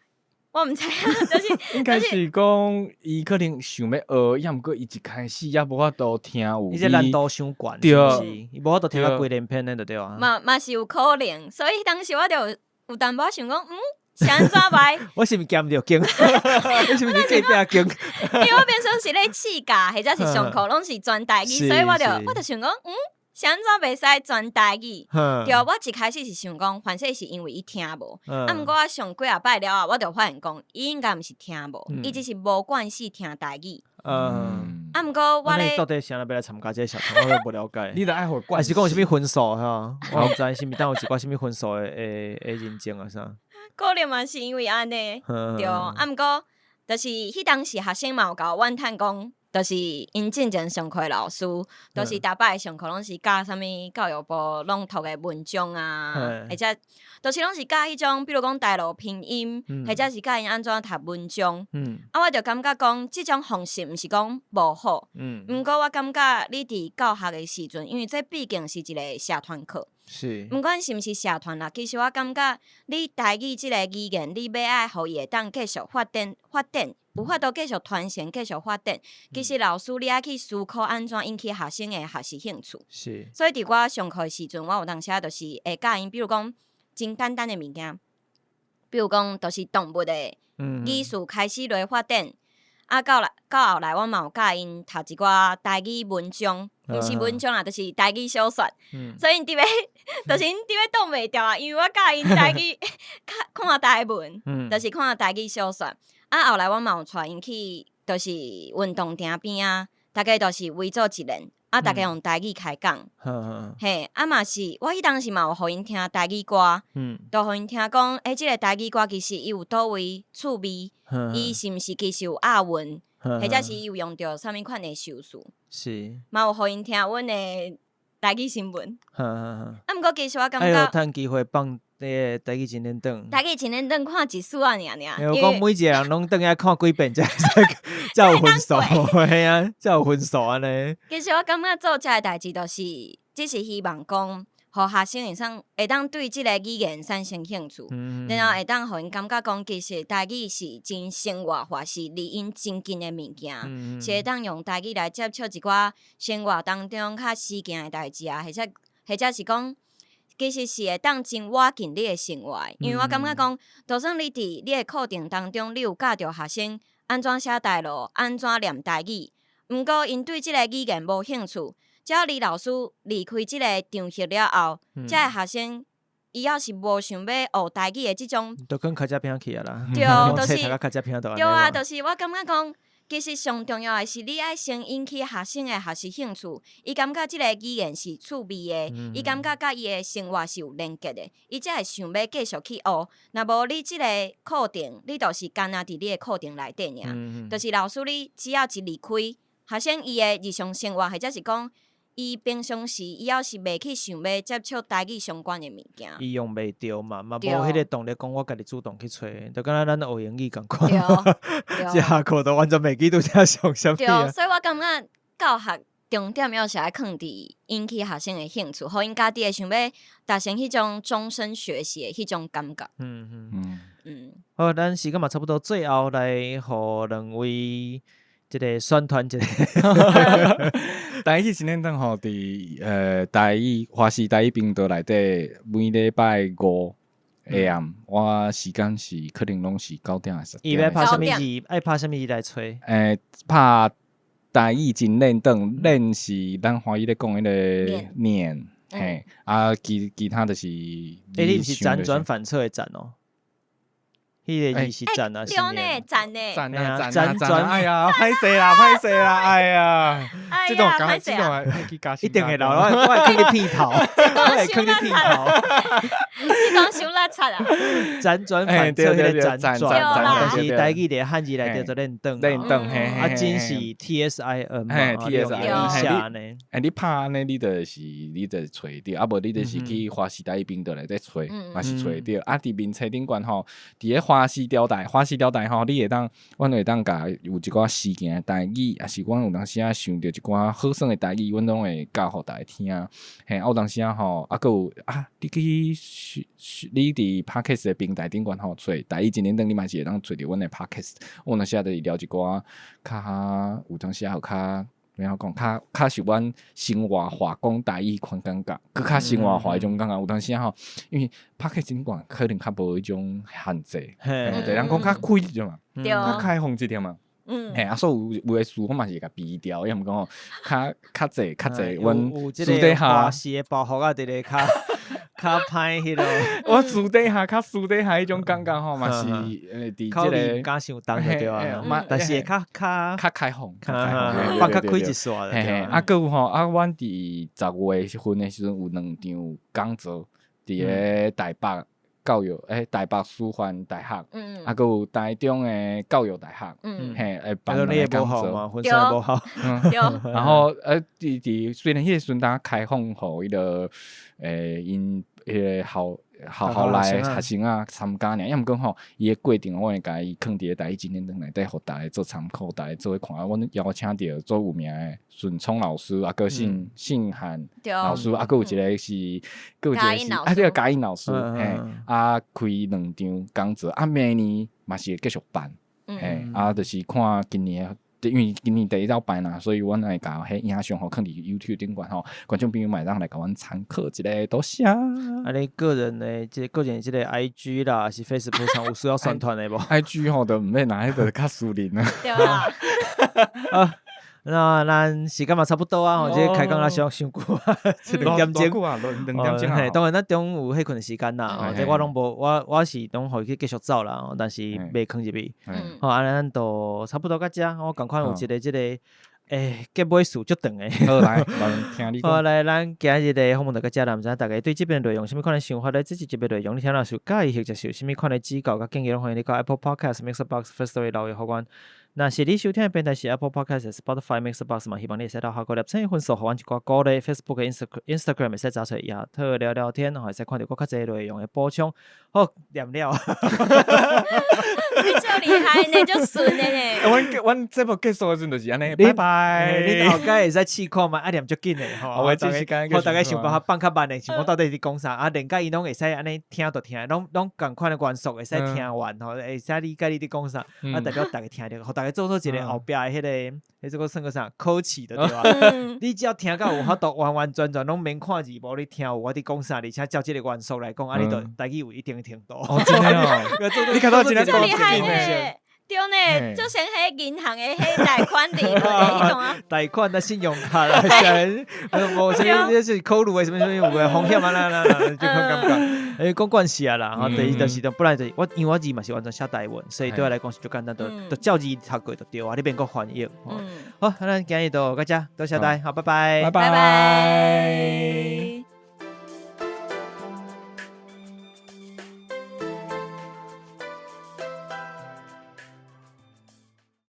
我毋知影，就是應該是講伊可能想欲學，抑毋過伊一開始也無法度聽有。伊這難度傷懸，對，伊無法度聽甲規連篇的就對啊。嘛是有可能，所以當時我就有淡薄想講，嗯，是按怎䆀？我是毋是兼著間？我是毋是隔壁間？因為我平常時咧試教或者是上課攏是全台語，所以我就想講，嗯，是按怎袂使全台語？對，我一開始是想講，反正是因為伊聽無。啊，毋過我上幾仔擺了後，我就發現講，伊應該毋是聽無，伊只是無慣勢聽台語。啊，毋過我咧到底啥人欲來參加這個社團，我都無了解。你著愛予還是講有啥物分數吼？我毋知是毋是當有一寡啥物分數的認證啊啥？可能嘛是因為按呢，對。啊，毋過就是彼當時學生嘛有共我怨嘆講，就是𪜶進前上課老師，就是逐擺上課攏是教啥物教育部朗讀的文章啊，或者就是攏是教彼種，比如講大陸拼音，或者是教𪜶按怎讀文章。啊，我就感覺講，這種方式毋是講無好，毋過我感覺你佇教學的時陣，因為這畢竟是一個社團課，毋管是毋是社團啦，其實我感覺你台語這個語言，你欲愛予伊會當繼續發展發展。有法度繼續傳承、繼續發展。其實老師你愛去思考按怎引起學生的學習興趣。所以佇我上課的時陣，我有當時就是會教𪜶，比如講真簡單的物件，比如講就是動物的語序開始來發展。啊，到後來，我嘛有教𪜶讀一寡台語文章，毋是文章啦，就是台語小說。所以𪜶佇咧，就是𪜶佇咧擋袂牢啊，因為我教𪜶台語，看台文，就是看台語小說。啊，後來我嘛有帶𪜶去，就是運動場邊仔，逐家就是圍做一連，啊，逐家用台語開講。嘿，啊嘛是，我彼當時嘛有予𪜶聽台語歌，就予𪜶聽講，欸，這個台語歌其實伊有佗位趣味，伊是毋是其實有押韻，或者是伊有用著啥物款的修辭。嘛有予𪜶聽阮的台語新聞。啊，毋過其實我感覺，趁機會放那個台語真練轉。台語真練轉看一絲仔爾爾。我講每一個人攏轉來看幾遍，才才有分數，嘿啊，才有分數按呢。其實我感覺做這个代誌，就是只是希望講，予學生會當對這個語言產生興趣，然後會當予𪜶感覺講，其實台語是真生活化，是離𪜶真近的物件，是會當用台語來接觸一寡生活當中較實件的代誌啊，或者是講，其實是會當真倚近你的生活的，因為我感覺講，就算你佇你的課程當中，你有教著學生按怎寫台語，按怎念台語，毋過𪜶對這個語言無興趣，只要李老師離開這個場合了後，這个學生伊猶是無想欲學台語的這種，都跟卡遮片去啊啦，對，就是對啊，就是我感覺講，其實上重要的是你愛先引起學生的學習興趣，伊感覺這个語言是趣味的，伊感覺佮伊的生活是有連結的，伊才會想欲繼續去學。若無你這个課程，你就是干焦佇你的課程內底爾，就是老師你只要一離開，學生伊的日常生活或者是講伊平常時伊猶是袂去想欲接觸台語相關的物件。伊用袂著嘛，嘛無彼个動力講我家己主動去揣，就敢若咱學英語仝款，這下課都完全袂記拄才上啥物。對，所以我感覺教學重點猶是愛囥佇引起學生的興趣，予𪜶家己會想欲達成彼種終身學習的彼種感覺。好，咱時間嘛差不多，最後來予兩位這个宣傳一下。台語真練轉吼，佇台語華視台語頻道內底，每禮拜五下暗，我時間是可能攏是9點還是10點。伊欲拍啥物字？愛拍啥物字來揣？拍台語真練轉，練是咱華語咧講彼个念，嘿，啊，其他就是。欸，你毋是輾轉反側的輾哦？彼个字是讚啊，對呢，讚呢，讚啊讚啊！哎呀，歹勢啦，歹勢啦，哎呀，這段講，這段一定會留，我會囥你片頭，我會囥你片頭，你講傷垃圾啊！輾轉反側，彼个輾轉，但是台語佇漢字內底做練轉，練轉，啊，真是 T S I N 嘛， T S I N 下呢。欸，你拍按呢，你就是你就揣著，啊無你就是去華視台語頻道內底揣，嘛是揣著。啊，佇面冊頂懸吼，佇咧華視吊帶，華視吊帶吼，你會當，阮會當共有一寡時件的台語，抑是阮有當時仔想著一寡好耍的台語，阮攏會教予大家聽。嘿，啊有當時仔吼，啊閣有啊，你去你佇 Podcast 的平台頂懸吼，揣台語真練轉，你嘛是會當揣著阮的 Podcast。有當時仔就是聊一寡較有當時仔有較。欲按怎講，較較是阮生活化講台語彼款感覺，閣較生活化彼種感覺。有當時仔吼，因為 Podcast 頂懸可能較無彼種限制，對人講較開一點嘛，較開放一點嘛。嘿，啊，所以有有的詞我嘛是會共避掉，抑毋過吼，較較濟較濟，阮私底下是的包袱啊，佇咧較較歹彼囉。我私底下較私底下彼種感覺吼，嘛是佇這个毋敢傷重就對啊，但是會較較較開放，放較開一絲。嘿，啊，閣有吼，啊，阮佇10月份的時陣有兩場講座，佇咧台北教育，台北師範大學，啊，閣有台中的教育大學，嘿，會辦兩個講座，對，然後佇佇雖然彼個時陣當開放予彼个，𪜶彼个校學校內學生仔參加爾，抑毋過吼，伊的過程我會共伊囥佇咧台語真練轉內底，予大家做參考，大家做伙看。阮邀請著足有名的順聰老師，啊，閣信信漢老師，啊，閣有一個是，閣有一個是，啊，這個嘉音老師，嘿，啊，開兩場講座，啊，明年嘛是會繼續辦，嘿，啊，就是看今年。因為今年第一擺辦啦，所以阮會共彼影像吼，囥佇 YouTube 頂懸吼，觀眾朋友嘛會當來共阮參考一下，多謝。啊，你個人的這個個人這个 IG 啦，是 Facebook 上有需要宣傳的無？IG 吼都毋免啦，彼个較私人啊。對啊。啊，那咱時間嘛差不多啊，這開講也傷傷久啊，兩點鐘啊，兩點鐘啊。當然咱中午有歇睏的時間啦，這我攏無，我我是攏予伊去繼續走啦，但是袂囥入去。好，按呢咱就差不多到這，我仝款有一個這個，結尾詞足長的。好來，聽你講。好來，咱今日的訪問就到這啦，毋知影大家對這篇內容有啥物款的想法咧？這一集的內容你聽了是有佮意或者是有啥物款的指教佮建議，攏歡迎你到 Apple Podcast、Mixerbox、Firstory 留言予阮。若是你收聽的平台是 Apple Podcast、Spotify、Mixerbox 嘛，希望你會使留下五粒星分數，予阮一寡鼓勵。Facebook、Instagram 會使查揣亞特聊聊天，會使看著閣較濟內容的補充。好，念了。你足厲害呢，足順的呢。阮阮節目結束的時陣就是按呢，拜拜。你後蓋會使試看覓，啊念足緊的吼。我這時間，予大家想辦法放較慢的，想講到底佇講啥，啊，連佮伊攏會使按呢聽就聽，攏攏仝款的元素會使聽完吼，會使理解你佇講啥，啊，代表逐家聽著，予逐家做做一个後壁的彼个，彼這個算個啥考試的對吧？你只要聽到有法度完完全全攏免看字幕，你聽有我佇講啥，而且照這個元素來講，啊，你就台語有一定的程度。哦，真的哦，你看到真的足厲害呢。對呢，就像彼銀行的彼貸款利率的彼種啊。貸款啊，信用卡啦，啥無啥物，這是考慮的啥物啥物有的風險啊啦啦啦，這款感覺。欸，講慣勢啊啦，吼，第一就是本來就是我，因為我字嘛是完全寫台文，所以對我來講是足簡單，就就照字讀過就對啊，你免閣翻譯。好，咱今日就到這，多謝大家，好，拜拜，拜拜。